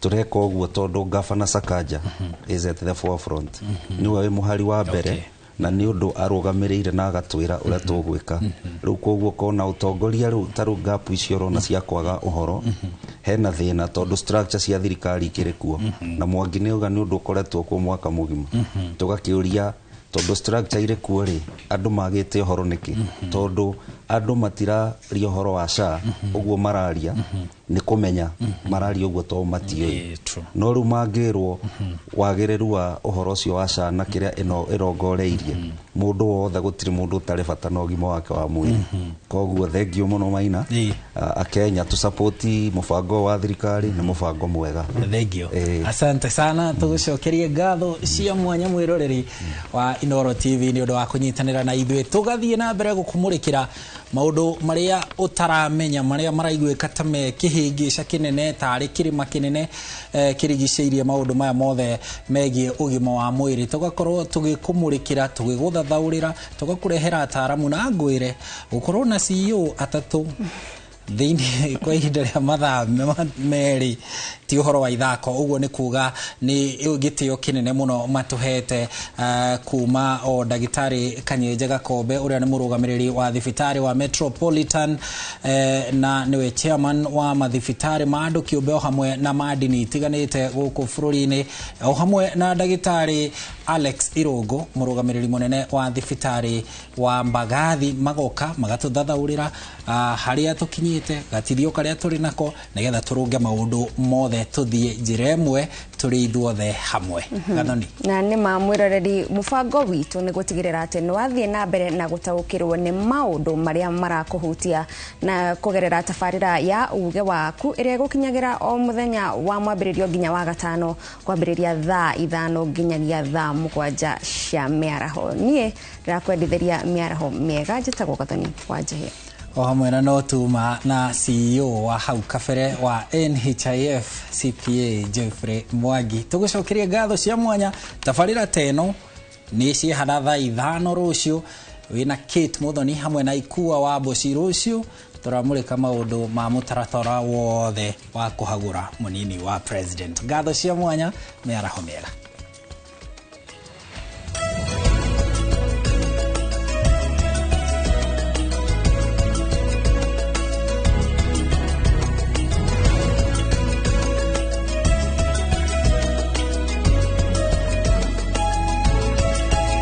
tũreka ũguo tondũ Gavana Sakaja is at the forefront, nĩwe wĩ mũhari wa mbere na nĩ ũndũ arũgamĩrĩire na agatwĩra ũrĩa tũgwĩka rĩu. Koguo kona ũtongoria rĩu, ta rĩu gap icio ũrona cia kwaga ũhoro, hena thĩna tondũ structure cia thirikari ikĩrĩ kuo, na Mwangi nĩ auga nĩ ũndũ ũkoretwo kuo mwaka mũgima. Tũgakĩũria Tondu structure ire kuo ri andu magite uhoro niki tondu andu matiraria uhoro wa SHA uguo mararia ni kumenya mararia uguo to matioi no riu mangirwo wagiriru wa uhoro ucio wa SHA na kiria ino irongoreirie mundu wothe gutiri mundu utari bata na ugima wake wa mwiri. Koguo thengio muno Maina, akenya tu support mubango wa thirikari ni mubango mwega. Thengio, asante sana. Tugucokerie ngatho cia mwanya mwiroreri wa Inooro TV ni undu wa kunyitanira na ithuĩ tugathie na mbere gukumurikira maundu maria utaramenya maria maraiguĩka ta me kĩhĩngĩca kĩnene tarĩ kĩrĩma kĩnene kĩrigicĩirie maundu maya mothe megiĩ ũgima wa mwĩrĩ. Tũgakorwo tũgĩkũmũrĩkĩra, tũgĩgũthathaũrĩra, tũgakũrehera ataaramu na ngwĩre gũkorwo na CEO atatũ thĩinĩ kwa ihinda rĩa mathaa merĩ ti ũhoro wa ithako. Ũguo nĩ kuga nĩ gĩtĩo kĩnene mũno matũhete kuma o ndagĩtarĩ Kanyenje Gakombe ũrĩa nĩ mũrũgamĩrĩri wa thibitarĩ wa Metropolitan na nĩwe chairman wa mathibitarĩ ma andũ kĩũmbe o hamwe na ma ndini itiganĩte gũkũ bũrũri-inĩ, o hamwe na ndagĩtarĩ Alex Irũngũ mũrũgamĩrĩri mũnene wa thibitarĩ wa Mbagathi, magoka magatũthathaũrĩra harĩa tũkinyĩte gatithio karia tũrĩ nako nĩgetha tũrũnge maũndũ mothe tũthiĩ njĩra ĩmwe tũrĩ ithuothe hamwe. Gathoni na nĩ ma mwĩroreri, mũbango witũ nĩ gũtigĩrĩra atĩ nĩ wathiĩ na mbere na gũtaũkĩrwo nĩ maũndũ marĩa marakũhutia na kũgerera tabarĩra ya uge waku ĩrĩa ĩgũkinyagĩra o mũthenya wa mwambĩrĩrio nginya wa gatano kwambĩrĩria thaa 5 nginyagia thaa 7 cia mĩaraho. Niĩ ndĩrakwendithĩria mĩaraho mĩega. Njĩtagwo Gathoni wa Njihia. O hamwe na no tuma na CEO wa hau kabere wa NHIF CPA Jeffrey Mwangi. Tũgũcokerie ngatho cia mwanya. Tabarĩra teno nĩ ciĩhana thaa 5 rũciũ wĩna Kate Muthoni hamwe na Ikua wa Mboci. Rũciũ tũramũrĩka maũndũ ma mũtaratara wothe wa kũhagũra mũnini wa president. Ngatho cia mwanya, mĩaraho mĩega.